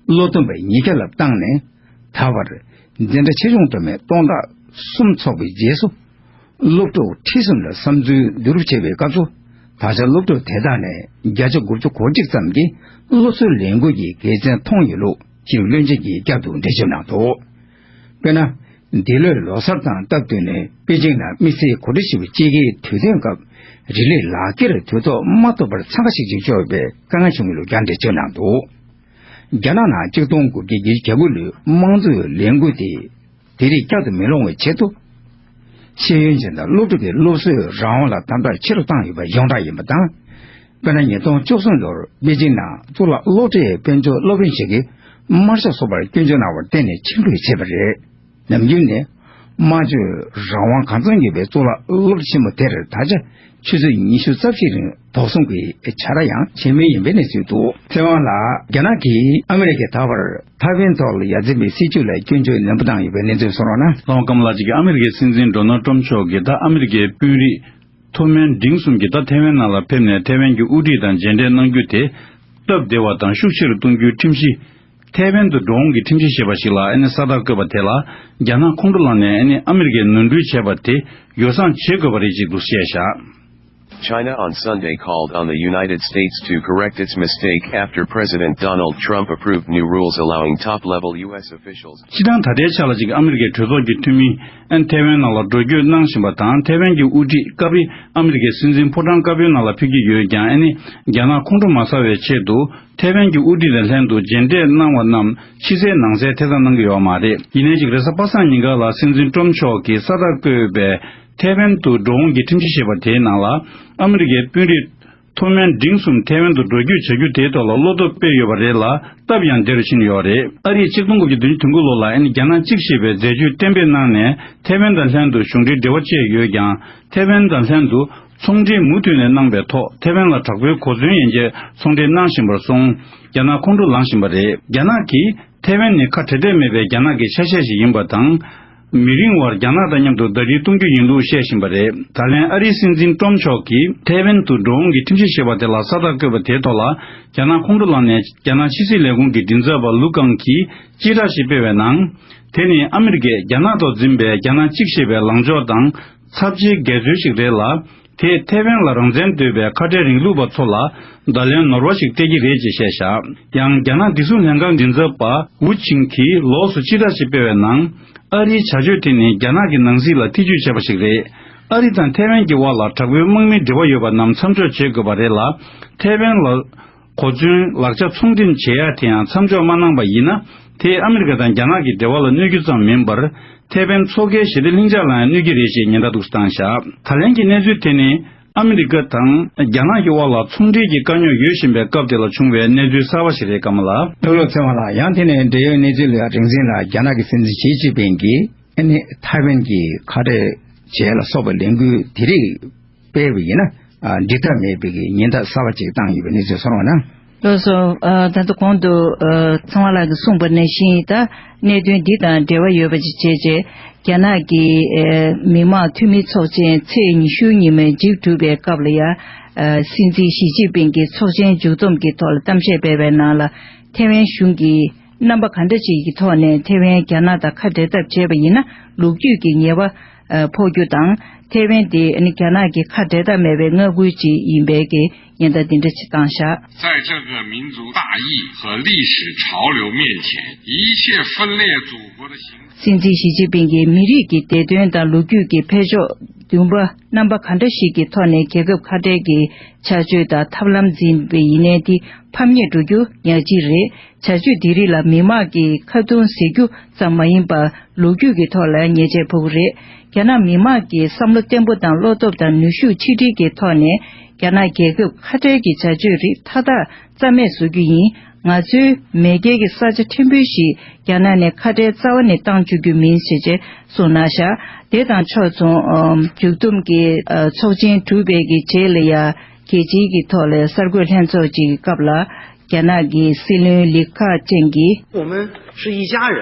སློབ་སྟོན་པ་ཉིས་བརྒྱ་ལྷག་བཏང་ནས་ད་བར་འཛིན་གྲྭ་ཆེ་ཆུང་འདྲ་མིན་སྟོང་ཕྲག་གསུམ་ཚོགས་པའི་རྗེས་སུ། སློབ་ཕྲུག་ཁྲི་གསུམ་ལ་བསམ་ཚུལ་བསྡུ་རུབ་བྱས་པའི་སྐབས་སུ། ད་ཆ་སློབ་ཕྲུག་དེ་དག་ནས་བརྒྱ་ཆ་དགུ་བཅུ་གོ་གཅིག་ཙམ་གྱིས་སློབ་གསོའི་ལས་འགུལ་གྱི་དགེ་མཚན་མཐོང་ཡོད་ལུགས་ཤེས་རིག་བློན་ཆེན་གྱིས་བསྐྱར་དུ་འགྲེལ་བརྗོད་གནང་འདུག་དཔེར་ན། འདི་ལོའི་ལོ་གསར་དང་སྟབས་བསྟུན་ནས་པེ་ཅིང་ནང་དམིགས་བསལ་གོ་སྒྲིག་ཞུས་པའི་དཔྱིད་ཀའི་དུས་སྟོན་སྐབས་རི་ལི་ལག་འཁྱེར་དུས་ཐོག་མ་ཐོབ་པར་འཚང་ཁ་ཤིག་ཅིག་ཤོར་བའི་དཀའ་ངལ་བྱུང་ཡོད་ལུགས་ཀྱང་འགྲེལ་བརྗོད་གནང་འདུག་རྒྱ་ནག་ནང་གཅིག་སྟོང་དགུ་བརྒྱ་བརྒྱད་ཅུ་གྱ་དགུ་ལོའི་དམངས་གཙོའི་ལས་འགུལ་དེ། དེ་རིགས་བསྐྱར་དུ་མི་སློང་བའི་ཆེད་དུ། ཤེས་ཡོན་ཅན་དང་སློབ་ཕྲུག་གི་སློབ་གསོའི་རང་དབང་ལ་དམ་དྲག་ཆེ་རུ་བཏང་ཡོད་པ་ཡོངས་གྲགས་ཡིན་པ་དང་། དཔེར་ན་ཉིས་སྟོང་བཅུ་གསུམ་ལོར་པེ་ཅིང་ནང་གཙུག་ལག་སློབ་གྲྭའི་དཔལ་འབྱོར་སློབ་དཔོན་ཞིག་གིས་དམར་ཤོག་ཚོགས་པར་སྐྱོན་བརྗོད་གནང་བར་བརྟེན་ནས་ཕྱིར་འབུད་བྱས་པ་རེད། ནམ་རྒྱུན་ནས་ སྨྲ་བརྗོད་རང་དབང་གང་འཚམ་ཡོད་པའི་གཙུག་ལག་སློབ་གྲྭ་ཆེན་མོ་དེར་ད་ཆ་ཆུ་ཚོད་ཉི་ཤུ་རྩ་བཞིའི་རིང་དོགས་ཟོན་གྱི་བྱ་ར་ཡང་བྱེད་མུས་ཡིན་པའི་གནས་ཚུལ་འདུག་ཚེ་དབང་ལགས། རྒྱ་ནག་གིས་ཨ་མི་རི་ཀས་ད་བར་ཐའེ་ཝན་ཐོག་ལ་ཡ་མཚན་པའི་སྲིད་བྱུས་ལ་སྐྱོན་བརྗོད་ནན་པོ་བཏང་ཡོད་པའི་གནས་ཚུལ་གསུངས་རོགས་གནང་། ལྷོ་ཁམས་ལ་གཅིག་གི་ཨ་མི་རི་ཀའི་སྲིད་འཛིན་ཌོ་ནལ་ཊམ་མཆོག་གིས་ད་ཨ་མི་རི་ཀའི་དཔོན་རིགས་མཐོ་དམན་འབྲིང་གསུམ་གྱིས་ད་ཐའེ་ཝན་ནང་ལ་ཕེབས་ནས་ཐའེ་ཝན་གྱི་དབུ་ཁྲིད་དང་མཇལ་འཕྲད་གནང་རྒྱུ་དེ་སྟབས་བདེ་བ་དང་ཤུགས་ཆེ་རུ་གཏོང་རྒྱུའི་ཁྲིམས་གཞི། ཐའེ་ཝན་དུ་འགྲོ་འོང་གི་ཁྲིམས་གཞི་ཞེས་པ་ཞིག་ལ་ཨ་ནི་ས་རྟགས་བཀོད་པ་དེ་ལ་རྒྱ་ནག་ཁོང་ཁྲོ་ལངས་ནས་ཨ་ནི་ཨ་མི་རི་ཀས་ནོར་འཁྲུལ་བྱས་པ་དེ་ཡོ་བསྲང་བྱེད་དགོས་པ་རེད་ཅེས་འདུག་བཤད་བཞག China on Sunday called on the United States to correct its mistake after President Donald Trump approved new rules allowing top-level U S officials སྤྱི་བཏང་ད་ལྟའི་ཆ་ལ་ཅིག་ཨ་མི་རི་ཀའི་གྲོས་ཚོགས་ཀྱི་འཐུས་མི་ཨན་ཐའེ་ཝན་ནང་ལ་འགྲོ་སྐྱོད་གནང་བཞིན་པ་དང་ཐའེ་ཝན་གྱི་དབུ་ཁྲིད་སྐབས་རེ་ཨ་མི་རི་ཀའི་སྲིད་འཛིན་ཕོ་བྲང་དཀར་པོའི་ནང་ལ་ཕེབས་ཀྱི་ཡོད་ཀྱང་ཨ་ནི་རྒྱ་ནག་ཁོང་ཁྲོ་མ་ཟ་བའི་ཆེད་དུ་ཐའེ་ཝན་གྱི་དབུ་ཁྲིད་དང་ལྷན་དུ་མཇལ་འཕྲད་གནང་བ་རྣམས་ཕྱི་གསལ་ནང་གསལ་ཐེ་ཚོམ་གནང་གི་ཡོད་མ་རེད། ཡིན་ནའི་ཅིག་རེས་གཟའ་པ་སངས་ཉིན་ཀ་ལ་སྲིད་འཛིན་ཀྲོམ་མཆོག་གིས་ས་རྟགས་བཀོད་པའི་ཐའེ་ཝན་དུ་འགྲོ་འོང་གི་ཁྲིམས་གཞི་ཞེས་པ་དེའི་ནང་ལ་ཨ་མི་རི་ཀའི་དཔོན་རིགས། མཐོ་དམན་འབྲིང་གསུམ་ཐའེ་ཝན་དུ་འགྲོ་སྐྱོད་བྱ་རྒྱུ་དེའི་ཐོག་ལ་བློ་སྟོབས་སྤེལ་ཡོད་པ་རེད་ལ་སྟབས་ཡང་བདེ་རུ་ཕྱིན་ཡོད་རེད། ཨ་རིས་ཆིག་སྟོང་དགུ་བརྒྱ་བདུན་ཅུ་དོན་དགུ་ལོ་ལ་ཨ་ནི་རྒྱ་ནག་གཅིག་ཞེས་པའི་མཛད་ཇུས་གཏན་འབེབས་གནང་ནས་ཐའེ་ཝན་དང་ལྷན་དུ་གཞུང་འབྲེལ་འབྲེལ་བ་བཅད་ཡོད་ཀྱང་ཐའེ་ཝན་དང་ལྷན་དུ་ཚོང་འབྲེལ་མུ་མཐུད་ནས་གནང་པའི་ཐོག་ཐའེ་ཝན་ལ་དྲག་པོའི་གོ་མཚོན་ཡན་ཆད་ཚོང་འབྲེལ་གནང་བཞིན་པར་སོང་རྒྱ་ནག་ཁོང་ཁྲོ་ལངས་བཞིན་པ་རེད། རྒྱ་ནག་གིས། ཐའེ་ཝན་ནི་ཁ་བྲལ་འདོད་མེད་པའི་རྒྱ་ནག་གི་ཆ་ཤས་ཤིག་ཡིན་པ་དང་། མི་རིང་བར་རྒྱ་ནག་དང་མཉམ་དུ་ཟླ་སྒྲིལ་གཏོང་རྒྱུ་ཡིན་ལུགས་བཤད་བཞིན་པ་རེད། ད་ལན་ཨ་རིའི་སྲིད་འཛིན་ཀྲོམ་མཆོག་གིས་ཐའེ་ཝན་དུ་འགྲོ་འོང་གི་ཁྲིམས་གཞི་ཞེས་པ་དེ་ལ་ས་རྟགས་བཀོད་པ་དེའི་ཐོག་ལ་རྒྱ་ནག་ཁོང་ཁྲོ་ལངས་ནས་རྒྱ་ནག་ཕྱི་སྲིད་ལས་ཁུངས་ཀྱི་མགྲིན་ཚབ་པ་ལུ་ཀང་གིས་སྤྱི་བསྒྲགས་ཤིག་སྤེལ་བའི་ནང་། དེ་ནི་ཨ་མི་རི་ཀས་རྒྱ་ནག་ཐོག་འཛིན་པའི་རྒྱ་ནག་གཅིག་ཞེས་པའི་ལངས་ཕྱོགས་དང་ཚབས་ཆེའི་འགལ་འཛོལ་ཞིག་རེད་ལ། དེས་ཐའེ་ཝན་ལ་རང་བཙན་འདོད་པའི་ཁ་བྲལ་རིང་ལུགས་པ་ཚོ་ལ་བརྡ་ལན་ནོར་བ་ཞིག་སྤྲད་ཀྱི་རེད་ཅེས་བཤད་བཞག་ཡང་རྒྱ་ནག་བདེ་སྲུང་ལྷན་ཁང་མགྲིན་ཚབ་པ་ཝུ་ཆིང་གིས་ལོགས་སུ་ཕྱི་བསྒྲགས་ཤིག་སྤེལ་བའི་ནང་། ཨ་རིའི་བྱ་སྤྱོད་དེ་ནི་རྒྱ་ནག་གི་ནང་སྲིད་ལ་ཐེ་ཇུས་བྱས་པ་ཞིག་རེད། ཨ་རི་དང་ཐའེ་ཝན་གྱི་དབར་ལ་དྲག་པོའི་དམག་མིའི་འབྲེལ་བ་ཡོད་པ་རྣམས་མཚམས་འཇོག་བྱེད་དགོས་པ་རེད་ལ། ཐའེ་ཝན་ལ། གོ་མཚོན་ལག་ཆ་ཚོང་འགྲེམས་བྱེད་ཡ་དེ་ཡང་མཚམས་འཇོག་མ་གནང་པ་ཡིན་ན། དེས་ཨ་མི་རི་ཀ་དང་རྒྱ་ནག་གི་འབྲེལ་བ་ལ་གནོད་རྒྱུ་ཙམ་མིན་པར། ཐའེ་ཝན་མཚོ་ཁའི་ཞི་བདེ་ལྷིང་འཇགས་ལ་ཡང་གནོད་ཀྱི་རེད་ཅེས་ཉེན་བརྡ་འདུག་སེ་བཏང་བཞག་ད་ལན་གྱི་གནས་ཚུལ་དེ་ནི། ཨ་མི་རི་ཀ་དང་རྒྱ་ནག་གི་དབར་ལ་ཚོང་འབྲེལ་གྱི་དཀའ་རྙོག་ཡོད་བཞིན་པའི་སྐབས་དེ་ལ་བྱུང་བའི་གནས་ཚུལ་གསར་བ་ཞིག་རེད། ཀརྨ་ལགས། ལྷོ་ལྷོ་ཚེ་དབང་ལགས། ཡང་དེ་ནས་འབྲེལ་ཡོད་གནས་ཚུལ་ལ་ཡང་རིག་འཛིན་ལགས། རྒྱ་ནག་གི་སྲིད་འཛིན་ཞི་ཅིན་ཕིང་གིས་ཨ་ནི་ཐའེ་ཝན་གྱི་ཁ་བྲལ་བྱེད་ལ་སོགས་པའི་ལས་འགུལ་དེ་རིགས། སྤེལ་བ་ཡིན་ན། འགྲིག་ཐབས་མེད་པའི་ཉེན་བརྡ་གསར་བ་ཅིག་བཏང་ཡོད་པའི་གནས་ཚུལ་གསུངས་པ་ན། ལགས་སོ། ད་ལྟ་གོང་དུ་ཚེ་དབང་ལགས་ཀྱིས་གསུངས་པ་ནང་བཞིན་ད་གནད་དོན་འདི་དང་འབྲེལ་བ་ཡོད་པ་ཅིག་བྱས་རྗེས་རྒྱ་ནག་གི་མི་དམངས་འཐུས་མི་ཚོགས་ཆེན་ཚེས་ཉི་ཤུ་ཉིན་མོ་མཇུག་གྲུབ་པའི་སྐབས་ལ་ཡང་སྲིད་འཛིན་ཞི་ཅིན་ཕིང་གིས་ཚོགས་ཆེན་མཇུག་བསྡོམས་ཀྱི་ཐོག་ལ་གཏམ་བཤད་སྤེལ་བའི་ནང་ལ་ཐའེ་ཝན་གཞུང་གིས། རྣམ་པ་ག་འདྲ་ཞིག་གི་ཐོག་ནས་ཐེ་ཝན་རྒྱ་ནག་དང་ཁ་བྲལ་ཐབས་བྱས་པ་ཡིན་ན་ལོ་རྒྱུས་ཀྱི་ཉེས་པ་ཕོག་རྒྱུ་དང་ཐེ་ཝན་དེ་རྒྱ་ནག་གི་ཁ་བྲལ་ཐབས་མེད་པའི་མངའ་ཁུལ་ཅིག་ཡིན་པའི་གི་ཉེན་བརྡ་འདི་འདྲ་ཞིག་བཏང་བཞག 在这个民族大义和历史潮流面前，一切分裂祖国的行 སྲིད་འཛིན་ཞི་ཅིན་ཕིང་གིས་མི་རིགས་ཀྱི་བདེ་དོན་དང་ལོ་རྒྱུས་ཀྱི་འཕེལ་ཕྱོགས་བདུན་པ་རྣམ་པ་ག་འདྲ་ཞིག་གི་ཐོག་ནས་རྒྱལ་ཁབ་ཁ་བྲལ་གྱི་བྱ་སྤྱོད་དང་ཐབས་ལམ་འཛིན་པ་ཡིན་ནའི་དེ་ཕམ་ཉེས་འགྲོ་རྒྱུ་ཉག་གཅིག་རེད། བྱ་སྤྱོད་འདི་རིགས་ལ་མི་དམངས་ཀྱིས་ཁ་རྡུང་ཟེར་རྒྱུ་ཙམ་མ་ཡིན་པར་ལོ་རྒྱུས་ཀྱི་ཐོག་ལ་ཉེས་ཆད་ཕོག་གི་རེད། རྒྱ་ནག་མི་དམངས་ཀྱི་བསམ་བློ་བརྟན་པོ་དང་བློ་སྟོབས་དང་ནུས་ཤུགས་ཆིག་སྒྲིལ་གྱི་ཐོག་ནས་རྒྱ་ནག་རྒྱལ་ཁབ་ཁ་བྲལ་གྱི་བྱ་སྤྱོད་རིགས་མཐའ་དག་རྩ་མེད་བཟོ་རྒྱུ་ཡིན། ང་ཚོའི་མེས་རྒྱལ་གྱི་ས་ཆ་ཕྲན་བུ་ཞིག་རྒྱ་ནག་ནས་ཁ་བྲལ་རྩ་བ་ནས་བཏང་བཅུག་རྒྱུ་མིན་ཞེས་བཅས་གསུངས་གནང་བཞག་དེ་དང་ཕྱོགས་མཚུངས་མཇུག་བསྡོམས་ཀྱི་ཚོགས་ཆེན་གྲུབ་པའི་གི་རྗེས་ལ་ཡ་རྒྱལ་སྤྱིའི་གི་ཐོག་ལ་གསར་འགོད་ལྷན་ཚོགས་ཅིག་གི་སྐབས་ལ་རྒྱ་ནག་གི་སྲིད་བློན་ལི་ཁ་ཆེན་གྱིས། 我们是一家人，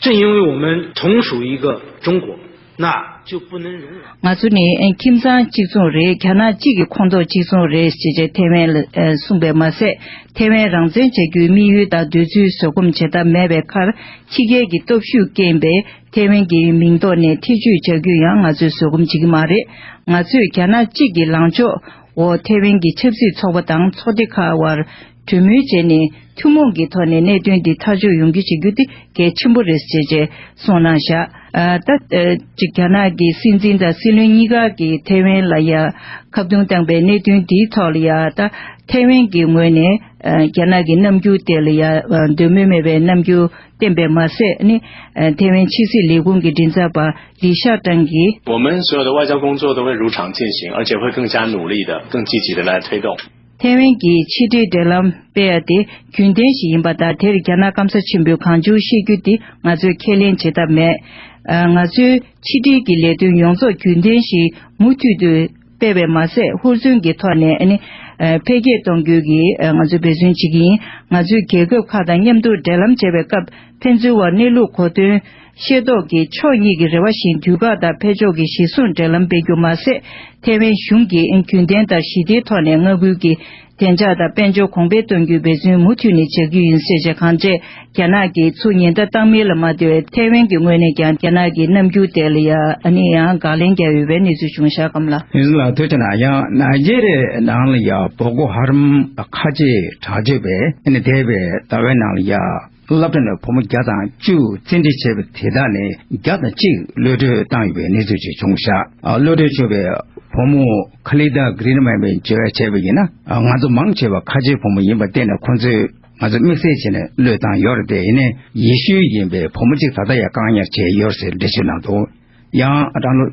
正因为我们同属一个中国， 那就不能容忍。 ང་ཚོ་ནི་ཁྱིམ་ཚང་གཅིག་མཚུངས་རེད། རྒྱ་ནག་གཅིག་གི་ཁོངས་གཏོགས་གཅིག་མཚུངས་རེད་ཅེས་བྱས་ཐེ་ཝན་ལ་གསུངས་པས་མ་ཟད། ཐེ་ཝན་རང་བཙན་བྱ་རྒྱུའི་དམིགས་ཡུལ་དང་འདོད་ཚུལ་བཟོད་སྒོམ་བྱེད་ཐབས་མེད་པའི་ཁར་ཕྱི་རྒྱལ་གྱི་སྟོབས་ཤུགས་རྐྱེན་པས་ཐེ་ཝན་གྱི་མིང་ཐོག་ནས་ཐེ་བྱུས་བྱ་རྒྱུ་ཡང་ང་ཚོས་བཟོད་སྒོམ་བྱེད་ཀྱི་མ་རེད། ང་ཚོས་རྒྱ་ནག་གཅིག་གི་ལངས་ཕྱོགས་འོག་ཐེ་ཝན་གྱི་ཆབ་སྲིད་ཚོགས་པ་དང་ཚོགས་སྡེ་ཁག་དབར། གྲོས་མོལ་བྱས་ནས་ཐུན་མོང་གི་ཐོག་ནས་གནད་དོན་འདི་ཐག་གཅོད་ཡོང་རྒྱུ་བྱེད་རྒྱུ་དེ་གལ་ཆེན་པོ་རེད་ཅེས་བཅས་གསུངས་གནང་བཞག་ཨ་ད་ཨ་ཅིག་རྒྱ་ནག་གི་སྲིད་འཛིན་དང་སྲིད་བློན་གཉིས་ཀ་གིས་ཐེ་ཝན་ལ་ཡ་ཁ་རྡུང་བཏང་པའི་གནད་དོན་འདིའི་ཐོག་ལ་ཡ་ད་ཐེ་ཝན་གྱི་ངོས་ནས་ཨ་རྒྱ་ནག་གི་རྣམ་འགྱུར་དེ་ལ་ཡ་ཨ་འདོད་མོས་མེད་པའི་རྣམ་འགྱུར་བསྟན་པས་མ་ཟད་ནི་ཨ་ཐེ་ཝན་ཕྱི་སྲིད་ལས་ཁུངས་ཀྱི་མགྲིན་ཚབ་པ་ལི་ཤ་ཀྲང་གིས། 我们所有的外交工作都会如常进行，而且会更加努力的、更积极的来推动。 ཐའེ་ཝན་གྱི་ཕྱི་འབྲེལ་འབྲེལ་ལམ་སྤེལ་ཡ་དེ་རྒྱུན་ལྡན་ཞིག་ཡིན་པ་དང་དེར་རྒྱ་ནག་སྐམ་ས་ཆེན་པོས་གང་བྱུང་བཤད་རྒྱུ་དེ་ང་ཚོས་ཁས་ལེན་བྱེད་ཐབས་མེད། ང་ཚོའི་ཕྱི་འབྲེལ་གྱི་ལས་དོན་ཡོངས་རྫོགས་རྒྱུན་ལྡན་ཞིག་མུ་མཐུད་དུ་སྤེལ་བས་མ་ཟད། ཧུར་བརྩོན་གྱི་ཐོག་ནས་ཨ་ནི་འཕེལ་རྒྱས་གཏོང་རྒྱུ་གི་ང་ཚོས་འབད་བརྩོན་བྱེད་ཀྱི་ཡིན། ང་ཚོས་རྒྱལ་ཁབ་ཁག་དང་མཉམ་དུ་འབྲེལ་ལམ་བྱེད་པའི་སྐབས། ཕན་ཚུན་བར་གནས་ལུགས་གོ་དོན་ཤེས་རྟོགས་ཀྱིས་ཕྱོགས་གཉིས་ཀྱི་རེ་བ་བཞིན་དུས་བཀག་དང་འཕེལ་ཕྱོགས་ཀྱི་གཞི་བཟུང་འབྲེལ་ལམ་སྤེལ་རྒྱུ་མ་ཟད། ཐའེ་ཝན་གཞུང་གིས་རྒྱུན་ལྡན་ལྟར་ཞི་བདེའི་ཐོག་ནས་མངའ་ཁུལ་གྱི་བདེ་འཇགས་དང་དཔལ་འབྱོར་གོང་འཕེལ་གཏོང་རྒྱུའི་འབད་བརྩོན་མུ་མཐུད་ནས་བྱ་རྒྱུ་ཡིན་ཟེར་བྱས། གང་བྱས་རྒྱ་ནག་གིས་ཚུར་ཉེན་བརྡ་བཏང་མིན་ལ་མ་ལྟོས་པའི་ཐའེ་ཝན་གྱི་ངོས་ནས་ཀྱང་རྒྱ་ནག་གི་རྣམ་འགྱུར་དེ་ལ་ཡ་ཨ་ནི་ཡང་དགག་ལན་བརྒྱབ་ཡོད་པའི་གནས་ཚུལ་བྱུང་ཤག་སྐམ་ལགས། ཡིན་ལ་ཐུགས་རྗེ་གནང་། ཡང་ནཱི་ཇེ་རི་ཡའི་ནང་ལ་ཡ་བོ་ཀོ་ཧ་རམ་ཁ་ཆེ་དྲག་སྤྱོད་པས་ཨ་ནི་འདས་པའི་ཟླ་བའི་ནང་ལ་ཡ། སློབ་གྲྭ་ནས་བུ་མོ་བརྒྱ་དང་བཅུ་བཙན་ཁྲིད་བྱས་པ་དེ་དག་ནས་བརྒྱ་དང་གཅིག་གློད་གྲོལ་བཏང་ཡོད་པའི་གནས་ཚུལ་ཅིག་བྱུང་ཤག་ཨ། གློད་གྲོལ་བྱུང་བའི་བུ་མོ་ཁ་ལི་ད་གྷི་རིན་མན་པས་བརྗོད་པ་བྱས་པ་ཡིན་ན། ཨ། ང་ཚོ་མང་ཆེ་བ་ཁ་ཆེའི་བུ་མོ་ཡིན་པ་བརྟེན་ནས་ཁོ་ཚོས་ང་ཚོ་དམིགས་བསལ་བྱས་ནས་གློད་བཏང་ཡོད་རེད་དེ། ཡིན་ནའི་ཡེ་ཤུའི་ཡིན་པའི་བུ་མོ་གཅིག་ད་ལྟ་ཡང་བཀག་ཉར་བྱས་ཡོད་ཟེར་འགྲེལ་བརྗོད་གནང་འདུག་ཡང་རང་ལོ་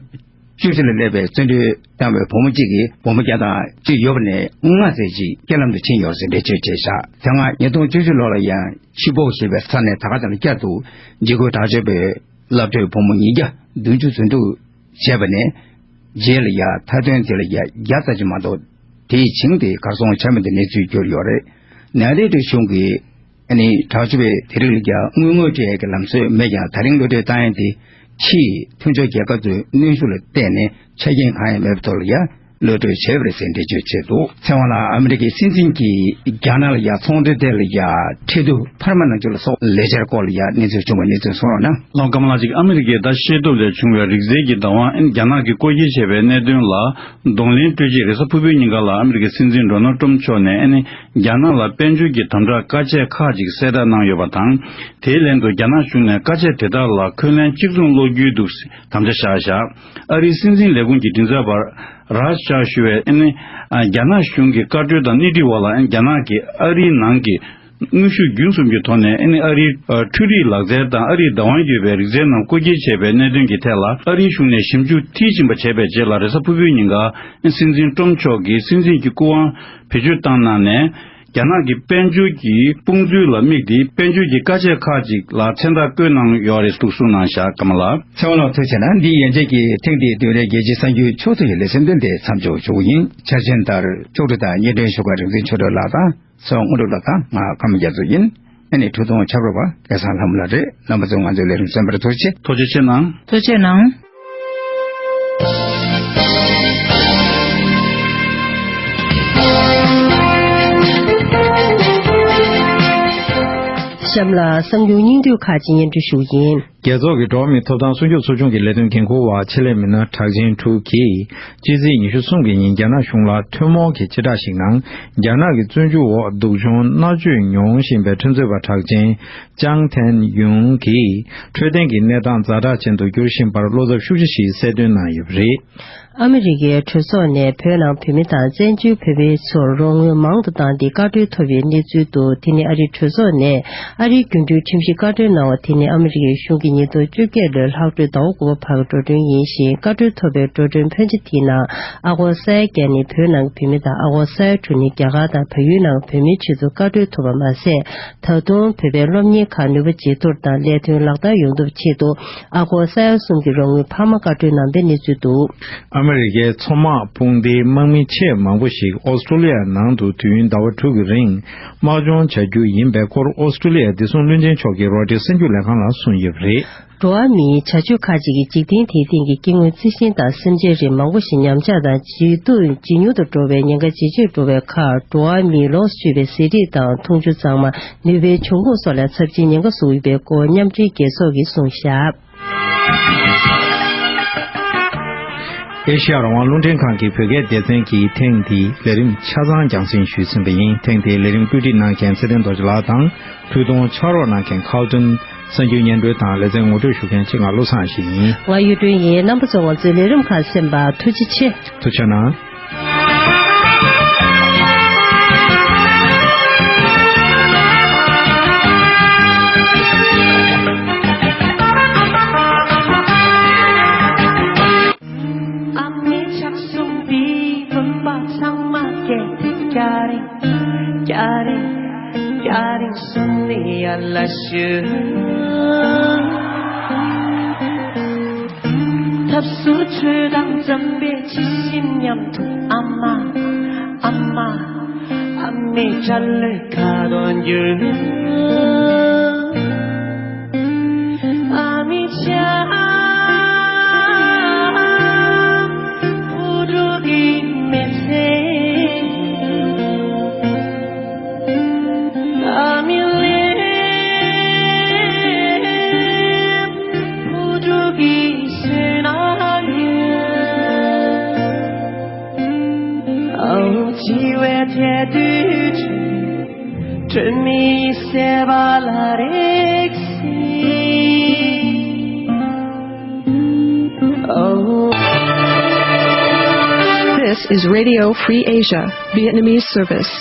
བཅུ་བཞི་ལ་སླེབས་པའི་བཙན་གྲོལ་བཏང་བའི་བུ་མོ་གཅིག་གིས་བུ་མོ་བརྒྱ་དང་གཅིག་ཡོད་པ་ནས་ལྔ་ཙམ་ཅིག་རྐྱེན་ལམ་དུ་ཕྱིན་ཡོད་ཟེར་འགྲེལ་བརྗོད་བྱས་ཤག་དེ་སྔ་ཉིས་སྟོང་བཅུ་བཞི་ལོ་ལ་ཡང་ཆི་བོག་ཞེས་པའི་ས་གནས་ད་ག་དེ་ལ་བསྐྱར་དུ་འཇིགས་སྐུལ་དྲག་སྤྱོད་པའི་སློབ་གྲྭའི་བུ་མོ་ཉིས་བརྒྱ་བདུན་ཅུ་འཛིན་བཟུང་བྱས་པ་ནས་རྗེས་ལ་ཡ་མཐའ་དོན་དེ་ལ་ཡ་བརྒྱ་ཙམ་ཅིག་མ་གཏོགས་དེའི་བྱིངས་དེ་གར་སོང་ཆ་མེད་དུ་གནས་ཚུལ་གྱུར་ཡོད་རེད། ནཱི་ཇེ་རི་ཡ་གཞུང་གིས་ཨ་ནི་དྲག་སྤྱོད་པའི་དེ་རིགས་ལ་ཡ་དངུལ་དངོས་སྤྲད་ཡས་ཀྱི་ལམ་སྲོལ་མེད་ཀྱང་། ད་རིང་གློད་གྲོལ་བཏང་ཡས་དེ་ཕྱིའི་མཐུན་ཕྱོགས་རྒྱལ་ཁབ་ཚོའི་གནོན་ཤུགས་ལ་བརྟེན་ནས་ཆ་རྐྱེན་གང་ཡང་མེད་པའི་ཐོག་ལ་ཡ་གློད་གྲོལ་བྱས་པ་རེད་ཟེར་འགྲེལ་བརྗོད་བྱས་འདུག་ཚེ་དབང་ལགས། ཨ་མི་རི་ཀའི་སྲིད་འཛིན་གྱིས་རྒྱ་ནག་ལ་ཡ་ཚོང་དོན་ཐད་ལ་ཡ་ཁྲལ་བསྡུ་འཕར་མ་གནང་རྒྱུ་ལ་སོགས་ལས་འཆར་སྐོར་ལ་ཡ་གནས་ཚུལ་བྱུང་བའི་གནས་ཚུལ་གསུང་རོགས་གནང་། ལགས་སོ། སྐམ་ལགས། ཅིག་ཨ་མི་རི་ཀས་ད་ཤེས་རྟོགས་ལས་བྱུང་བའི་རིག་རྩལ་གྱི་བདག་དབང་རྒྱ་ནག་གིས་སྐོར་སྐྱོད་བྱས་པའི་གནད་དོན་ལ་གདོང་ལེན་སྤྲོད་ཆེད། རེས་གཟའ་ཕུར་བུའི་ཉིན་ཀ་ལ་ཨ་མི་རི་ཀའི་སྲིད་འཛིན་ཌོ་ནལ་ཊམ་མཆོག་ནས་ཨ་ནི་རྒྱ་ནག་ལ་དཔལ་འབྱོར་གྱི་དམ་དྲག་བཀའ་ཆད་ཁག་ཅིག་གསལ་བསྒྲགས་གནང་ཡོད་པ་དང་། དེའི་ལན་དུ་རྒྱ་ནག་གཞུང་ནས་བཀའ་ཆད་དེ་དག་ལ་འཁོན་ལན་གཅིག་མཚུངས་སློག་རྒྱུའི་འདུག་དམ་བཅའ་བཞག་བཞག་ཨ་རིའི་སྲིད་འཛིན་ལས་ཁུངས་ཀྱི་མགྲིན་ཚབ་པ་རཱཇ་ཅཱ་ཞུ་བས་ཨ་ནི་རྒྱ་ནག་གཞུང་གི་བཀའ་འཁྲོལ་དང་སྣེ་ཁྲིད་འོག་ལ་རྒྱ་ནག་གིས་ཨ་རིའི་ནང་གི་དངོས་ཤུགས་བརྒྱུད་གསུམ་གྱི་ཐོག་ནས་ཨ་ནི་ཨ་རིའི་འཕྲུལ་རིག་ལག་རྩལ་དང་ཨ་རིའི་བདག་དབང་ཡོད་པའི་རིག་རྩལ་རྣམས་སྐོར་སྐྱོད་བྱས་པའི་གནད་དོན་གྱི་ཐད་ལ་ཨ་རིའི་གཞུང་ནས་ཞིབ་འཇུག་མཐིལ་ཕྱིན་པ་བྱས་པའི་རྗེས་ལ། རེས་གཟའ་ཕུར་བུའི་ཉིན་ཀ་སྲིད་འཛིན་ཊམ་མཆོག་གིས་སྲིད་འཛིན་གྱི་སྐུ་དབང་བེད་སྤྱོད་བཏང་གནང་ནས། རྒྱ་ནག་གི་དཔལ་འབྱོར་གྱི་དཔུང་འཛུལ་ལ་དམིགས་ཏེ་དཔལ་འབྱོར་གྱི་བཀའ་ཆད་ཁག་ཅིག་ལ་མཚན་རྟགས་བཀོད་གནང་ཡོད་རེད་འདུག་གསུངས་གནང་ཤག་སྐམ་ལགས། ཚེ་དབང་ལགས་ཐུགས་རྗེ་གནང་། འདི་ཡན་ཆད་ཀྱིས་ཐེངས་འདིའི་བདུན་རེའི་རྒྱལ་སྤྱིའི་གསར་འགྱུར་ཕྱོགས་བསྡུས་ཀྱི་ལེ་ཚན་འདི་འདིར་མཚམས་འཇོག་ཞུ་གི་ཡིན། འཆར་ཅན་ལྟར་ཕྱོགས་སྒྲིག་དང་སྙན་སྒྲོན་ཞུ་མཁན་རིག་འཛིན་ཆོས་སྒྲོན་ལགས་དང་། ཚེ་དབང་དངོས་གྲུབ་ལགས་དང་ང་ཀརྨ་རྒྱ་མཚོ་ཡིན། ཨ་ནི་ཁྲུས་གཏོང་ཕྱག་རོགས་པ་སྐལ་བཟང་ལྷ་མོ་ལགས་རེད། རྣམ་པ་ཚོས་ང་ཚོའི་ལས་རིམ་གསན་པར་ཐུགས་རྗེ་ཆེ། ཐུགས་རྗེ་ཆེ་གནང་། ཐུགས་རྗེ་གནང་། གཤམ་ལ་གསར་འགྱུར་སྙིང་བསྡུས་ཁག་ཅིག་སྙན་སྒྲོན་ཞུ་གི་ཡིན། རྒྱལ་ཚོགས་ཀྱི་འགྲོ་བ་མིའི་ཐོབ་ཐང་སྲུང་སྐྱོབ་ཚོགས་ཆུང་གི་ལས་དོན་འགན་འཁུར་བ་ཆེད་ལས་མི་སྣ་གྲགས་ཅན་ཕྲུག་གིས་ཕྱི་ཚེས་ཉི་ཤུ་གསུམ་གྱི་ཉིན་རྒྱ་ནག་གཞུང་ལ་ཐུན་མོང་གི་བྱེ་བྲག་ཞིག་ནང་རྒྱ་ནག་གི་བཙོན་འཇུག་འོག་སྡུག་སྦྱོང་མནར་གཅོད་མྱོང་བཞིན་པའི་ཁྲིམས་རྩོད་པ་གྲགས་ཅན་ཅང་ཐན་ཡུང་གིས་འཕྲོད་བསྟེན་གྱི་གནས་སྟངས་ཛ་དྲག་ཅན་དུ་འགྱུར་བཞིན་པར་བློ་འཚབ་ཤུགས་ཆེ་ཞིག་གསལ་སྟོན་གནང་ཡོད་པ་རེད། ཨ་མི་རི་ཀའི་གྲོས་ཚོགས་ནས་བོད་ནང་བོད་མི་དང་བཙན་བྱོལ་བོད་མི་ཚོར་རོགས་དངུལ་མང་དུ་བཏང་སྟེ་བཀའ་འཁྲོལ་ཐོབ་པའི་གནས་ཚུལ་འདུག་དེ་ནི་ཨ་རིའི་གྲོས་ཚོགས་ནས་ཨ་རིའི་རྒྱུན་གྲོན་ཁྲིམས་གཞི་བཀའ་འཁྲོལ་གནང་བ་དེ་ནི་ཨ་མི་རི་ཀའི་གཞུང་གིས་ཉིས་སྟོང་བཅོ་བརྒྱད་ལོའི་ལྷག་འཕྲོས་ཟླ་བ་དགུ་པ་བར་གྱི་འགྲོ་གྲོན་ཡིན་ཞིང་། བཀའ་འཁྲོལ་ཐོབ་པའི་འགྲོ་གྲོན་ཕོན་ཆེ་དེའི་ནང་ཨ་སྒོར་ས་ཡ་བརྒྱ་ནི་བོད་ནང་གི་བོད་མི་དང་ཨ་སྒོར་ས་ཡ་དྲུག་ནི་རྒྱ་གར་དང་བལ་ཡུལ་ནང་གི་བོད་མིའི་ཆེད་དུ་བཀའ་འཁྲོལ་ཐོབ་པ་མ་ཟད། ད་དུང་བོད་པའི་སློབ་གཉེར་ཁག་ནུས་པ་ཇེ་མཐོར་དང་ལས་དོན་ལག་བསྟར་ཡོང་ཐབས་ཆེད་དུ་ཨ་སྒོར་ས་ཡ་གསུམ་གྱི་རོགས་དངུལ་འཕར་མ་བཀའ་འཁྲོལ་གནང་པའི་གནས་ཚུལ་འདུག་ཨ་མི་རི་ཀའི་མཚོ་དམག་དཔུང་སྡེའི་དམག་མི་ཆེས་མང་པོ་ཞིག་ཨོ་སི་ཀྲོ་ལི་ཡ་ནང་དུ་དུས་ཡུན་ཟླ་བ་དྲུག་གི་རིང་དམག་སྦྱོང་བྱ་རྒྱུ་ཡིན་པའི་སྐོར་ཨོ་སི་ཀྲོ་ལི་ཡའི་བདེ་སྲུང་བློན་ཆེན་མཆོག་གིས་རོའི་ཊར་གསར་འགྱུར་ལས་ཁང་ལ་གསུངས་ཡོད་པ་རེད། འགྲོ་བ་མིའི་བྱ་སྤྱོད་ཁག་ཅིག་གིས་འཇིག་རྟེན་དེའི་སྟེང་གི་སྐྱེ་དངོས་རྩི་ཤིང་དང་སེམས་ཅན་རིགས་མང་པོ་ཞིག་ཉམས་ཆག་དང་ཇེ་སྡུག་ཇེ་ཉུང་དུ་འགྲོ་བའི་ཉེན་ཁ་ཇེ་ཆེར་འགྲོ་བའི་ཁར། འགྲོ་བ་མིའི་ལོངས་སུ་སྤྱོད་པའི་ཟས་རིགས་དང་འཐུང་ཆུ་གཙང་མ། ནུས་པའི་འབྱུང་ཁུངས་སོགས་ལ་ཚབས་ཆེའི་ཉེན་ཁ་བཟོ་ཡོད་པའི་སྐོར་མཉམ་འབྲེལ་རྒྱལ་ཚོགས་ཀྱིས་གསུངས་བཞག་ཨེ་ཤེ་ཡ་རང་དབང་རླུང་འཕྲིན་ཁང་གི་བོད་སྐད་སྡེ་ཚན་གྱིས་ཐེངས་འདིའི་ལས་རིམ་ཆ་ཚང་རྒྱང་སྲིང་ཞུས་ཟིན་པ་ཡིན། ཐེངས་འདིའི་ལས་རིམ་བཀོད་སྒྲིག་གནང་མཁན་ཚེ་བརྟན་རྡོ་རྗེ་ལགས་དང་། ཐུགས་ཐུགས་ཕྱག་རོགས་གནང་མཁན་ཁཱལ་ཏོན། གསར་འགྱུར་སྙན་སྒྲོན་དང་ལེ་ཚན་ངོ་སྤྲོད་ཞུ་མཁན་ཆེད་མངགས་བློ་བཟང་ཞིག་ཡིན། ང་གཡུ་སྒྲོན་ཡིན། རྣམ་པ་ཚོ་ང་ཚོའི་ལས་རིམ་ཁག་གསན་པར་ཐུགས་རྗེ་ཆེ། ཐུགས་རྗེ་གནང་། ཨ་མའི་ཕྱག་ཟུང་འདིས་བུམ་པ་ཚང་མ་སྐྱེ། སྐྱ་རེངས་སྐྱ་རེངས་སྐྱ་རེངས་སུ་ནི་ཡར་ལ་བཞུད། ལབ་ཟུར་ཆོས་དང་འཇམ་པའི་ཇི་བཞིན་མཉམ་དུ། ཨ་མ། ཨ་མ། ཨ་མའི་སྐྲ་ལོའི་ཁ་དོག་འགྱུར། ཨ་མའི་ལྕགས་བུ་ཕྲུག་གི་མི་ཚེ། ཨ་མའི་ལས་བུ་ཕྲུག་གི་སེམས་ནང་ཡོད། ཨ་འོ་བྱིས་པའི་ཐལ་རྡུལ་ཁྲོད། དྲི་མེད་ཡིད་སེམས་ལ་རེག་སྲིད། ཨ་འོ། This is Radio Free Asia, Vietnamese service.